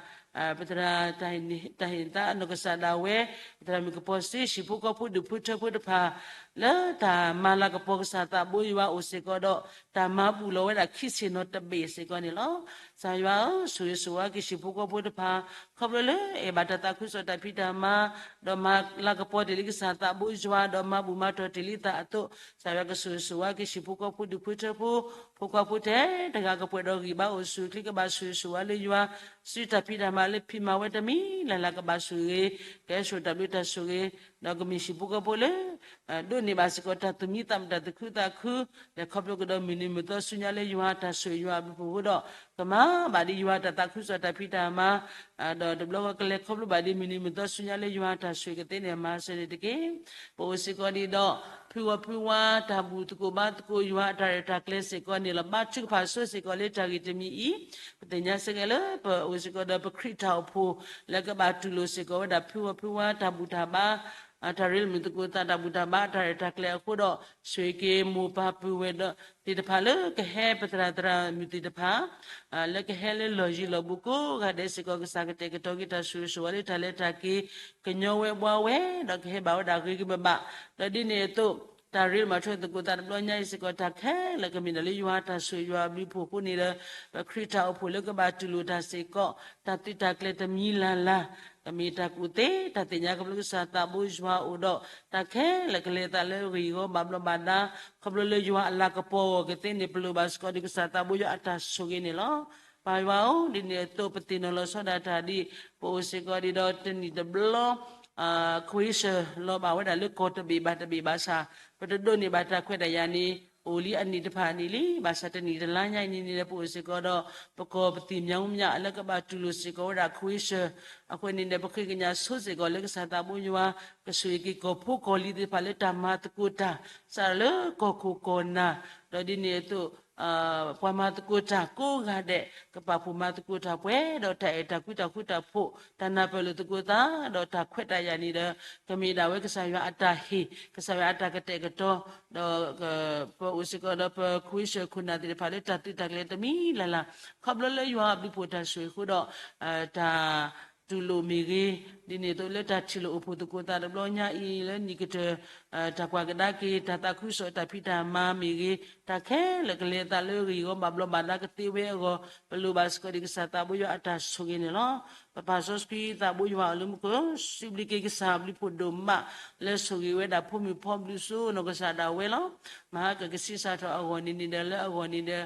ပသရၣ် တၢ်ဟ့ၣ်သးအနီၢ်ကစၢ်ဒၣ်ဝဲ, ပသရၣ်မုၣ်ကပီၤစ့ ဟံၣ်ဖိဃီဖိဒူၣ်ဖိထၢဖိတဖၣ် လၢတၢ်မၤလၤကပီၤကစၢ်သးဘိယွၤအိၣ်စ့ၢ်ကီးဒီး တၢ်မၤဘူၣ်လီၤဝဲဒၣ်ခံဆ့ၣ်နီၤတဘ့ၣ်စ့ၢ်ကီးန့ၣ်လီၤ. ကစၢ်ယွၤဧၢ, ဆိၣ်ဂ့ၤဆိၣ်ဝါက့ၤဟံၣ်ဖိဃီဖိတဖၣ်, ခီဖျိလၢအဲၣ်ဘၣ်တၢ်သးခုကစီၣ်တၢ်ဖံးတၢ်မၤ, ဒီးမၤလၤကပီၤတ့ၢ်လံကစၢ်သးဘိယွၤ, ဒီးမၤဘူၣ်မၤတီၢ်တ့ၢ်လံသးအသိး, ကစၢ်ယွၤကဆိၣ်ဂ့ၤဆိၣ်ဝါက့ၤဟံၣ်ဖိဃီဖိဒူၣ်ဖိထၢဖိ, ဖိခွါဖိထဲတဂၤကပှဲၤဒီးဂံၢ်ဘါအိၣ်ဆူၣ်အိၣ်ချ့ ကဘၣ်ဆိၣ်ဂ့ၤဆိၣ်ဝါလၢယွၤ, စုတၢ်ဖံးတၢ်မၤလၢဖံးမၤဝဲတမံၤလၢ်လၢ်ကဘၣ်ဆိၣ်ဂ့ၤ, ကဟဲစိာ်တၢ်ဘျုးတၢ်ဆိၣ်ဂ့ၤ, ဒီးကမ့ၢ်ဟံၣ်ဖိဃီဖိလၢ ဒိးန့ၢ်ဘၣ်စ့ၢ်ကီးတၢ်သူၣ်မံသးမုာ်တၢ်သူၣ်ခုသးခု, လဲၤခီဖျိကဒီးမုၢ်နံၤမုၢ်သီဆူညါလၢယွၤတၢ်ဆိၣ်ဂ့ၤယွၤအဘျုးအဖှိၣ်အဃိဒီး, ကမၤဘၣ်ဒ်ယွၤတၢ်သးခုကစီၣ်တၢ်ဖံးတၢ်မၤ, ဒီးတဘျီဃီကလဲၤခီဖျိဘၣ်ဒ်မုၢ်နံၤမုၢ်သီဆူညါလၢယွၤတၢ်ဆိၣ်ဂ့ၤကသ့န့ၣ် မၤစၢၤန့ၣ်တက့ၢ်. ပအိၣ်စ့ၢ်ကီးဒ်ဒီး ဖုဝီဖုဝါတၢ်ဘူၣ်သကိးဘါသကိးယွၤအတၢ်ရဲၣ်တၢ်ကျဲၤစ့ၢ်ကီးန့ၣ်လီၤ. ဘါထုကဖၣ်ဆိစ့ၢ်ကီးလၢတၢ်ဂ့ၢ်တမံၤအံၤ, ပသ့ၣ်ညါစ့ၢ်ကီးလၢပအိၣ်စ့ၢ်ကီးဒီးပခရံာ်တၢ်အိၣ်ဖှိၣ် လၢကဘၣ်တူၢ်လိာ်စ့ၢ်ကီးဝဲဒၣ်ဖုဝီဖုဝါတၢ်ဘူၣ်တၢ်ဘါ တၢ်ရ့လိာ်မုာ်သကိးသးတၢ်ဘူၣ်တၢ်ဘါတၢ်ရဲၣ်တၢ်ကျဲၤအဃိဒီး ဆိၣ်ဂ့ၤက့ၤမိၢ်ပၢ်ပုၢ်ဝဲၢ်ဒီးသ့ၣ်တဖၣ်လၢကဟဲပသရၣ်သရၣ်မုၣ်သ့ၣ်တဖၣ် လၢကဟဲလၢလီၢ်ယံၤလီၢ်ဘူးကိးဂၤဒဲးစ့ၢ်ကီး ကစၢ်ကတဲာ်ကတီၤက့ၤတၢ်ဆိၣ်ဂ့ၤဆိၣ်ဝါလၢတၢ်လဲၤတၢ်က့ၤ ကညီဝဲဘှါဝဲ ဒီးကဟဲဘၣ်ဝဲဒၣ်ဂ့ၤဂ့ၤဘၣ်ဘၣ်, ဒီးဒ်န့ၣ်အသိး တၢ်ရ့လိာ်မၤထွဲသကိးသးတဘျီညါအံၤစ့ၢ်ကီး တၢ်ခဲလၢာ်ကမ့ၢ်ဒၣ်လၢယွၤတၢ်ဆိၣ်ဂ့ၤယွၤအဘျုးအဖှိၣ်အဃိန့ၣ်ဒီး ပခရံာ်တၢ်အိၣ်ဖှိၣ်လၢကဘၣ်တူၢ်လိာ်တၢ်စ့ၢ်ကီး တၢ်သုးတၢ်ကျဲၤတမံၤလၢ်လၢ် ကမ့ၢ်တၢ်ကူၣ်သ့ တၢ်သ့ၣ်ညါခီဖျိကစၢ်သးဘိယွၤအအိၣ်ဒီး တၢ်ခဲလၢာ်ကလဲၤသးလၢဂ့ၢ်ဂီၤဘၣ်ဘျီးဘၣ်ဒါ ခီဖျိလၢယွၤအလၤကပီၤအဂီၢ်ကသ့န့ၣ် ပလိၣ်ဘၣ်စ့ၢ်ကီးဒ်ကစၢ်သးဘိယွၤအတၢ်ဆိၣ်ဂ့ၤန့ၣ်လီၤ. ပၢ်ယွၤဧၢ, ဒ်န့ၣ်အသိးပသ့ၣ်နီၣ်လီၤဆီဒၣ်တၢ်ဒ် ပအိၣ်စ့ၢ်ကီးဒ်ဒီးတနံၣ်တဘျီ ခွ့ဆၢၣ်လီၤဘၣ်ဝဲဒၣ်လၢကီၢ်တဘ့ၣ်ဘၣ်တဘ့ၣ်ဘၣ်ဆၣ် ပတဒိးန့ၢ်ဘၣ်တၢ်ခွဲးတၢ်ယာ်န့ၣ် အိၣ်လံအနံၣ်တဖၣ်န့ၣ်လံ. ဘၣ်ဆၣ်တနံၣ်တလါညါအံၤန့ၣ်ဒီး ပအိၣ်စ့ၢ်ကီးဒီး ပကီၢ်ပသံၣ်မၠါမၠါလၢကဘၣ်တူၢ်လိာ်စ့ၢ်ကီးဝဲဒၣ်ခွ့ဆၢၣ် အဃိန့ၣ်ဒီး ပဃ့ကညးဆိစ့ၢ်ကီးလၢကစၢ်သးဘိယွၤ ကဆိၣ်ဂ့ၤက့ၤကီၢ်ဖိကီၢ်လံၤသ့ၣ်တဖၣ်လၢတၢ်မၤသကိးတၢ် စးထီၣ်လၢကီၢ်ခိၣ်ကီၢ်နၢ် ဒီးဒ်န့ၣ်အသိး ပှၤမၤသကိးတၢ်ကိးဂၤဒဲး ကပာ်ဖှိၣ်မၤသကိးတၢ်ပှဲၤဒီးတၢ်အဲၣ်တၢ်ကွံတၢ်ဃူတၢ်ဖိး တၢ်နၢ်ပၢၢ်လိာ်သကိးသး ဒီးတၢ်ခွဲးတၢ်ယာ်န့ၣ်ဒီး ကမ့ၢ်ဒၣ်ဝဲကစၢ်ယွၤအတၢ်ဟ့ၣ် ကစၢ်ယွၤအတၢ်ကတဲာ်ကတီၤ ဒီး ပအိၣ်စ့ၢ်ကီးဒီးပခွ့ဆၢၣ်ခိၣ်နၢ်သ့ၣ်တဖၣ်လၢတၢ်သုးတၢ်ကျဲၤတမံၤလၢ်လၢ် ခီဖျိလၢယွၤအဘျုးဖှိၣ်တၢ်ဆိၣ်ဂ့ၤအဃိဒီး တၢ် တူၢ်လိာ်မ့ၢ်ဂ့ၤ, ဒ်န့ၣ်အသိးလၢတၢ်ထံၣ်လိာ်အိၣ်ဖှိၣ်သကိးသးတဘျီညါအံၤ လၢနံၣ်ကတၢၢ် တၢ်ကွၢ်ကဒါက့ၤ တၢ်သးခုကစီၣ်တၢ်ဖံးတၢ်မၤမ့ၢ်ဂ့ၤ, တၢ်ခဲလၢာ်ကလဲၤသးလၢဂ့ၢ်ဂီၤဘၣ်ဘျီးဘၣ်ဒါကသ့ဝဲအဂီၢ် ပလိၣ်ဘၣ်စ့ၢ်ကီးဒ်ကစၢ်သးဘိယွၤအတၢ်ဆိၣ်ဂ့ၤန့ၣ်လီၤ. ပပၢ်စီဆှံသးဘိယွၤအလၢမူခိၣ် စံးဘျုးက့ၤကစၢ်အဘျုးဖှိၣ်ဒိၣ်မး လၢဆိၣ်ဂ့ၤဝဲဒၣ်ဖိမုၣ်ဖိဘျုးစိနီၢ်ကစၢ်ဒၣ်ဝဲလီၤ. မဟါကကဆံးစးထီၣ်အဂီၢ်န့ၣ်န့ၣ်ဒီး လၢအဂီၢ်န့ၣ်ဒီး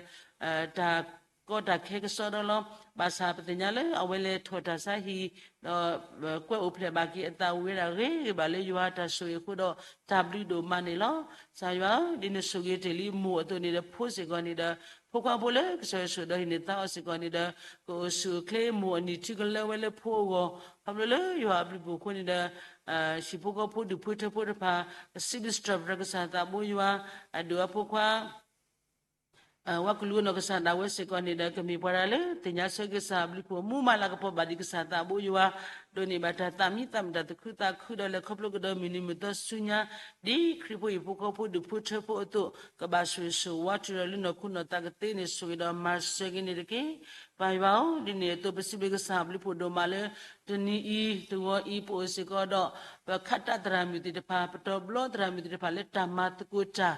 တၢ်ကီတၢ်ခဲကစီဒီလီၤ. ဘၣ်ဆၣ်ပသ့ၣ်ညါလၢအဝဲလဲၤထီၣ်တၢ်ဆါဟံၣ် ဒီးကွဲအိၣ်ဖျဲၣ်ဘၣ်က့ၤအသးဝံၤဝဲဒၣ်ဂ့ၤဂ့ၤဘၣ်လၢယွၤတၢ်ဆိၣ်ဂ့ၤအဃိဒီး တၢ်ဘျုးဒိၣ်မးန့ၣ်လီၤ. ကစၢ်ယွၤဧၢ, ဒ်နဆိၣ်ဂ့ၤတ့ၢ်လံမိၢ်အသိးန့ၣ်ဒီး ဖိစ့ၢ်ကီးန့ၣ်ဒီး ဖိခွါဖိလၢကစၢ်ယွၤဆိၣ်ဒီးဟံးန့ၢ်သါအီၤစ့ၢ်ကီးန့ၣ်ဒီး ကအိၣ်ဆူၣ်အိၣ်ချ့ မိၢ်အနံၣ်ထုကလၢဝဲလၢဖိအဂီၢ် ခီဖျိလၢယွၤအဘျုးဖှိၣ်အဃိန့ၣ်ဒီး ဟံၣ်ဖိဃီဖိဒူၣ်ဖိထၢဖိတဖၣ် ကစံးဘျုးစံးထီၣ်ပတြၢၤကစၢ်သးဘိယွၤ အဒိၣ်အဖိခွါ ဝဲကလူးနီၢ်ကစၢ်ဒၣ်ဝဲစ့ၢ်ကီးန့ၣ်ဒီး ကမ့ၢ်ပှၤတဂၤလၢ သ့ၣ်ညါဆၢကစၢ်အဘျုးဖှိၣ် မူမၤလၤကပီၤဘၣ်ဒ်ကစၢ်သးဘိယွၤ ဒိးန့ၢ်ဘၣ်တၢ်သးမံသးမုာ်တၢ်သူၣ်ခုသးခုဒီးလဲၤခီဖျိကဒီးမုၢ်နံၤမုၢ်သီဆူညါ ဒ်ခရံာ်ဖိဟံၣ်ဖိဃီဖိဒူၣ်ဖိထၢဖိအသိး ကဘၣ်ဆိၣ်ဂ့ၤဆိၣ်ဝါတုၤဒီးလၢနီၢ်ခိနီၢ်သးကသ့န့ၣ် ဆိၣ်ဂ့ၤဒီးမၤစၢၤက့ၤန့ၣ်တက့ၢ်. ပၢ်ယွၤဧၢ, ဒ်န့ၣ်အသိးပစံးဘျုးကစၢ်အဘျုးဖှိၣ်ဒိၣ်မးလၢ တနံၤအံၤ တဂီၤအံၤ ပအိၣ်စ့ၢ်ကီးဒီး ပခးတၢ်သရၣ်မုၣ်သ့ၣ်တဖၣ် ပတီၤဘျီသရၣ်မုၣ်သ့ၣ်တဖၣ်လၢတၢ်မၤသကိးတၢ်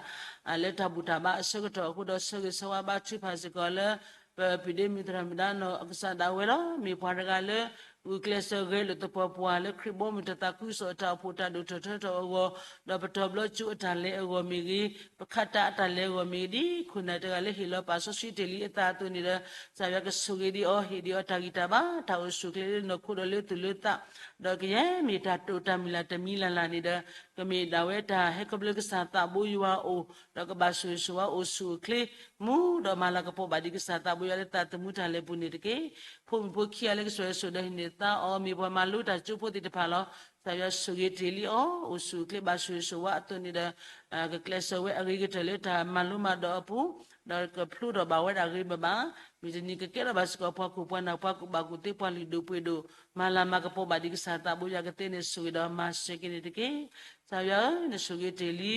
လၢတၢ်ဘူၣ်တၢ်ဘါအဆၢကတီၢ်အဃိဒီး ဆၢဂ့ၤဆၢဝါဘါထုကဖၣ်စ့ၢ်ကီးလၢ ပပုၢ်ဒ့မုၣ်သရၣ်မုၣ်ဒါနီၢ်ကစၢ်ဒၣ်ဝဲလီၤ. မ့ၢ်ပှၤတဂၤလၢ ဂုာ်ကျဲးစၢးဂဲၤလိာ်သပှၢ်ပှၢ်လၢခရံာ်ဘီမုၢ်တၢ်သးခုကစီၣ်အတၢ်အိၣ်ဖှိၣ်တၢ်ဒိၣ်ထီၣ်ထီထီၣ်အဂီၢ်, ဒီးပတီၤဘျီကၠိအတၢ်လဲၤအဂီၢ်မ့ၢ်ဂ့ၤ, ပခးတၢ်အတၢ်လဲၤအဂီၢ်မ့ၢ်ဂ့ၤ, ဒ်ခိၣ်နၢ်တဂၤလၢဟ့ၣ်လီၤပာ်စီဆှံတ့ၢ်လံအသးအသိးန့ၣ်ဒီး ကစၢ်ယွၤကဆိၣ်ဂ့ၤဒံးအီၤ ဟ့ၣ်ဒံးအီၤတၢ်ဂံၢ်တၢ်ဘါ တၢ်အိၣ်ဆူၣ်အိၣ်ချ့လၢနီၢ်ခိဒီးလၢသူၣ်လၢသး ဒီးကယဲၢ်မ့ၢ်တၢ်တိာ်တၢ်မုၢ်လၢ်တမံၤလၢ်လၢ်န့ၣ်ဒီး ကမ့ၢ်ဒၣ်ဝဲတၢ်ဟဲခီဖျိကစၢ်သးဘိယွၤအအိၣ် ဒီးကဘၣ်ဆိၣ်ဂ့ၤဆိၣ်ဝါအိၣ်ဆူၣ်အိၣ်ချ့ မူဒီးမၤလၤကပီၤဘၣ်ဒ်ကစၢ်သးဘိယွၤလၢသးသမူတၢ်လဲၤပူၤန့ၣ်တက့ၢ်. ဖိမုၣ်ဖိခံဂၤလၢကစၢ်ယွၤဆိၣ်ဒီးဟံးန့ၢ်သါအီၤ မ့ၢ်ပှၤမၤလိတၢ်ကၠိဖိသ့ၣ်တဖၣ်လီၤ. ကစၢ်ယွၤဆိၣ်ဂ့ၤတ့ၢ်လံအီၤ အိၣ်ဆူၣ်အိၣ်ချ့ဘၣ်ဆိၣ်ဂ့ၤဆိၣ်ဝါအသိးန့ၣ်ဒီး ကကျဲးစၢးဝဲအဂ့ၤကတၢၢ်လၢတၢ်မၤလိမၤဒိးအပူၤ ဒီးကဖျိထီၣ်ဘၣ်ဝဲဒၣ်ဂ့ၤဘၣ်ဘၣ်. မုၢ်တနံၤကကဲထီၣ်ဘၣ်စ့ၢ်ကီးပှၤခိၣ်ပှၤနၢ် ပှၤကူၣ်ဘၣ်ကူၣ်သ့ ပှၤလုၢ်ဒိၣ်ပှ့ၤဒိၣ် မၤလၤမၤကပီၤဘၣ်ဒ်ကစၢ်သးဘိယွၤကသ့န့ၣ် ဆိၣ်ဂ့ၤဒီးမၤစၢၤက့ၤန့ၣ်တက့ၢ်. ကစၢ်ယွၤဧၢ, နဆိၣ်ဂ့ၤတ့ၢ်လံ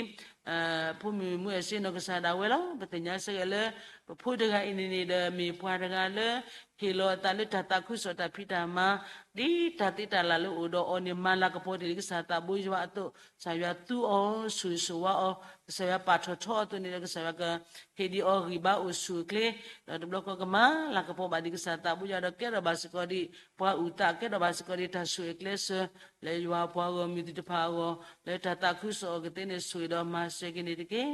ဖိမုၣ်မုၢ်အဲၣ်စ့နီၢ်ကစၢ်ဒၣ်ဝဲလီၤ. ပသ့ၣ်ညါစ့ၢ်ကီးလၢ ပဖိတဂၤအံၤန့ၣ်န့ၣ်ဒီး မ့ၢ်ပှၤတဂၤလၢ ဟ့ၣ်လီၤအသးလၢတၢ်သးခုကစီၣ်တၢ်ဖံးတၢ်မၤ, ဒ်တၢ်သ့တၢ်လၢ်လၢအိၣ်ဒီးအီၤန့ၣ် မၤလၤကပီၤတ့ၢ်လံကစၢ်သးဘိယွၤအသိး, ကစၢ်ယွၤသူအီၤ, ဆိၣ်ဂ့ၤဆိၣ်ဝါအီၤ, ကစၢ်ယွၤပာ်ထီၣ်ထီအီၤအသိးန့ၣ်ဒီး ကစၢ်ယွၤကဟ့ၣ်ဒံးအီၤဂံၢ်ဘါအိၣ်ဆူၣ်အိၣ်ချ့, ဒီးတဘျီဃီကမၤလၤကပီၤဘၣ်ဒံးကစၢ်သးဘိယွၤဒီးကဲထီၣ်ဘၣ်စ့ၢ်ကီးဒံး ပှၤအုၣ်သး ကဲထီၣ်ဘၣ်စ့ၢ်ကီးဒံးတၢ်ဆိၣ်ဂ့ၤကျဲစၢၤ လၢယွၤပှၤဂီၢ်မုၢ်သ့ၣ်တဖၣ်အဂီၢ်, လၢတၢ်သးခုကစီၣ်အီၤကသ့န့ၣ် ဆိၣ်ဂ့ၤဒီးမၤစၢၤက့ၤန့ၣ်တက့ၢ်.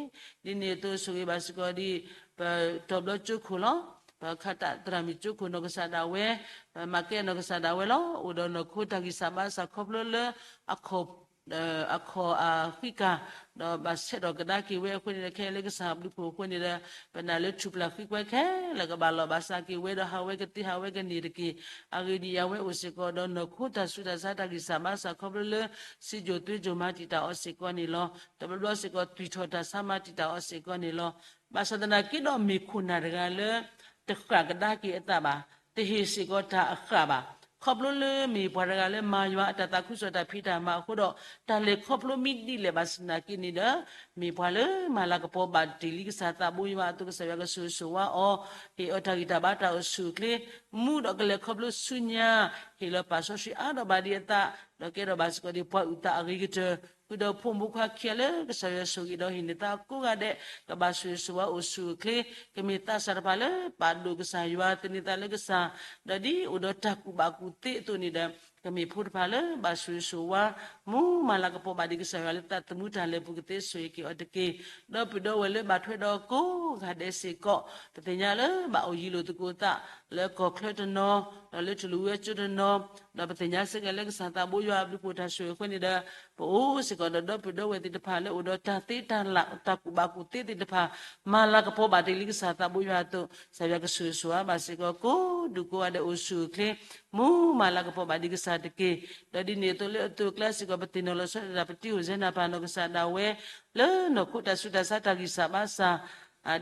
ဒ်န့ၣ်အသိးဆိၣ်ဂ့ၤဘၣ်စ့ၢ်ကီးဒံး ပတီၤဘျီကၠိခိၣ်လီၤ. ပခးတၢ်သရၣ်မုၣ်ကၠိခိၣ်နီၢ်ကစၢ်ဒၣ်ဝဲ, ပမၤကဲနီၢ်ကစၢ်ဒၣ်ဝဲလီၤ. အိၣ်ဒီးနီၢ်ခိတၢ်ဂံၢ်စၢ်ဘါစၢ်ခီဖျိလၢ အခီၣ် အခီၣ်အဃံကၤ, ဒီးဘၣ်ဆဲးထီၣ်ကဒါက့ၤဝဲအဃိန့ၣ်ဒီး ခဲလၢကစၢ်ဘျုးဖှိၣ်အဃိန့ၣ်ဒီး ပနာ်လၢထူၣ်ဖျၢၣ်ဃံကွဲခဲလၢာ်ကဘၣ်လီၤဘၣ်စးက့ၤဝဲဒီးဟးဝဲကသ့ဟးဝဲကန့ၢ်တက့ၢ်. အဂ့ၢ်ဒ်အံၤ အဝဲအိၣ်စ့ၢ်ကီးဒီးနီၢ်ခိတၢ်ဆူးတၢ်ဆါတၢ်ဂံၢ်စၢ်ဘါစၢ်ခီဖျိလၢ စံးကိၣ်သွ့ကိၣ်မၤတံာ်တာ်အီၤစ့ၢ်ကီးန့ၣ်လီၤ. တဘျီဘျီစ့ၢ်ကီး သွံၣ်ထီၣ်တၢ်ဆါမၤတံာ်တာ်အီၤစ့ၢ်ကီးန့ၣ်လီၤ. ဘၣ်ဆၣ်သနာ်က့ဒီးမ့ၢ်ခိၣ်နၢ်တဂၤလၢ တဃၣ်ကဒါက့ၤအသးဘၣ်, တဟ့ၣ်စ့ၢ်ကီးတၢ်အဃၣ်ဘၣ်. ခီဖျိလၢမ့ၢ်ပှၤတဂၤလၢမၤယွၤအတၢ်သးခုကစီၣ်တၢ်ဖံးတၢ်မၤအဃိဒီး တၢ်လဲၤခီဖျိမ့ၢ်ဒ်လဲၣ်ဘၣ်ဆၣ်သနာ်က့န့ၣ်ဒီး မ့ၢ်ပှၤလၢမၤလၤကပီၤဘၣ်တ့ၢ်လံကစၢ်သးဘိယွၤအသိး ကစၢ်ယွၤကဆိၣ်ဂ့ၤဆိၣ်ဝါအီၤ, ဟ့ၣ်အီၤတၢ်ဂံၢ်တၢ်ဘါတၢ်အိၣ်ဆူၣ်အိၣ်ချ့, မူဒီးကလဲၤခီဖျိဆူညါ, ဟ့ၣ်လီၤပာ်စီဆှံအါထီၣ်ဘၣ်ဒံးအသး, ဒီးကဲထီၣ်ဘၣ်စ့ၢ်ကီးဒံးပှၤအုၣ်သးအဂ့ၤကတၢၢ်, ဃုာ်ဒီးဖိမုၣ်ဖိခွါခံဂၤလၢကစၢ်ယွၤဆိၣ်ဂ့ၤဒီးဟ့ၣ်န့ၢ်သးကိးဂၤဒဲး, ကဘၣ်ဆိၣ်ဂ့ၤဆိၣ်ဝါအိၣ်ဆူၣ်အိၣ်ချ့, ကမ့ၢ်သးစၢ်တဖၣ်လၢပာ်ဒိၣ်ကစၢ်ယွၤ သန့ၤသးလၢကစၢ်, ဒီးဒ်အိၣ်ဒီးတၢ်ကူၣ်ဘၣ်ကူၣ်သ့အသိးန့ၣ်ဒီး ကမ့ၢ်ဖိတဖၣ်လၢဘၣ်ဆိၣ်ဂ့ၤဆိၣ်ဝါ, မူမၤလၤကပီၤဘၣ်ဒံးကစၢ်ယွၤလၢသးသမူတၢ်လဲၤပူၤကသ့ဆိၣ်ဂ့ၤက့ၤအီၤတက့ၢ်. ဒီပုၢ်ဒီဝဲၢ်လၢဘၣ်ထွဲဒီးကိးဂၤဒဲးစ့ၢ်ကီး, ပသ့ၣ်ညါလၢဘၣ်အိၣ်ယံၤလိာ်သကိးသး, လၢကီၢ်ချၢတနီၤ, ဒီးလၢထူၣ်လွံၢ်ဝဲကၠိတနီၤ, ဒီးပသ့ၣ်ညါစ့ၢ်ကီးလၢကစၢ်သးဘိယွၤအဘျုးဖှိၣ်တၢ်ဆိၣ်ဂ့ၤအဃိန့ၣ်ဒီး, ပအိၣ်စ့ၢ်ကီးဒီးဒီပုၢ်ဒီဝဲၢ်သ့ၣ်တဖၣ်လၢအိၣ်ဒီးတၢ်သ့တၢ်လၢ် တၢ်ကူၣ်ဘၣ်ကူၣ်သ့သ့ၣ်တဖၣ်, မၤလၤကပီၤဘၣ်တ့ၢ်လံကစၢ်သးဘိယွၤအသိး, ကစၢ်ယွၤကဆိၣ်ဂ့ၤဆိၣ်ဝါဘၣ်စ့ၢ်ကီးကိးဒူၣ်ကိးဂၤဒဲးအိၣ်ဆူၣ်အိၣ်ချ့, မူမၤလၤကပီၤဘၣ်ဒံးကစၢ်တက့ၢ်. ဒီးဒ်န့ၣ်အသိးလၢအသိးအကျါစ့ၢ်ကီး ပသ့ၣ်နီၣ်လီၤဆီဒၣ်တၢ် ပတံၤဟိၣ်စဲနၢ်ပၢ်နီၢ်ကစၢ်ဒၣ်ဝဲ, လၢနီၢ်ခိတၢ်ဆူးတၢ်ဆါတၢ်ဂံၢ်စၢ်ဘါစၢ်,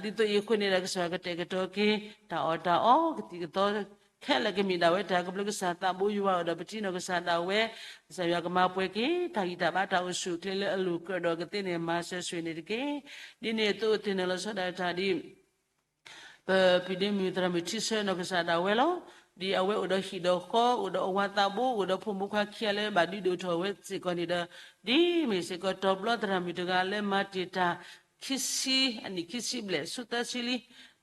ဒ်သိးအံၤအဃိန့ၣ်ဒီး ကစၢ်ယွၤကတဲာ်ကတီၤက့ၤ တၢ်အီၣ်တၢ်အီ ကသံၣ်ကသီ ခဲလၢာ်ကမ့ၢ်ဒၣ်ဝဲတၢ်ကဘျုးကစၢ်သးဘိယွၤအိၣ်ဒီးပတံၤနီၢ်ကစၢ်ဒၣ်ဝဲ, ကစၢ်ယွၤကမၤပှဲၤက့ၤ တၢ်ဂံၢ်တၢ်ဘါတၢ်အိၣ်ဆူၣ်အိၣ်ချ့လၢအလိၤကြၢးဒီးကသ့န့ၣ် မၤစၢၤဆိၣ်ဂ့ၤန့ၣ်တက့ၢ်. ဒ်န့ၣ်အသိးသ့ၣ်နီၣ်လီၤဆီဒၣ်တၢ်ဒ် ပပုၢ်ဒ့မုၣ်သရၣ်မုၣ်ထံဆၢနီၢ်ကစၢ်ဒၣ်ဝဲလီၤ. ဒ်အဝဲအိၣ်ဒီးဟံၣ်ဒီးဃီ အိၣ်ဒီးအဝၤသးဘိ အိၣ်ဒီးဖိမုၣ်ဖိခွါခံဂၤလၢဘၣ်ဒုးဒိၣ်ထီၣ်ဝဲစ့ၢ်ကီးန့ၣ်ဒီး, ဒ်မ့ၢ်စ့ၢ်ကီးတီၤဘျီသရၣ်မုၣ်တဂၤလၢမၤတ့ၢ်တၢ် ခံဆံ, အနံၣ်ခံဆံဘျဲၣ်ဆူသၢဆံလံ,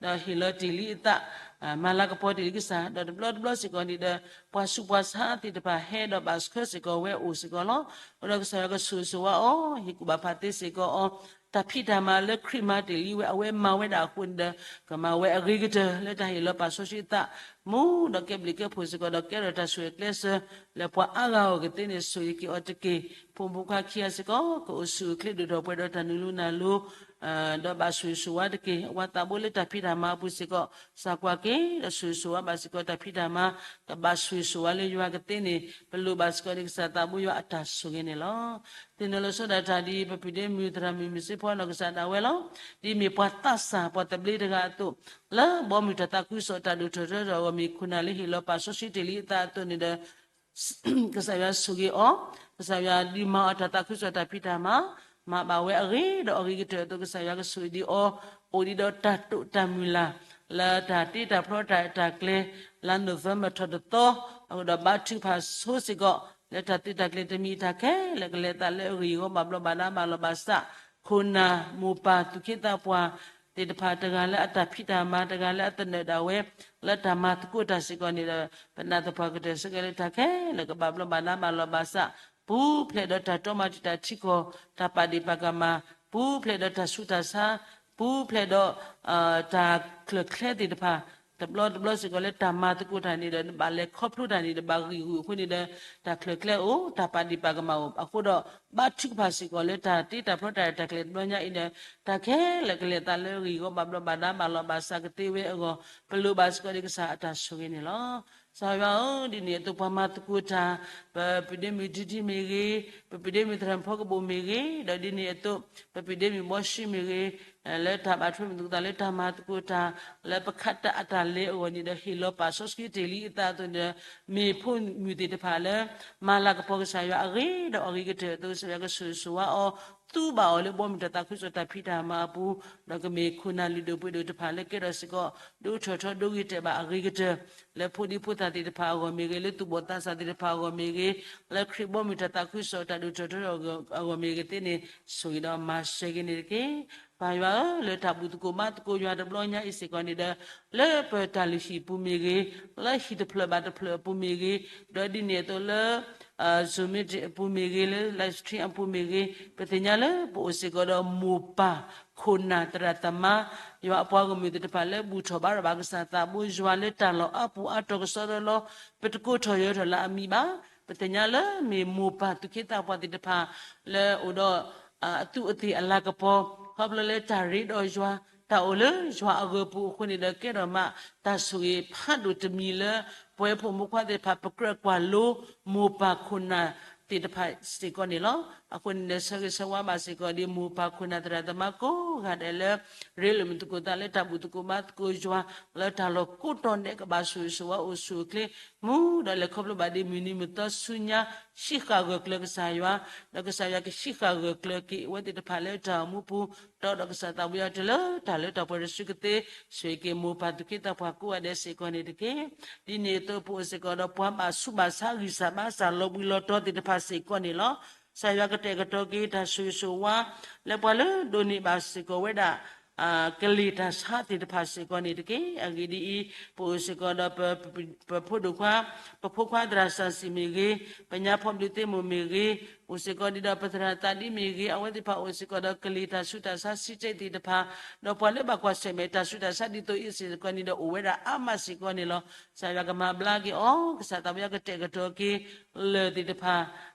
ဒီးဟ့ၣ်လီၤတ့ၢ်လံအသး, မၤလၤကပီၤတ့ၢ်လံကစၢ်, ဒီးတဘျီတဘျီစ့ၢ်ကီးန့ၣ်ဒီး ပှၤဆူးပှၤဆါသ့ၣ်တဖၣ်ဟဲဒီးဘၣ်ဆှၢစ့ၢ်ကီးဝဲ အိၣ်စ့ၢ်ကီးလီၤ. အဃိဒီးကစၢ်ယွၤကဆိၣ်ဂ့ၤဆိၣ်ဝါအီၤ, ဟ့ၣ်ကူၣ်ဘၣ်ဖးသ့စ့ၢ်ကီးအီၤ, တၢ်ဖံးတၢ်မၤလၢခရံာ်မၤတ့ၢ်လံဝဲ အဝဲမၤဝဲဒၣ်အဃိန့ၣ်ဒီး ကမၤဝဲအဂ့ၤကတၢၢ်လၢတၢ်ဟ့ၣ်လီၤပာ်စီဆှံအသး, မူဒီးကဲဘျုးကဲဖှိၣ်စ့ၢ်ကီးဒီးကဲထီၣ်တၢ်ဆိၣ်ဂ့ၤကျဲစၢၤ လၢပှၤအါဂၤအဂီၢ်ကသ့န့ၣ် ဆိၣ်ဂ့ၤက့ၤအီၤတက့ၢ်. ဖိမုၣ်ဖိခွါခံဂၤစ့ၢ်ကီး ကအိၣ်ဆူၣ်အိၣ်ချ့ဒိၣ်ထီၣ်ပှဲၤဒီးတၢ်နုာ်လီၤနုာ်လီၤ ဒီးဘၣ်ဆိၣ်ဂ့ၤဆိၣ်ဝါတက့ၢ်. အဝၤသးဘိလၢတၢ်ဖံးတၢ်မၤအပူၤစ့ၢ်ကီး စၢ်ကွၢ်က့ၤ ဒီးဆိၣ်ဂ့ၤဆိၣ်ဝါဘၣ်စ့ၢ်ကီးတၢ်ဖံးတၢ်မၤ, ကဘၣ်ဆိၣ်ဂ့ၤဆိၣ်ဝါလၢယွၤကသ့န့ၣ် ပလိၣ်ဘၣ်စ့ၢ်ကီးဒ်ကစၢ်သးဘိယွၤအတၢ်ဆိၣ်ဂ့ၤန့ၣ်လီၤ. သ့ၣ်နီၣ်လီၤဆီဒၣ်တၢ်ဒ် ပပုၢ်ဒ့မုၣ်သရၣ်မုၣ်မုၢ်စ့ဖီနီၢ်ကစၢ်ဒၣ်ဝဲလီၤ. ဒ်မ့ၢ်ပှၤသးစၢ်ပှၤသဘျ့တဂၤအသိး, လၢဘီမုၢ်တၢ်သးခုကစီၣ်တၢ်ဒိၣ်ထီၣ်ထီထီၣ်အဂီၢ်မ့ၢ်ခိၣ်နၢ်လၢဟ့ၣ်လီၤပာ်စီဆှံတ့ၢ်လံအသးအသိးန့ၣ်ဒီး ကစၢ်ယွၤဆိၣ်ဂ့ၤအီၤ, ကစၢ်ယွၤဒုးမၤအီၤတၢ်သးခုကစီၣ်တၢ်ဖံးတၢ်မၤ, မၤဘၣ်ဝဲအဂ့ၤဒီးအဂ့ၤကတၢၢ်အသိး ကစၢ်ယွၤကဆိၣ်ဂ့ၤဒံးအီၤ, အိၣ်ဒံးဒီးတၢ်တိာ်တၢ်မုၢ်လၢ်, လၢတၢ်တ့တၢ်ဖျီတၢ်အဲၣ်တၢ်ကျဲ, လါနိၣ်ဝ့ဘၢၣ်ထီၣ်တသီ, အဃိဒီးဘါထုကဖၣ်ဆိစ့ၢ်ကီး, လၢတၢ်သုးတၢ်ကျဲၤတမံၤအတၢ်ခဲလၢာ်ကလဲၤသးလၢအဂ့ၢ်အဂီၢ်ဘၣ်ဘျီးဘၣ်ဒါဘၣ်လီၤဘၣ်စး, ခိၣ်နၢ်မိၢ်ပၢ်သူၣ်က့သးပှၢ် သ့ၣ်တဖၣ်တဂၤလၢအတၢ်ဖံးတၢ်မၤ တဂၤလၢအသနၢၣ်ဒၣ်ဝဲ လၢတၢ်မၤသကိးတၢ်စ့ၢ်ကီးန့ၣ်ဒီး ပနာ်သပှၢ်ကတၢၢ်စ့ၢ်ကီးလၢတၢ်ခဲလၢာ်ကဘၣ်ဘျီးဘၣ်ဒါဘၣ်လီၤဘၣ်စး, ပူၤဖျဲးဒီးတၢ်တီမၤတံာ်တာ်ထံကီၢ် တၢ်ပာ်ဒ့ၣ်ပာ်ကမၣ်, ပူၤဖျဲးဒီးတၢ်ဆူးတၢ်ဆါ, ပူၤဖျဲးဒီး တၢ်ချၢၣ်ချဲသ့ၣ်တဖၣ်, တဘျီတဘျီစ့ၢ်ကီးလၢတၢ်မၤသကိးတၢ်န့ၣ်ဒီး ဘၣ်လဲၤခီဖျိတၢ်န့ၣ်ဒီး ဘၣ်ဂံၢ်ဂူာ်အဃိန့ၣ်ဒီး တၢ်ချၢၣ်ချဲအိၣ် တၢ်ပာ်ဒ့ၣ်ပာ်ကမၣ်အိၣ်အဃိဒီး ဘါထုကဖၣ်စ့ၢ်ကီးလၢတၢ်တ့တၢ်ဖျီတၢ်ရဲၣ်တၢ်ကျဲၤတဘျီညါအံၤဒီး တၢ်ခဲလၢာ်ကလဲၤသးလၢအဂ့ၢ်အဂီၢ်ဘၣ်ဘျီးဘၣ်ဒါဘၣ်လီၤဘၣ်စးကသ့ဝဲအဂီၢ် ပလိၣ်ဘၣ်စ့ၢ်ကီးဒ်ကစၢ်အတၢ်ဆိၣ်ဂ့ၤန့ၣ်လီၤ. ကစၢ်ယွၤဧၢ, ဒ်န့ၣ်အသိးပှၤမၤသကိးတၢ်, ပပုၢ်ဒ့မုၣ်ဒံဒံမ့ၢ်ဂ့ၤ, ပပုၢ်ဒ့မုၣ်သရၣ်မုၣ်ဖီကဘိၣ်မ့ၢ်ဂ့ၤ, ဒီးဒ်န့ၣ်အသိး ပပုၢ်ဒ့မုၣ်ဘီရှံမ့ၢ်ဂ့ၤ, လၢတၢ်ဘၣ်ထွဲမုာ်သကိးသးလၢတၢ်မၤသကိးတၢ် လၢပခးတၢ်အတၢ်လဲၤအဂီၢ်န့ၣ်ဒီး ဟ့ၣ်လီၤပာ်စီဆှံတ့ၢ်လံအသးအသိးန့ၣ်ဒီး မ့ၢ်ဖိမုၣ်သ့ၣ်တဖၣ်လၢ မၤလၤကပီၤကစၢ်ယွၤအဂ့ၤဒီးအဂ့ၤကတၢၢ်အသိး ကစၢ်ယွၤကဆိၣ်ဂ့ၤဆိၣ်ဝါအီၤ သူဘၣ်အီၤလၢဘီမုၢ်တၢ်သးခုကစီၣ်တၢ်ဖံးတၢ်မၤအပူၤ, ဒီးကမ့ၢ်ခိၣ်နၢ်လုၢ်ဒိၣ်ပှ့ၤဒိၣ်တဖၣ်လၢကဲထီၣ်စ့ၢ်ကီး ဒိၣ်ထီၣ်ထီဒိၣ်ဂ့ၤတဲာ်ဘၣ်အဂ့ၤကတၢၢ် လၢဖိဒံဖိသၣ်သ့ၣ်တဖၣ်အဂီၢ်မ့ၢ်ဂ့ၤ, လၢသူၣ်ဘီၣ်သးစၢ်သ့ၣ်တဖၣ်အဂီၢ်မ့ၢ်ဂ့ၤ, လၢခရံာ်ဘီမုၢ်တၢ်သးခုကစီၣ်တၢ်ဒိၣ်ထီၣ်ထီထီၣ်အဂီၢ်မ့ၢ်ဂ့ၤသ့န့ၣ် ဆိၣ်ဂ့ၤဒီးမၤစၢၤက့ၤန့ၣ်တက့ၢ်. ပၢ်ယွၤဧၢ, လၢတၢ်ဘူၣ်သကိးဘါသကိးယွၤတဘျီညါအံၤစ့ၢ်ကီးန့ၣ်ဒီး လၢပတၢ်လုၢ်ဟံၣ်အပူၤမ့ၢ်ဂ့ၤ, လၢဟံၣ်တဖျၢၣ်ဘၣ်တဖျၢၣ်အပူၤမ့ၢ်ဂ့ၤ, ဒီးဒ်န့ၣ်အသိးလၢ Zoom meeting အပူၤမ့ၢ်ဂ့ၤ, လၢ live stream အပူၤမ့ၢ်ဂ့ၤ, ပသ့ၣ်ညါလၢပအိၣ်စ့ၢ်ကီးဒီးမိၢ်ပၢ်ခိၣ်နၢ်သရၣ်သမါ ယွၤအပှၤဂီၢ်မုၢ်သ့ၣ်တဖၣ်လၢဘူၣ်ထီၣ်ဘါထီၣ်ဘၣ်ကစၢ်သးဘိယွၤလၢတၢ်လီၢ်အါပူၤအါတီၤကစီဒီလီၤ. ပတကိးထီၣ်ယၢၤထီၣ်လၢအမံၤဘၣ်. ပသ့ၣ်ညါလၢမ့ၢ်မိၢ်ပၢ်သူၣ်က့သးပှၢ်သ့ၣ်တဖၣ် လၢအိၣ်ဒီး အသူးအသ့ၣ်အလၤကပီၤ ခီဖျိလၢတၢ်ရ့ဒီးယွၤ တၢ်အိၣ်လၢယွၤအဂၢၤပူၤအဃိန့ၣ်ဒီး ကဲထီၣ်မးတၢ်ဆိၣ်ဂ့ၤဖးဒိၣ်တမံၤလၢ ပဝဲဖိမုၣ်ဖိခွါသ့ၣ်တဖၣ် ပကြၢးကွၢ်လိမိၢ်ပၢ်ခိၣ်နၢ်သ့ၣ်တဖၣ်စ့ၢ်ကီးန့ၣ်လီၤ. အဃိန့ၣ်ဒီး ဆၢဂ့ၤဆၢဝါဘၣ်စ့ၢ်ကီးဒ်မိၢ်ပၢ်ခိၣ်နၢ်သရၣ်သမါကိးဂၤဒဲးလၢ ရ့လိာ်မုာ်သကိးသးလၢတၢ်ဘူၣ်သကိးဘါသကိးယွၤ လၢတၢ်လီၢ်ကိးတီၤဒဲး ကဘၣ်ဆိၣ်ဂ့ၤဆိၣ်ဝါအိၣ်ဆူၣ်အိၣ်ချ့ မူဒီးလဲၤခီဖျိဘၣ်ဒ်မုၢ်နံၤမုၢ်သီဆူညါ ဟံးဃာ်ဂၢၢ်ကျၢၤကစၢ်ယွၤ, ဒီးကစၢ်ယွၤကဟံးဃာ်ဂၢၢ်ကျၢၤက့ၤအဝဲသ့ၣ်တဖၣ်လၢတၢ်အိၣ်မူပူၤ ဒီးဒီးကစၢ်သးဘိယွၤတုၤလၢတၢ်လၢတၢ်ပှဲၤတစုကသ့ ဆိၣ်ဂ့ၤက့ၤမိၢ်ပၢ်သူၣ်က့သးပှၢ်ကိးဂၤဒဲးစ့ၢ်ကီးန့ၣ်တက့ၢ်. ဒ်န့ၣ်အသိးပအိၣ်စ့ၢ်ကီးဒီးပှၤဘၣ်ဆူးဘၣ်ဆါ ဂံၢ်စၢ်ဘါစၢ်လီၤဘှံးလီၤတီၤသ့ၣ်တဖၣ်စ့ၢ်ကီးန့ၣ်လီၤ. ကစၢ်ယွၤကတဲာ်ကတီၤက့ၤတၢ်ဆိၣ်ဂ့ၤဆိၣ်ဝါ လၢပှၤလၢဒိးန့ၢ်ဘၣ်စ့ၢ်ကီးဝဲဒၣ် ကလံၤတၢ်ဆါသ့ၣ်တဖၣ်စ့ၢ်ကီးန့ၣ်တက့ၢ်. အဂ့ၢ်ဒ်အံၤ, ပအိၣ်စ့ၢ်ကီးဒီး ပဖိဒိၣ်ခွါ, ပဖိခွါသရၣ်စၢ်စံၣ်မ့ၢ်ဂ့ၤ, ပညါဖီဘျုးသ့ၣ်မိၢ်မ့ၢ်ဂ့ၤ, အိၣ်စ့ၢ်ကီးဒ်ဒီးပသရၣ်သးဒ်မ့ၢ်ဂ့ၤ, အဝဲသ့ၣ်တဖၣ်အိၣ်စ့ၢ်ကီးဒီးကလံၤတၢ်ဆူးတၢ်ဆါစံးတ့ၢ်သ့ၣ်တဖၣ်, ဒီးပှၤလၢဘၣ်ကွၢ်ဆၢၣ်မဲာ်တၢ်ဆူးတၢ်ဆါဒ်သိးအံၤစ့ၢ်ကီးန့ၣ်ဒီး အိၣ်ဝဲဒၣ်အါမးစ့ၢ်ကီးန့ၣ်လီၤ. ကစၢ်ယွၤကမၤဘျါက့ၤအီၤ, ကစၢ်သးဘိယွၤကတဲာ်ကတီၤက့ၤ လၢၢ်သ့ၣ်တဖၣ်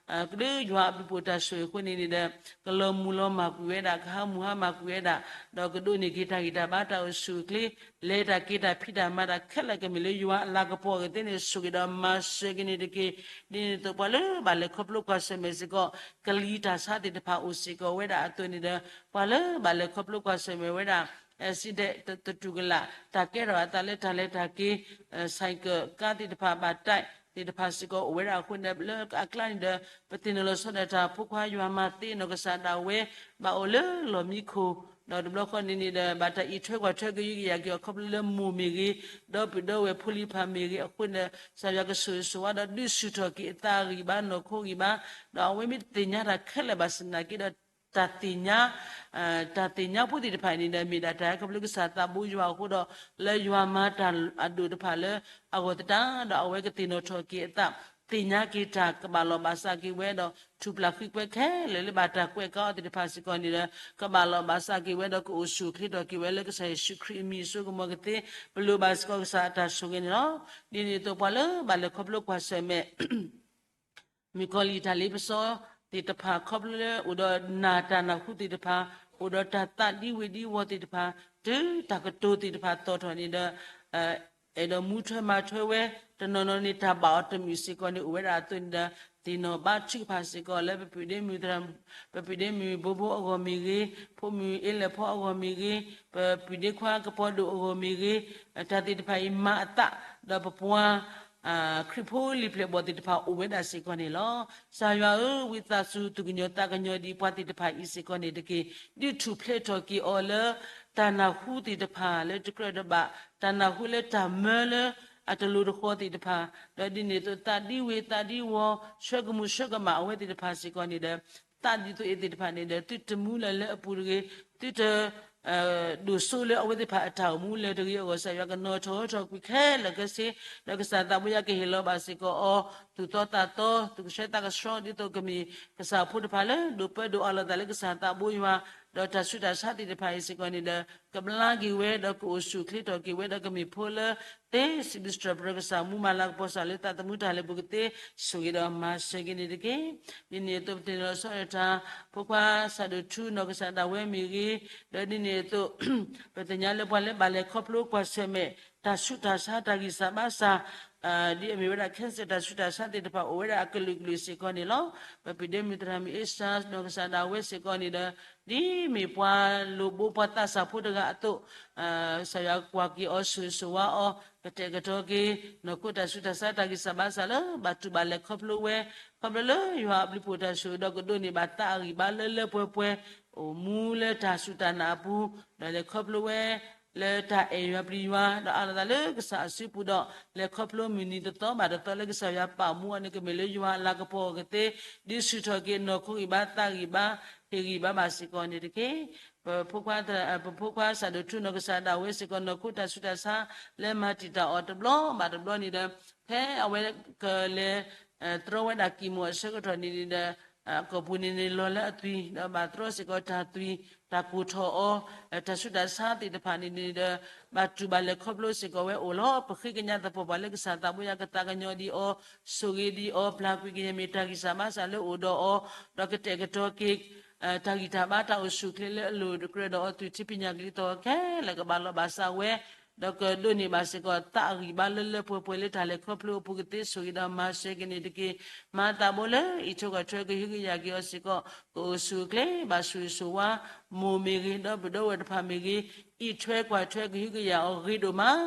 ကဒုးယွၤအဘျုးအဖှိၣ်တၢ်ဆိၣ်ဂ့ၤအဃိန့ၣ်န့ၣ်ဒီး ကလီၤမုၢ်လီၤမၢ်ကွံာ်ဝဲဒၣ်, ကဟးမုၢ်ဟါမၢ်ကွံာ်ဝဲဒၣ်, ဒီးကဒိးန့ၢ်က့ၤတၢ်ဂံၢ်တၢ်ဘါတၢ်အိၣ်ဆူၣ်အိၣ်ချ့, လဲၤတၢ်က့ၤတၢ်ဖံးတၢ်မၤတၢ်ခဲလၢာ်ကမ့ၢ်လၢယွၤအလၤကပီၤအဂ့ၢ်သ့ၣ်န့ၣ် ဆိၣ်ဂ့ၤဒီးမၤစၢၤက့ၤန့ၣ်တက့ၢ်. ဒ်န့ၣ်အသိးပှၤလၢဘၣ်လဲၤခီဖျိကွၢ်ဆၢၣ်မဲာ်စ့ၢ်ကီး ကလံၤတၢ်ဆါသ့ၣ်တဖၣ်အိၣ်စ့ၢ်ကီးဝဲဒၣ်အသိးန့ၣ်ဒီး ပှၤလၢဘၣ်လဲၤခီဖျိကွၢ်ဆၢၣ်မဲာ်ဝဲဒၣ် စံးဒဲးတတူၢ်ကလာ် တၢ်ကဲထီၣ်အသးလၢတၢ်လဲၤတၢ်က့ၤ ဆိုင်ကယ် ကါသ့ၣ်တဖၣ် ဘၣ်တၢ်သ့ၣ်တဖၣ်စ့ၢ်ကီးအိၣ်ဝဲဒၣ်အဃိန့ၣ်ဒီး လၢအကျါန့ၣ်ဒီး ပသ့ၣ်နီၣ်လီၤဆီဒၣ်တၢ် ဖိခွါယွၤမၤသ့နီၢ်ကစၢ်ဒၣ်ဝဲ ဘၣ်အိၣ်လၢလီၢ်မံခိၣ်, ဒီးတဘျီဃီန့ၣ်န့ၣ်ဒီး ဘၣ်တၢ်အံးထွဲကွၢ်ထွဲကယုကယာ်က့ၤအီၤခီဖျိလၢမိၢ်မ့ၢ်ဂ့ၤ, ဒီပုၢ်ဒီဝဲၢ်ဖိလံၤတဖၣ်မ့ၢ်ဂ့ၤအဃိန့ၣ်ဒီး ကစၢ်ယွၤကဆိၣ်ဂ့ၤဆိၣ်ဝါဒီးဒုးဆူၣ်ထီၣ်က့ၤအသးအဂံၢ်ဘါနီၢ်ခိအဂံၢ်ဘါ, ဒီးအဝဲမ့ၢ်တသ့ၣ်ညါတၢ်ခဲလၢာ်ဘၣ်ဆၣ်သနာ်က့ဒီး တၢ်သ့ၣ်ညါ တၢ်သ့ၣ်ညါဖိသ့ၣ်တဖၣ်န့ၣ်ဒီး မ့ၢ်ဒၣ်တၢ်ဟဲခီဖျိကစၢ်သးဘိယွၤအဃိဒီး လၢယွၤမၤတၢ်အဒိၣ်တဖၣ်လၢအဂီၢ်သတးဒီး အဝဲကသ့ၣ်နီၣ်ထီၣ်က့ၤအသး သ့ၣ်ညါက့ၤတၢ်ကဘၣ်လီၤဘၣ်စးက့ၤဝဲဒီး ထူၣ်ပျၢ်ဃံကွဲခဲလၢာ်လၢဘၣ်တၢ်ကွဲးကါအီၤသ့ၣ်တဖၣ်စ့ၢ်ကီးန့ၣ်ဒီး ကဘၣ်လီၤဘၣ်စးက့ၤဝဲဒီး ကအိၣ်ဆူၣ်အိၣ်ချ့ထီၣ်က့ၤဝဲလၢကစၢ်ယ့ၣ်ၡူးခရံာ်အမံၤအစိကမီၤကသ့ ပလိၣ်ဘၣ်စ့ၢ်ကီးကစၢ်အတၢ်ဆိၣ်ဂ့ၤန့ၣ်လီၤ. ဒ်န့ၣ်အသိးပှၤလၢဘၣ်လဲၤခီဖျိကွၢ်ဆၢၣ်မဲာ် မုၣ်ကီၤလံၢ်တၢ်လ့ပစီသ့ၣ်တဖၣ် ခီဖျိလၢအိၣ်ဒီးနာ်တၢ်နၢ်ဟူသ့ၣ်တဖၣ်, အိၣ်ဒီးတၢ်သးဒံဝ့ၤဒံဝီၤသ့ၣ်တဖၣ်, တုၤတၢ်ကတိၤသ့ၣ်တဖၣ်သီၣ်ထီၣ်န့ၣ်ဒီး အဲၣ်ဒိးမူထွဲမၤထွဲဝဲ, တနီၤနီၤန့ၣ်တၢ်ဘၣ်အီၤတမုာ်စ့ၢ်ကီးန့ၣ် အိၣ်ဝဲဒၣ်အသိးန့ၣ်ဒီးသ့ၣ်နီၣ်ဘါထုကဖၣ်စ့ၢ်ကီးလၢပပုၢ်ဒ့မုၣ်သရၣ်, ပပုၢ်ဒ့မုၣ်ဘိဘိအဂီၢ်မ့ၢ်ဂ့ၤ, ဖိမုၣ်အ့လဲၣ်ဖီအဂီၢ်မ့ၢ်ဂ့ၤ, ပပုၢ်ဒ့ခွါကပီၤဒိၣ်အဂီၢ်မ့ၢ်ဂ့ၤ, တၢ်သ့ၣ်တဖၣ်အံၤမၤအသး, ဒီးပပှၤ ခရံာ်ဖိလံၤပျဲၢ်ဘီၣ်သ့ၣ်တဖၣ်အိၣ်ဝဲဒၣ်စ့ၢ်ကီးန့ၣ်လီၤ. ကစၢ်ယွၤဧၢ, ဝံသးစူၤသူၣ်ကညီၤသးကညီၤဒံးပှၤသ့ၣ်တဖၣ်အံၤစ့ၢ်ကီးန့ၣ်တက့ၢ်. ဒုးထူၣ်ဖျဲးထီၣ်က့ၤအီၤလၢ တၢ်နၢ်ဟူသ့ၣ်တဖၣ်လၢတကြၢးတဘၣ်, တၢ်နၢ်ဟူလၢတၢ်မၢလၢအတလိၤတဃီသ့ၣ်တဖၣ်, ဒီးဒ်န့ၣ်အသိးသးဒံဝ့ၤသးဒံဝီၤ ဆှၢကမူၤဆှၢကမၣ်အဝဲသ့ၣ်တဖၣ်စ့ၢ်ကီးန့ၣ်ဒီး သးဒ်သိးအံၤသ့ၣ်တဖၣ်န့ၣ်ဒီး သုတမူလၢၤလၢအပူၤတဂ့ၤ, သုတ ဒိၣ်စိလၢအဝဲသ့ၣ်တဖၣ်အတၢ်အိၣ်မူလၢၤတဂ့ၤအဂီၢ် ကစၢ်ယွၤကနီၤထီၣ်ထီၣ်ကွံာ်ခဲလၢာ်ခဲဆ့, ဒီးကစၢ်သးဘိယွၤကဟ့ၣ်လီၤဘၣ်စ့ၢ်ကီးအီၤ သူၣ်သီသးသီ, သူၣ်ကဆှဲသးကဆှီ ဒ်သိးကမ့ၢ်ကစၢ်အဖိတဖၣ်လၢ ဒိၣ်ပၢဒိၣ်အးလီၤသးလၢကစၢ်သးဘိယွၤ, ဒီးတၢ်ဆူးတၢ်ဆါသ့ၣ်တဖၣ်အံၤစ့ၢ်ကီးန့ၣ်ဒီး ကဘျါက့ၤဝဲ ဒီးကအိၣ်ဆူၣ်အိၣ်ချ့ထီၣ်က့ၤဝဲ ဒီးကမ့ၢ်ဖိလၢ သ့စံးဘျုးစံးထီၣ်ပတြၢၤကစၢ် မူမၤလၤကပီၤစၢ်လၢသးသမူတၢ်လဲၤပူၤကသ့ ဆိၣ်ဂ့ၤဒီးမၤစၢၤက့ၤန့ၣ်တက့ၢ်. ဒ်န့ၣ်အသိးပသ့ၣ်နီၣ်လီၤဆီဒၣ်တၢ် ဖိခွါစးဒိၣ်ထူနီၢ်ကစၢ်ဒၣ်ဝဲမ့ၢ်ဂ့ၤ, ဒီးဒ်န့ၣ်အသိး ပသ့ၣ်ညါလၢပှၤလၢဘၣ်လဲၤခီဖျိကွၢ်ဆၢၣ်မဲာ် တၢ်ဆူးတၢ်ဆါ တၢ်ဂံၢ်စၢ်ဘါစၢ် ဒ်အမ့ၢ်ဝဲဒၣ် cancer တၢ်ဆူးတၢ်ဆါသ့ၣ်တဖၣ်အိၣ်ဝဲဒၣ်အကလုာ်ကလုာ်စ့ၢ်ကီးန့ၣ်လီၤ. ပပံၤဒ့မုၢ်သရၣ်မုၣ် Esther နီၢ်ကစၢ်ဒၣ်ဝဲစ့ၢ်ကီးန့ၣ်ဒီး ဒ်မ့ၢ်ပှၤလိၣ်ဘိပှၤသးစၢ်ဖိတဂၤအသိး ကစၢ်ယွၤကွၢ်က့ၤအီၤ ဆိၣ်ဂ့ၤဆိၣ်ဝါအီၤ ကတဲာ်ကတီၤက့ၤ နီၢ်ခိတၢ်ဆူးတၢ်ဆါတၢ်ဂံၢ်စၢ်ဘါစၢ်လၢ ဘၣ်တူၢ်ဘၣ်လဲၤခီဖျိဝဲ ခီဖျိလၢယွၤအဘျုးဖှိၣ်တၢ်ဆိၣ်ဂ့ၤဒီးကဒိးန့ၢ်ဘၣ်သးအဂံၢ်ဘါလၢလၢပှဲၤပှဲၤ အိၣ်မူလၢတၢ်စူၢ်တၢ်နာ်အပူၤ ဒီးလဲၤခီဖျိဝဲ လၢတၢ်အဲၣ်ယွၤပျံၤယွၤ ဒီးအးလီၤသးလၢကစၢ်အစုပူၤဒီး လဲၤခီဖျိမုၢ်နံၤတသီဘၣ်တသီလၢကစၢ်ယွၤပာ်မူအီၤန့ၣ် ကမ့ၢ်လၢယွၤအလၤကပီၤအဂီၢ်သ့ ဒုးဆူၣ်ထီၣ်က့ၤနီၢ်ခိဂံၢ်ဘါသးဂံၢ်ဘါ ဟ့ၣ်ဂံၢ်ဘါဘၣ်စ့ၢ်ကီးန့ၣ်တက့ၢ်. ပဖိခွါ ပဖိခွါစၣ်ဒိၣ်ထူနီၢ်ကစၢ်ဒၣ်ဝဲစ့ၢ်ကီး နီၢ်ခိတၢ်ဆူးတၢ်ဆါ လၢမၤတံာ်တာ်အီၤတဘျီဘၣ်တဘျီန့ၣ်ဒီး ဖဲအဝဲကလဲၤ တြီဝဲဒၣ်ကံၢ်မူၤအဆၢကတီၢ်န့ၣ်ဒီး အကိာ်ပူၤန့ၣ်န့ၣ်လီၤလၢအသွံၣ် ဒီးဘၣ်တြီစ့ၢ်ကီးတၢ်သွံၣ် တၢ်ကိၢ်ထီၣ်အီၤ တၢ်ဆူးတၢ်ဆါသ့ၣ်တဖၣ်န့ၣ်န့ၣ်ဒီး ဘၣ်တူၢ်ဘၣ်လဲၤခီဖျိစ့ၢ်ကီးဝဲအိၣ်လီၤ. ပဃ့ကညးသပှၢ်ပှၢ်လၢကစၢ်သးဘိယွၤကသးကညီၤဒံးအီၤ ဆိၣ်ဂ့ၤဒံးအီၤ ပျၢ်ကွံာ်က့ၤယမဲာ်တၢ်ဂံၢ်စၢ်ဘါစၢ်လၢအိၣ်ဒီးအီၤ ဒီးကတဲာ်ကတီၤက့ၤ တၢ်ဂံၢ်တၢ်ဘါတၢ်အိၣ်ဆူၣ်အိၣ်ချ့လၢအလိၣ်တကြၢးဒီးအီၤ သွံၣ်ထံပညၣ်ကလံၤသီၣ်ဂီၤခဲလၢာ်ကဘၣ်လီၤဘၣ်စးဝဲ ဒီးကဒိးန့ၢ်ဘၣ်စ့ၢ်ကီးသးအဂံၢ်ဘါလၢလၢပှဲၤပှဲၤလၢတၢ်လဲၤခီဖျိအပူၤကသ့ ဆိၣ်ဂ့ၤဒီးမၤစၢၤက့ၤန့ၣ်တက့ၢ်. မၤသးဘိလၢအံးထွဲကွၢ်ထွဲကဟုကယာ်က့ၤအီၤစ့ၢ်ကီး ကအိၣ်ဆူၣ်အိၣ်ချ့ ဘၣ်ဆိၣ်ဂ့ၤဆိၣ်ဝါ မိၢ်မ့ၢ်ဂ့ၤ ဒီပုၢ်ဒီဝဲၢ်တဖၣ်မ့ၢ်ဂ့ၤ အံးထွဲကွၢ်ထွဲကဟုကယာ်အီၤဂ့ၤဒိၣ်မး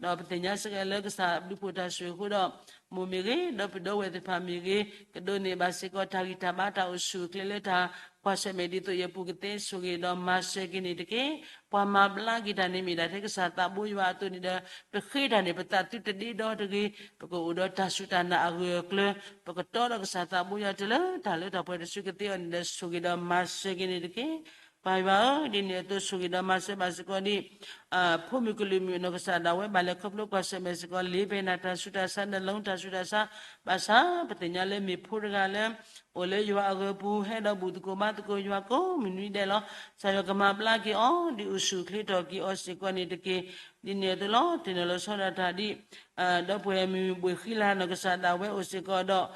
ဒီးပသ့ၣ်ညါစ့ၢ်ကီးလၢကစၢ်အဘျုးဖှိၣ်တၢ်ဆိၣ်ဂ့ၤအဃိဒီး မိၢ်မ့ၢ်ဂ့ၤ ဒီပုၢ်ဒီဝဲၢ်သ့ၣ်တဖၣ်မ့ၢ်ဂ့ၤ ကဒိးန့ၢ်ဘၣ်စ့ၢ်ကီးတၢ်ဂံၢ်တၢ်ဘါတၢ်အိၣ်ဆူၣ်အိၣ်ချ့လၢတၢ်ကွၢ်ဆၢၣ်မဲာ်ဒ်သိးအံၤအပူၤကသ့ ဆိၣ်ဂ့ၤဒီးမၤစၢၤက့ၤန့ၣ်တက့ၢ်. ပှၤမၤဘျါက့ၤတၢ်န့ၣ်မ့ၢ်ဒၣ်ထဲကစၢ်သးဘိယွၤအသိးန့ၣ်ဒီး ပဃ့တၢ်န့ၣ် ပသးသုတဒ့ဒီတဂ့ၤ, ပကအိၣ်ဒီးတၢ်စူၢ်တၢ်နာ်အဂၢၢ်အကျၢၤ, ပကတီဒီးကစၢ်သးဘိယွၤတုၤလၢတၢ်လၢတၢ်ပှဲၤတစုကသ့အီၤန့ၣ်ဒီး ဆိၣ်ဂ့ၤဒီးမၤစၢၤက့ၤန့ၣ်တက့ၢ်. ပၢ်ယွၤဧၢ, ဒ်န့ၣ်အသိးဆိၣ်ဂ့ၤဒီးမၤစၢၤဘၣ်စ့ၢ်ကီးဒ် ဖိမုၣ်ကလုာ်မုၣ်နီၢ်ကစၢ်ဒၣ်ဝဲဘၣ်လဲၤခီဖျိကွၢ်ဆၢၣ်မဲာ်စ့ၢ်ကီး လ့ပဲနၢ်တၢ်ဆူးတၢ်ဆါ နလီတၢ်ဆူးတၢ်ဆါ, ဘၣ်ဆၣ်ပသ့ၣ်ညါလၢမ့ၢ်ဖိတဂၤလၢ အိၣ်လၢယွၤအဂၢၤပူၤ ဟဲဒီးဘူၣ်သကိးဘါသကိးယွၤကိးမုၢ်နွံဒဲးလီၤ. ကစၢ်ယွၤကမၤဘျါက့ၤအီၤ ဒုးအိၣ်ဆူၣ်အိၣ်ချ့ထီၣ်က့ၤအီၤစ့ၢ်ကီးန့ၣ်တက့ၢ်. ဒ်န့ၣ်အသိးလီၤ. တၢ်နီၤလီၤဆီဒၣ်တၢ်ဒ် ဒီပုၢ်ဝဲၢ်မုၣ်ဘှ့ၣ်ဃံလၤနီၢ်ကစၢ်ဒၣ်ဝဲအိၣ်စ့ၢ်ကီးဒီး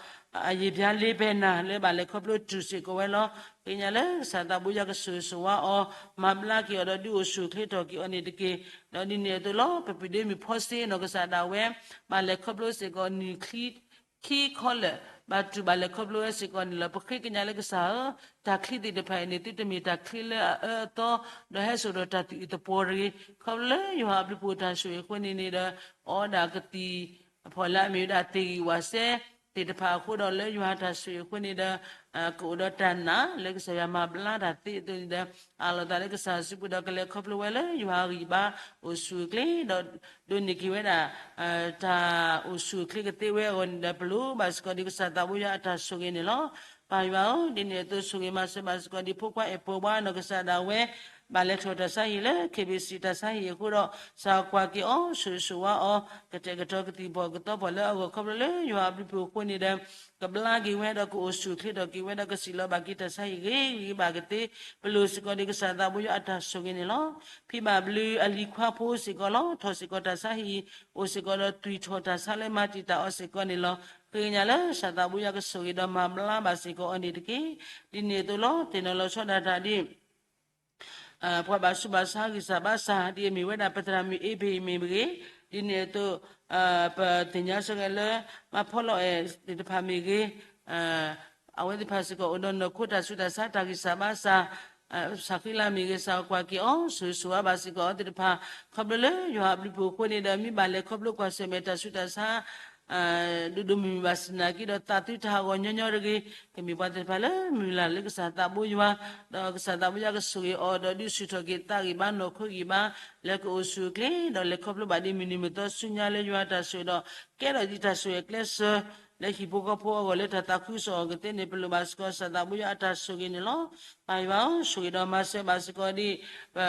အယံာ်ပၠါလ့ပဲနၢ်လၢဘၣ်လဲၤခီဖျိတုၤစ့ၢ်ကီးဝဲလီၤ. ဃ့ကညးလၢကစၢ်သးဘိယွၤကဆိၣ်ဂ့ၤဆိၣ်ဝါအီၤ, မၤဘျါက့ၤအီၤဒီးဒုးအိၣ်ဆူၣ်အိၣ်ချ့ထီၣ်က့ၤအီၤန့ၣ်တက့ၢ်. ဒီးဒ်န့ၣ်အသိးလီၤ. ပပံၤဒ့မုၣ်ဖီစ့နီၢ်ကစၢ်ဒၣ်ဝဲ ဘၣ်လဲၤခီဖျိစ့ၢ်ကီးနံၣ်ချံ ခံခီလၢာ် ဘၣ်တူၢ်ဘၣ်လဲၤခီဖျိဝဲစ့ၢ်ကီးန့ၣ်လီၤ. ပဃ့ကညးလၢကစၢ်ဧၢ, တၢ်ချံသ့ၣ်တဖၣ်အံၤန့ၣ် သုတမ့ၢ်တၢ်ချံလၢအအၢအသီ ဒီးဟဲစိာ်ဒီးတၢ်သူၣ်အုးသပှီၤတဂ့ၤ. ခီဖျိလၢယွၤအဘျုးဖှိၣ်တၢ်ဆိၣ်ဂ့ၤအဃိန့ၣ်န့ၣ်ဒီး အီဒၣ်ကသံၣ်ဖီၣ်လၢအမ့ၢ်ဝဲဒၣ်သ့ၣ်ဂံၢ်ဝၣ်စဲသ့ၣ်တဖၣ်အဃိဒီး လၢယွၤတၢ်ဆိၣ်ဂ့ၤအဃိန့ၣ်ဒီး ကအိၣ်ဒီးတၢ်နာ်လၢကစၢ်ယွၤမၤဘျါတၢ်သ့အသိးန့ၣ်ဒီး အးလီၤသးလၢကစၢ်စုပူၤဒီးကလဲၤခီဖျိဝဲလၢယွၤအဂံၢ်ဘါအိၣ်ဆူၣ်အိၣ်ချ့ဒီး ဒိးန့ၢ်က့ၤဝဲဒၣ် တၢ်အိၣ်ဆူၣ်အိၣ်ချ့ကသ့ဝဲအဂီၢ်န့ၣ်ဒီး ပလိၣ်ဘၣ်စ့ၢ်ကီးဒ်ကစၢ်သးဘိယွၤအတၢ်ဆိၣ်ဂ့ၤန့ၣ်လီၤ. ပၢ်ယွၤဧၢ, ဒ်န့ၣ်အသိးဆိၣ်ဂ့ၤမၤစၢၤဘၣ်စ့ၢ်ကီးဒ်ဖိခွါအဲၣ်ပှဲၤဝါနီၢ်ကစၢ်ဒၣ်ဝဲ ဘၣ်လဲၤထီၣ်တၢ်ဆါဟံၣ်လၢ KBC တၢ်ဆါဟံၣ်အဃိဒီး ကစၢ်ကွၢ်က့ၤအီၤ ဆိၣ်ဂ့ၤဆိၣ်ဝါအီၤ ကတဲာ်ကတီၤကသံၣ်ဖီၣ်ကသီဖီၣ်လၢအဂီၢ်ခီဖျိလၢယွၤအဘျုးဖှိၣ်အဃိန့ၣ်ဒီး ကဘျါက့ၤဝဲဒီးကအိၣ်ဆူၣ်အိၣ်ချ့ထီၣ်က့ၤဝဲဒီးကစံၣ်လီၤဘၣ်က့ၤတၢ်ဆါဟံၣ်ဂ့ၤဂ့ၤဘၣ်ကသ့ ပလိၣ်စ့ၢ်ကီးဒ်ကစၢ်သးဘိယွၤအတၢ်ဆိၣ်ဂ့ၤန့ၣ်လီၤ. ဖံးဘၣ်ဘျုးအလံၤခွါဖိစ့ၢ်ကီးလီၤ. ထီၣ်စ့ၢ်ကီးတၢ်ဆါဟံၣ် အိၣ်စ့ၢ်ကီးဒီးသွံၣ်ထီၣ်တၢ်ဆါလၢမၤတံာ်တာ်အီၤစ့ၢ်ကီးန့ၣ်လီၤ. ဃ့ကညးလၢကစၢ်သးဘိယွၤကဆိၣ်ဂ့ၤဒီးမၤဘျါဘၣ်စ့ၢ်ကီးအီၤန့ၣ်တက့ၢ်. ဒ်န့ၣ်အသိးလီၤ. တၢ်နီၤလီၤဆီဒၣ်တၢ်ဒ် ပှၤဘၣ်ဆူးဘၣ်ဆါဂံၢ်စၢ်ဘါစၢ် ဒ်အမ့ၢ်ဝဲဒၣ်ပသရၣ်မုၣ်အ့ဘ့ၣ်မ့ၢ်ဂ့ၤ, ဒ်န့ၣ်အသိး ပသ့ၣ်ညါစ့ၢ်ကီးလၢ မါဖီလီၤအဲၣ်သ့ၣ်တဖၣ်မ့ၢ်ဂ့ၤ, အဝဲသ့ၣ်တဖၣ်စ့ၢ်ကီးအိၣ်ဒီးနီၢ်ခိတၢ်ဆူးတၢ်ဆါတၢ်ဂံၢ်စၢ်ဘါစၢ်, စၢ်ဃံလၤမ့ၢ်ဂ့ၤ စၢ်ကွၢ်က့ၤအီၤ ဆိၣ်ဂ့ၤဆိၣ်ဝါဘၣ်စ့ၢ်ကီးအဝဲသ့ၣ်တဖၣ် ခီဖျိလၢယွၤအဘျုးဖှိၣ်အဃိန့ၣ်ဒီး မ့ၢ်ဘၣ်လဲၤခီဖျိကွၢ်ဆၢၣ်မဲာ်တၢ်ဆူးတၢ်ဆါ ဒိၣ်ဒိၣ်မုၢ်မုၢ်ဘၣ်ဆၣ်သနာ်က့ဒီး သးသုတဟးဂီၤညီညီတဂ့ၤ, ကမ့ၢ်ပှၤသ့ၣ်တဖၣ်လၢမုၢ်လၢ်လၢကစၢ်သးဘိယွၤ, ဒီးကစၢ်သးဘိယွၤကဆိၣ်ဂ့ၤအီၤ ဒီးဒုးဆူၣ်ထီၣ်က့ၤသးဂံၢ်ဘါနီၢ်ခိဂံၢ်ဘါ လၢကအိၣ်ဆူၣ်အိၣ်ချ့ ဒီးလဲၤခီဖျိဘၣ်ဒ်မုၢ်နံၤမုၢ်သီဆူညါလၢယွၤတၢ်ဆိၣ်ဂ့ၤဒီး ကဲထီၣ်ဒ်တၢ်ဆိၣ်ဂ့ၤအကျဲးစၢး လၢဟံၣ်ဖိဃီဖိအဂီၢ်လၢတၢ်သးခုကစီၣ်အဂီၢ်ကသ့န့ၣ် ပလိၣ်ဘၣ်စ့ၢ်ကီးကစၢ်သးဘိယွၤအတၢ်ဆိၣ်ဂ့ၤန့ၣ်လီၤ. ပၢ်ယွၤဧၢ, ဆိၣ်ဂ့ၤဒီးမၤစၢၤဘၣ်စ့ၢ်ကီးဒ် ပ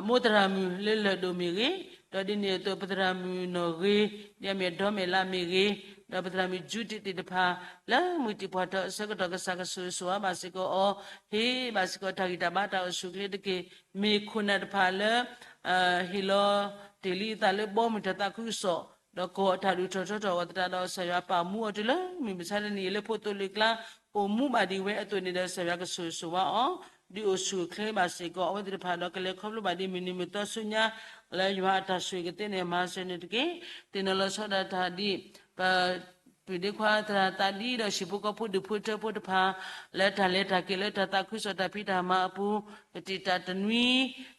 မိၢ်သရၣ်မုၣ်လၢလၢၢ်ဒိၣ်မ့ၢ်ဂ့ၤ, ဒီးဒ်န့ၣ်အသိးပသရၣ်မုၣ်နီၢ်ဂ့ၤ, ဒ်အမ့ၢ်ဒီမဲာ်လးမ့ၢ်ဂ့ၤ, ဒီးပသရၣ်မုၣ်ကၠူတံၢ်သ့ၣ်တဖၣ် လၢမုၢ်တံၢ်ပှၢ်ထီၣ်အဆၢကတီၢ် ကစၢ်ကဆိၣ်ဂ့ၤဆိၣ်ဝါဘၣ်စ့ၢ်ကီးအီၤ, ဟ့ၣ်ဘၣ်စ့ၢ်ကီးတၢ်ဂံၢ်တၢ်ဘါတၢ်အိၣ်ဆူၣ်အိၣ်ချ့တက့ၢ်. မ့ၢ်ခိၣ်နၢ်တဖၣ်လၢ ဟ့ၣ်လီၤတ့ၢ်လံအသးလၢဘီမုၢ်တၢ်သးခုကစီၣ်, ဒီးကီၢ်အတၢ်ဒိၣ်ထီၣ်ထီထီၣ်အဂီၢ်သတးဒီး ကစၢ်ယွၤပာ်မူအီၤတုၤလၢမုၢ်မဆါတနံၤအံၤလၢဖိသိၣ်လိာ်ကျါ အိၣ်မူဘၣ်ဒံးဝဲအသိးန့ၣ်ဒီး ကစၢ်ယွၤကဆိၣ်ဂ့ၤဆိၣ်ဝါအီၤ, ဒုးအိၣ်ဆူၣ်အိၣ်ချ့ဘၣ်စ့ၢ်ကီး အဝဲသ့ၣ်တဖၣ်ဒီး ကလဲၤခီဖျိဘၣ်ဒ်မုၢ်နံၤမုၢ်သီဆူညါ လၢယွၤအတၢ်ဆိၣ်ဂ့ၤကသ့န့ၣ် မၤစၢၤန့ၣ်တက့ၢ်. သ့ၣ်နီၣ်လီၤဆီဒၣ်တၢ်ဒ် ပ ပုၢ်ဒ့ခွါသရၣ်သးဒ်ဒီး ဟံၣ်ဖိဃီဖိဒူၣ်ဖိထၢဖိတဖၣ် လၢတၢ်လဲၤတၢ်က့ၤလၢတၢ်သးခုကစီၣ်တၢ်ဖံးတၢ်မၤအပူၤ ကတံာ်တာ်တနွံ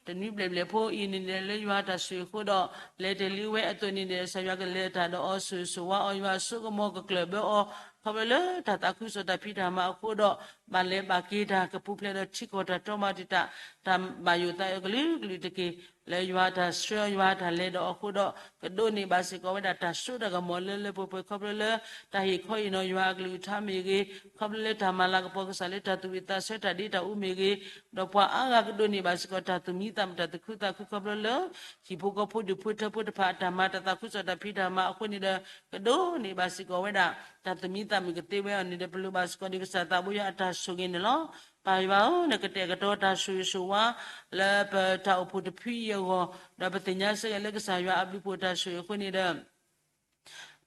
တနွံဘျဲၣ်ဘျဲၣ်ဖိအံၤန့ၣ် လၢယွၤတၢ်ဆိၣ်ဂ့ၤအဃိဒီး လဲၤတ့ၢ်လံဝဲအသိးန့ၣ်ဒီး ကစၢ်ယွၤကလဲၤတၢ်ဒီးအီၤ ဆိၣ်ဂ့ၤဆိၣ်ဝါအီၤ ယွၤဆိကမိၣ်ကကျၢၢ်ဘၢအီၤ ခီဖျိလၢတၢ်သးခုကစီၣ်တၢ်ဖံးတၢ်မၤအဃိဒီး ဘၣ်လဲၤဘၣ်က့ၤတၢ်ကပူၤဖျဲးဒီးထံကီၢ်တၢ်တီမၤတံာ်တာ် တၢ်ဘၣ်ယိၣ်သးအကလုာ်ကလုာ်တက့ၢ်. လၢယွၤတၢ်ဆှၢအီၤ ယွၤတၢ်လဲၤဒီးအဃိဒီး ကဒိးန့ၢ်ဘၣ်စ့ၢ်ကီးဝဲဒၣ်တၢ်စိတၢ်ကမီၤလၢလၢပှဲၤပှဲၤ ခီဖျိလၢ တၢ်ဟ့ၣ်ခီဟ့ၣ်နီၤယွၤအကလုၢ်ကထါမ့ၢ်ဂ့ၤ, ခီဖျိလၢတၢ်မၤလၤကပီၤကစၢ်လၢတၢ်သူၣ်ဝံၣ်သးဆၢတၢ်ဒ့တၢ်အူမ့ၢ်ဂ့ၤ, ဒီးပှၤအါဂၤကဒိးန့ၢ်ဘၣ်စ့ၢ်ကီး တၢ်သူၣ်မံသးမုာ်တၢ်သူၣ်ခုသးခု ခီဖျိလၢ ဟံၣ်ဖိဃီဖိဒူၣ်ဖိထၢဖိတဖၣ် အတၢ်မၤတၢ်သးခုကစီၣ်တၢ်ဖံးတၢ်မၤအဃိန့ၣ်ဒီး ကဒိးန့ၢ်ဘၣ်စ့ၢ်ကီးဝဲဒၣ် တၢ်သူၣ်မံသးမုာ်ကသ့ဝဲအီၤန့ၣ်ဒီး ပလိၣ်ဘၣ်စ့ၢ်ကီးဒ်ကစၢ်သးဘိယွၤအတၢ်ဆိၣ်ဂ့ၤန့ၣ်လီၤ. ပၢ်ယွၤဧၢ, နကတဲာ်ကတီၤတၢ်ဆိၣ်ဂ့ၤဆိၣ်ဝါ လၢပတၢ်အိၣ်ဖှိၣ်တဖုအံၤအဂီၢ်, ဒီးပသ့ၣ်ညါစ့ၢ်ကီးလၢကစၢ်ယွၤအဘျုးအဖှိၣ်တၢ်ဆိၣ်ဂ့ၤအဃိန့ၣ်ဒီး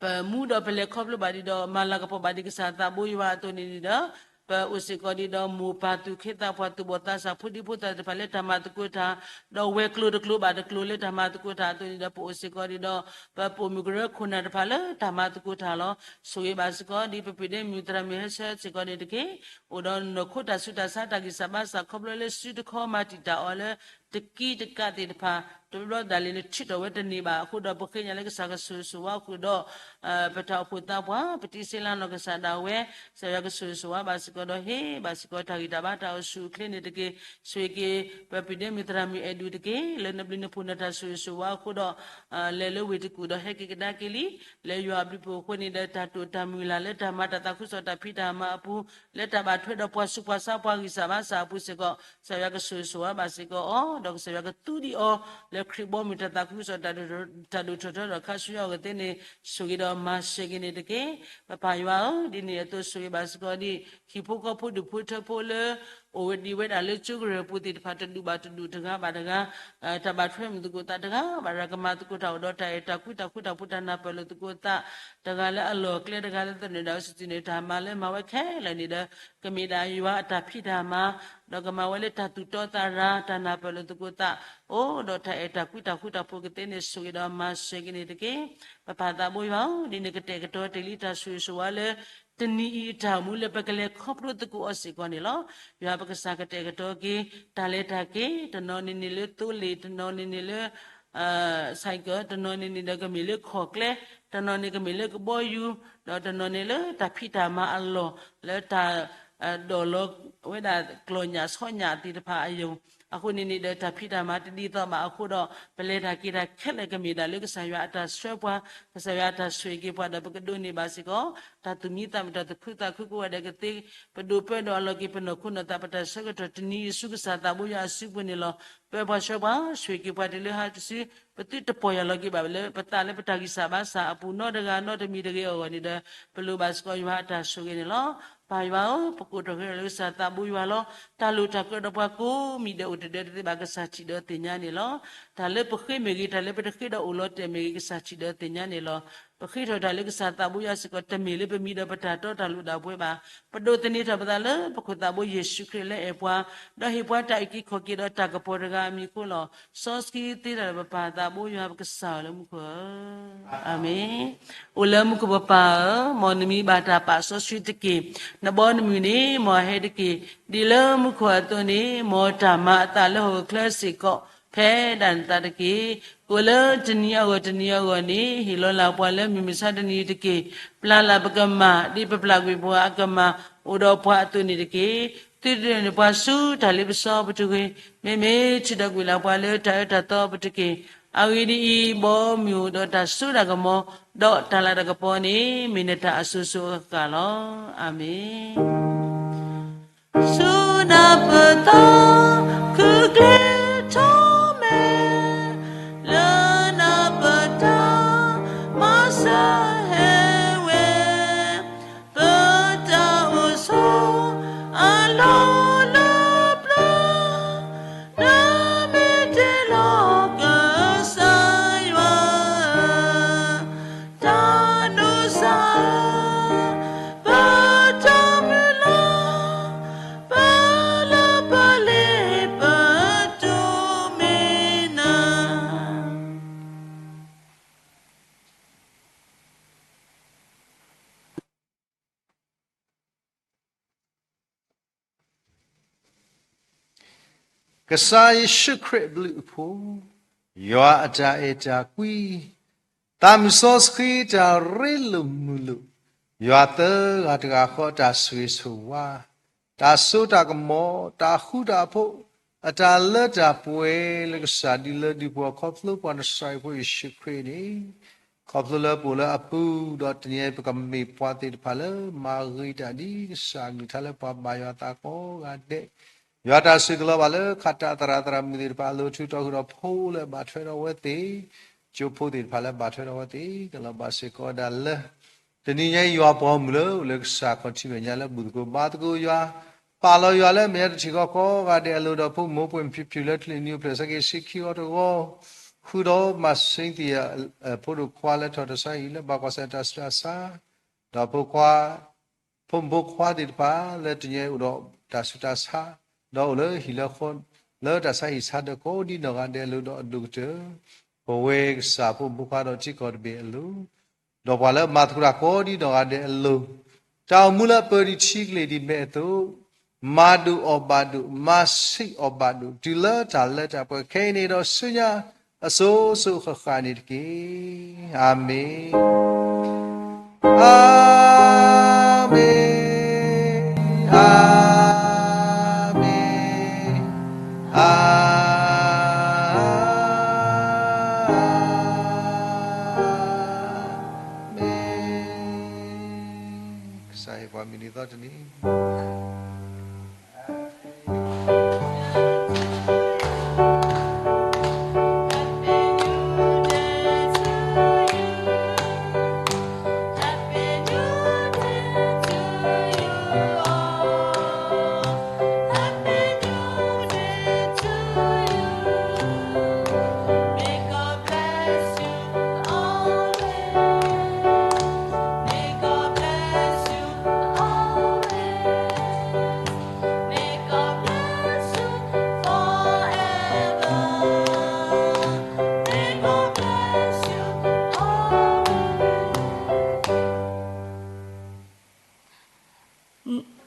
ပမူဒီးပလဲၤခီဖျိဘၣ်ဒံးဒီး မၤလၤကပီၤဘၣ်ဒံးကစၢ်သးဘိယွၤအသိးန့ၣ်န့ၣ်ဒီး ပအိၣ်စ့ၢ်ကီးဒံးဒီး မိၢ်ပၢ်သူၣ်က့သးပှၢ်သူၣ်ဘီၣ်သးစၢ် ဖိဒံဖိသၣ်သ့ၣ်တဖၣ်လၢတၢ်မၤသကိးတၢ်, ဒီးဝဲၤကျိၤတကျိၤဘၣ်တကျိၤလၢတၢ်မၤသကိးတၢ်အသိးန့ၣ်ဒီး ပအိၣ်စ့ၢ်ကီးဒံးဒီး ပပိာ်မုၣ်ကရၢခိၣ်နၢ်တဖၣ်လၢတၢ်မၤသကိးတၢ်လီၤ. ဆိၣ်ဂ့ၤဘၣ်စ့ၢ်ကီးဒ်ပပုၢ်ဒ့မုၣ်သရၣ်မုၣ်ဟဲဆၢစ့ၢ်ကီးန့ၣ်တက့ၢ်. အိၣ်ဒီးနီၢ်ခိတၢ်ဆူးတၢ်ဆါတၢ်ဂံၢ်စၢ်ဘါစၢ် ခီဖျိလၢစုတခီမၤတံာ်တာ်အီၤလၢ တကံတကးသ့ၣ်တဖၣ် တဘျီဘျီဒၣ်လဲာ်န့ၣ် ထုးထီၣ်ဝဲတန့ၢ်ဘၣ်အဃိဒီး ပဃ့ကညးလၢကစၢ်ကဆိၣ်ဂ့ၤဆိၣ်ဝါအဃိဒီး ပတၢ်အိၣ်ဖှိၣ်သးပှၢ် ပတံၤစ့လါနီၢ်ကစၢ်ဒၣ်ဝဲ ကစၢ်ယွၤကဆိၣ်ဂ့ၤဆိၣ်ဝါဘၣ်စ့ၢ်ကီးဒီး ဟ့ၣ်ဘၣ်စ့ၢ်ကီးတၢ်ဂံၢ်တၢ်ဘါတၢ်အိၣ်ဆူၣ်အိၣ်ချ့န့ၣ်တက့ၢ်. ဆိၣ်ဂ့ၤက့ၤ ပပုၢ်ဒ့မုၣ်သရၣ်မုၣ်အဲၣ်ဒူၣ်တက့ၢ်. လၢနဘျုးနဖှိၣ်နတၢ်ဆိၣ်ဂ့ၤဆိၣ်ဝါအဃိဒီး လဲၤလၢဝ့ၢ်တကူၣ်ဒီးဟဲက့ၤကဒါက့ၤလံ. လၢယွၤအဘျုးအဖှိၣ်အဃိန့ၣ်ဒီး တၢ်တိာ်တၢ်မုၢ်လၢ်လၢတၢ်မၤတၢ်သးခုကစီၣ်တၢ်ဖံးတၢ်မၤအပူၤ လၢတၢ်ဘၣ်ထွဲဒီးပှၤဆူးပှၤဆါပှၤဂံၢ်စၢ်ဘါစၢ်အပူၤစ့ၢ်ကီး ကစၢ်ယွၤကဆိၣ်ဂ့ၤဆိၣ်ဝါဘၣ်စ့ၢ်ကီးအီၤ ဒီးကစၢ်ယွၤကသူဒံးအီၤ လၢခရံာ်ဘီမုၢ်တၢ်သးခုကစီၣ်တၢ်ဒိၣ်ထီၣ်ထီထီၣ်ဒီးခါဆူညါအဂီၢ်သ့န့ၣ် ဆိၣ်ဂ့ၤဒီးမၤစၢၤက့ၤန့ၣ်တက့ၢ်. ပပၢ်ယွၤဧၢ, ဒ်န့ၣ်အသိးဆိၣ်ဂ့ၤဘၣ်စ့ၢ်ကီးဒ် ဟံၣ်ဖိဃီဖိဒူၣ်ဖိထၢဖိလၢ အိၣ်ဝဲဒံးဝဲဒၣ်လၢကၠိကရၢၢ်ပူၤသ့ၣ်တဖၣ် တဒူၣ်ဘၣ်တဒူၣ်တဂၤဘၣ်တဂၤ တၢ်ဘၣ်ထွဲမုာ်သကိးသးတဂၤဘၣ်တဂၤ ကမၤသကိးတၢ်အိၣ်ဒီးတၢ်အဲၣ်တၢ်ကွံတၢ်ဃူတၢ်ဖိးတၢ်နၢ်ပၢၢ်လိာ်သကိးသး တဂၤလၢအလီၢ်ကျဲတဂၤလၢသနၢၣ်ဒၣ်ဝဲစုာ်စုာ်န့ၣ် တၢ်မၤလၢမၤဝဲခဲလၢာ်န့ၣ်ဒီး ကမ့ၢ်ဒၣ်ယွၤအတၢ်ဖံးတၢ်မၤ ဒီးကမၤဝဲလၢတၢ်သူၣ်တီသးရၤ တၢ်နၢ်ပၢၢ်လိာ်သကိးသး အိၣ်ဒီးတၢ်အဲၣ်တၢ်ကွံတၢ်ဃူတၢ်ဖိးကသ့န့ၣ် ဆိၣ်ဂ့ၤဒီးမၤစၢၤက့ၤန့ၣ်တက့ၢ်. ပပၢ်သးဘိယွၤဧၢ, ဒ်နကတဲာ်ကတီၤတ့ၢ်လံတၢ်ဆိၣ်ဂ့ၤဆိၣ်ဝါလၢ တနံၤအံၤအတၢ်အိၣ်မူလၢပကလဲၤခီဖျိသကိးအီၤစ့ၢ်ကီးန့ၣ်လီၤ. ယွၤပကစၢ်ကတဲာ်ကတီၤက့ၤ တၢ်လဲၤတၢ်က့ၤ တနီၤန့ၣ်န့ၣ်လၢသိလ့ၣ် တနီၤန့ၣ်န့ၣ်လၢ ဆိုင်ကယ် တနီၤန့ၣ်န့ၣ်ဒီးကမ့ၢ်လၢခီၣ်ကျဲ တနီၤန့ၣ်ကမ့ၢ်လၢကဘီယူၤ ဒီးတနီၤန့ၣ်လၢတၢ်ဖံးတၢ်မၤအလီၢ် လၢတၢ် ဒိးလီၤဝဲဒၣ်ကျီၢ်ညၣ်ဆီညၣ်သ့ၣ်တဖၣ်အယိာ် အဃိန့ၣ်န့ၣ်ဒီးတၢ်ဖံးတၢ်မၤတဒ်သိးဘၣ်အဃိဒီး ပလဲၤတၢ်က့ၤတၢ်ခဲလၢာ်ကမ့ၢ်ဒၣ်လၢကစၢ်ယွၤအတၢ်ဆှၢပှၤ ကစၢ်ယွၤအတၢ်ဆိၣ်ဂ့ၤက့ၤပှၤဒီးပကဒိးန့ၢ်ဘၣ်စ့ၢ်ကီး တၢ်သူၣ်မံသးမုာ်တၢ်သူၣ်ခုသးခုကိးဂၤဒဲးကသ့ ပဒိးပၢဒီးအလီၢ်က့ၤပနီၢ်ခိနီၢ်သး ပတၢ်ဆၢကတီၢ်တနံၤအံၤဆူကစၢ်သးဘိယွၤအစုပူၤန့ၣ်လီၤ. ပၢပှၤဆှၢပှၤ ဆိၣ်ဂ့ၤက့ၤပှၤတုၤလၢဟါတစု ပသုတပီၢ်ယၢ်လီၤက့ၤဘၣ်လၢပသးလၢပတၢ်ဂံၢ်စၢ်ဘါစၢ်အပူၤနီတဂၤနီတမံၤတဂ့ၤအဂီၢ်န့ၣ်ဒီး ပလိၣ်ဘၣ်စ့ၢ်ကီးယွၤအတၢ်ဆိၣ်ဂ့ၤန့ၣ်လီၤ. ပၢ်ယွၤဧၢ, ပကိးထီၣ်က့ၤလၢကစၢ်သးဘိယွၤလီၤ. တၢ်လိၣ်တၢ်ကြၢးဒီးပှၤကိးမံၤဒဲးအိၣ်တဒၢတသ့ဘၣ် ကစၢ်ထံၣ်ဒီးသ့ၣ်ညါန့ၣ်လီၤ. တၢ်လၢပဃ့မ့ၢ်ဂ့ၤ တၢ်လၢပတဃ့ဒီးအိၣ်လီၤတဲာ်မ့ၢ်ဂ့ၤ ကစၢ်ထံၣ်ဒီးသ့ၣ်ညါန့ၣ်လီၤ. ပဃ့ထီၣ်တၢ်လၢကစၢ်သးဘိယွၤစ့ၢ်ကီး တမ့ၢ်လၢပမံၤဒီးပတၢ်တီတၢ်လိၤဒၣ်ပှဲၤဘၣ်. ပဒိးသန့ၤထီၣ်ပသးလၢပခိၣ်သးဘိယ့ၣ်ၡူးခရံာ်လၢအဲၣ်ပှၤ, ဒီးဟ့ၣ်ပှၤတၢ်အုၣ်က့ၤခီၣ်က့ၤဒီးတၢ်ကပီၤတဂၤအမံၤအဃိလီၤ. စီဆှံသ့တၢ်ဒီးပပၢ်သးဘိယွၤပကစၢ်ဧၢ လၢမူခိၣ်ဧၢ, အၤမ့ၣ်. အိၣ်လၢမူခိၣ်ပပၢ်ဧၢ, မ်နမံၤဘၣ်တၢ်ပာ်စီဆှံတက့ၢ်. နဘီနမုၢ်န့ၣ် မ်အဟဲတက့ၢ်. ဒ်လၢမူခိၣ်အသိးန့ၣ် မ်တၢ်မၤအသးလၢဟီၣ်ခိၣ်ချၢစ့ၢ်ကီး ဖဲဒၣ်နသးတက့ၢ်. ကိးလၢတနံၤအဂီၢ်တနံၤအဂီၢ်န့ၣ် ဟ့ၣ်လီၤလၢ်ပှၤလၢမုၢ်မဆါတနံၤတက့ၢ်. ပျၢ်လၢ်ပကမၢ် ဒ်ပပျၢ်ကွံာ်ပှၤအကမၢ် အိၣ်ဒီးပှၤအသိးန့ၣ်တက့ၢ်. သုတဒိးန့ၢ်ပှၤဆူတၢ်လ့ပစီပူၤတဂ့ၤ, မ့မ့ၢ်ထုးထီၣ်ကွံာ်လၢ်ပှၤလၢတၢ်အၢတၢ်သီပူၤတက့ၢ်. အဂ့ၢ်ဒ်အံၤ, ဘီမုၢ်ဒီးတၢ်စိတၢ်ကမီၤ ဒီးတၢ်လၤတၢ်ကပီၤန့ၣ် မ့ၢ်နတၢ်အစိၤစိၤအဃၣ်ဃၣ်လီၤ. အၤမ့ၣ်. ဆူနၢ်ပၢၢ်သီ ခုကျဲထီၣ်မဲာ် လၢနၢ်ပၢၢ်တၢ်မၤစၢၤဟဲဝဲ ပတၢ်အိၣ်ဆိးအလီၢ်လၢပျၢၤ နမ့ၢ်တ့လီၤကစၢ်ယွၤဧၢ, တၢ်ဒိးစၢ်ဧၢ, ပတၢ်မုၢ်လၢ် ပလၢပလ့ၤ ကစၢ်ယ့ၣ်ၡူးခရံာ်အဘျုးအဖှိၣ်, ယွၤအတၢ်အဲၣ်တၢ်ကွံ, သးမုၢ်စီဆှံတၢ်ရ့လိာ်မုာ်လိာ်, ယွၤသၢဂၤတဂၤဃီအတၢ်ဆိၣ်ဂ့ၤဆိၣ်ဝါ, တၢ်စိတၢ်ကမီၤ, တၢ်ဃူတၢ်ဖိး, အတၢ်လၢတၢ်ပှဲၤလၢကစၢ်ဒုးလၢဒုးပှၤ ခီဖျိပှၤနစၤရ့းဖိယ့ၣ်ၡူးခရံာ်န့ၣ်, ခီဖျိလၢပအိၣ်လၢအပူၤဒီးတနံၤအံၤ ပကမ့ၢ်ပှၤသ့ၣ်တဖၣ်လၢမၤဂ့ၤတၢ်ဒ်ကစၢ်အကလုၢ်ကထါလၢပှၤဘါယွၤသးကိးဂၤဒဲး, ယွၤတၢ်ဆိၣ်ဂ့ၤလီၤဘၣ်လၢခးတၢ်သရၣ်သရၣ်မုၣ်သ့ၣ်တဖၣ်အလိၤ ထုးထီၣ်ဃုာ်ဒီးဖိလၢအဘၣ်ထွဲဒီးအဝဲသ့ၣ်, ကၠိဖိသ့ၣ်တဖၣ်လၢအဘၣ်ထွဲဒီးအဝဲသ့ၣ်, ကလီၤဘၣ်စ့ၢ်ကီးဝဲဒၣ်လၢ တနံၤညါအံၤ ယွၤပှၤဂီၢ်မုၢ်လၢအိၣ်လၢကစၢ်ခီၣ်ထံးမဲာ်ညါလၢဘူၣ်သကိးဘါသကိးယွၤ, ပာ်လီၤယွၤလၢမဲာ်ညါတထံၣ်ဃီကိးဂၤဒဲးအလိၤ ဒီးဖိမိၢ်ပှဲၤမုၢ်ဖံးဖုၣ်လၢ တလ့ၣ်နံၣ်အိၣ်ဖျဲၣ်ဆၢက့ၤဆံခံအီၤတဂီၢ်, ဃုာ်ဒီးမၤစ့သ့ၣ် ဖိဒိၣ်ခွါလၢထီၣ်တၢ်ဆါဟံၣ်လၢဘၣ်ကွၢ်ဆၢၣ်တၢ်ဆူးတၢ်ဆါ, ဒီးဖိခွါ ဖိမုၣ်ဖိခွါသ့ၣ်တဖၣ်လၢတနံၤညါအံၤအိၣ်ဒီးတၢ်ဆူးတၢ်ဆါ, ဒီးအိၣ်လၢဟံၣ်လၢဃီ လၢတၢ်ဆါဟံၣ်ဆါဒၢးကိးဒ်နီၢ်ဂၤဒဲးအလိၤဒီးအဒိၣ်ကတၢၢ်, ပဝဲကစၢ်ဖိမုၣ်ဖိခွါဒီးထံကီၢ်တဘ့ၣ်အလိၤ, ဒီးပှၤလၢအမၤသကိးတၢ်ကိးဒ်နီၢ်ဂၤဒဲးအလိၤ, တၢ်အိၣ်မူလၢအပၢဒံးထံကလ့ၢ်ဒံးမဲာ်အသိး, မၤဒိၣ်အီၣ်ဘၣ်ဒိၣ်, မၤဆံးအီၣ်ဘၣ်ဒိၣ်, တုၤလၢတၢ်လၢတၢ်ပှဲၤခဲအံၤန့ၣ်ဒီးဆူညါ အစိၤစိၤဃၣ်ဃၣ်န့ၣ်တက့ၢ်. အၤမ့ၣ်, အၤမ့ၣ်, အၤမ့ၣ်, အၤမ့ၣ်. ကစၢ်ဟ့ၣ်ပှၤမုၢ်နံၤသီတနံၤ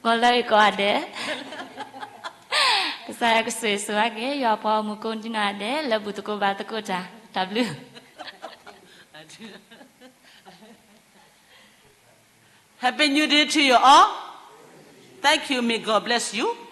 ကိးလၢအံၤကိးဂၤဒဲး, ကစၢ်ယွၤကဆိၣ်ဂ့ၤဆိၣ်ဝါက့ၤ ယွၤပှၤဂီၢ်မုၢ်ကိးဒံနီၢ်ဂၤဒဲး လၢဘူၣ်သကိးဘါသကိးတၢ်, တၢ်ဘျုး Happy New Day to you all. Thank you. May God bless you.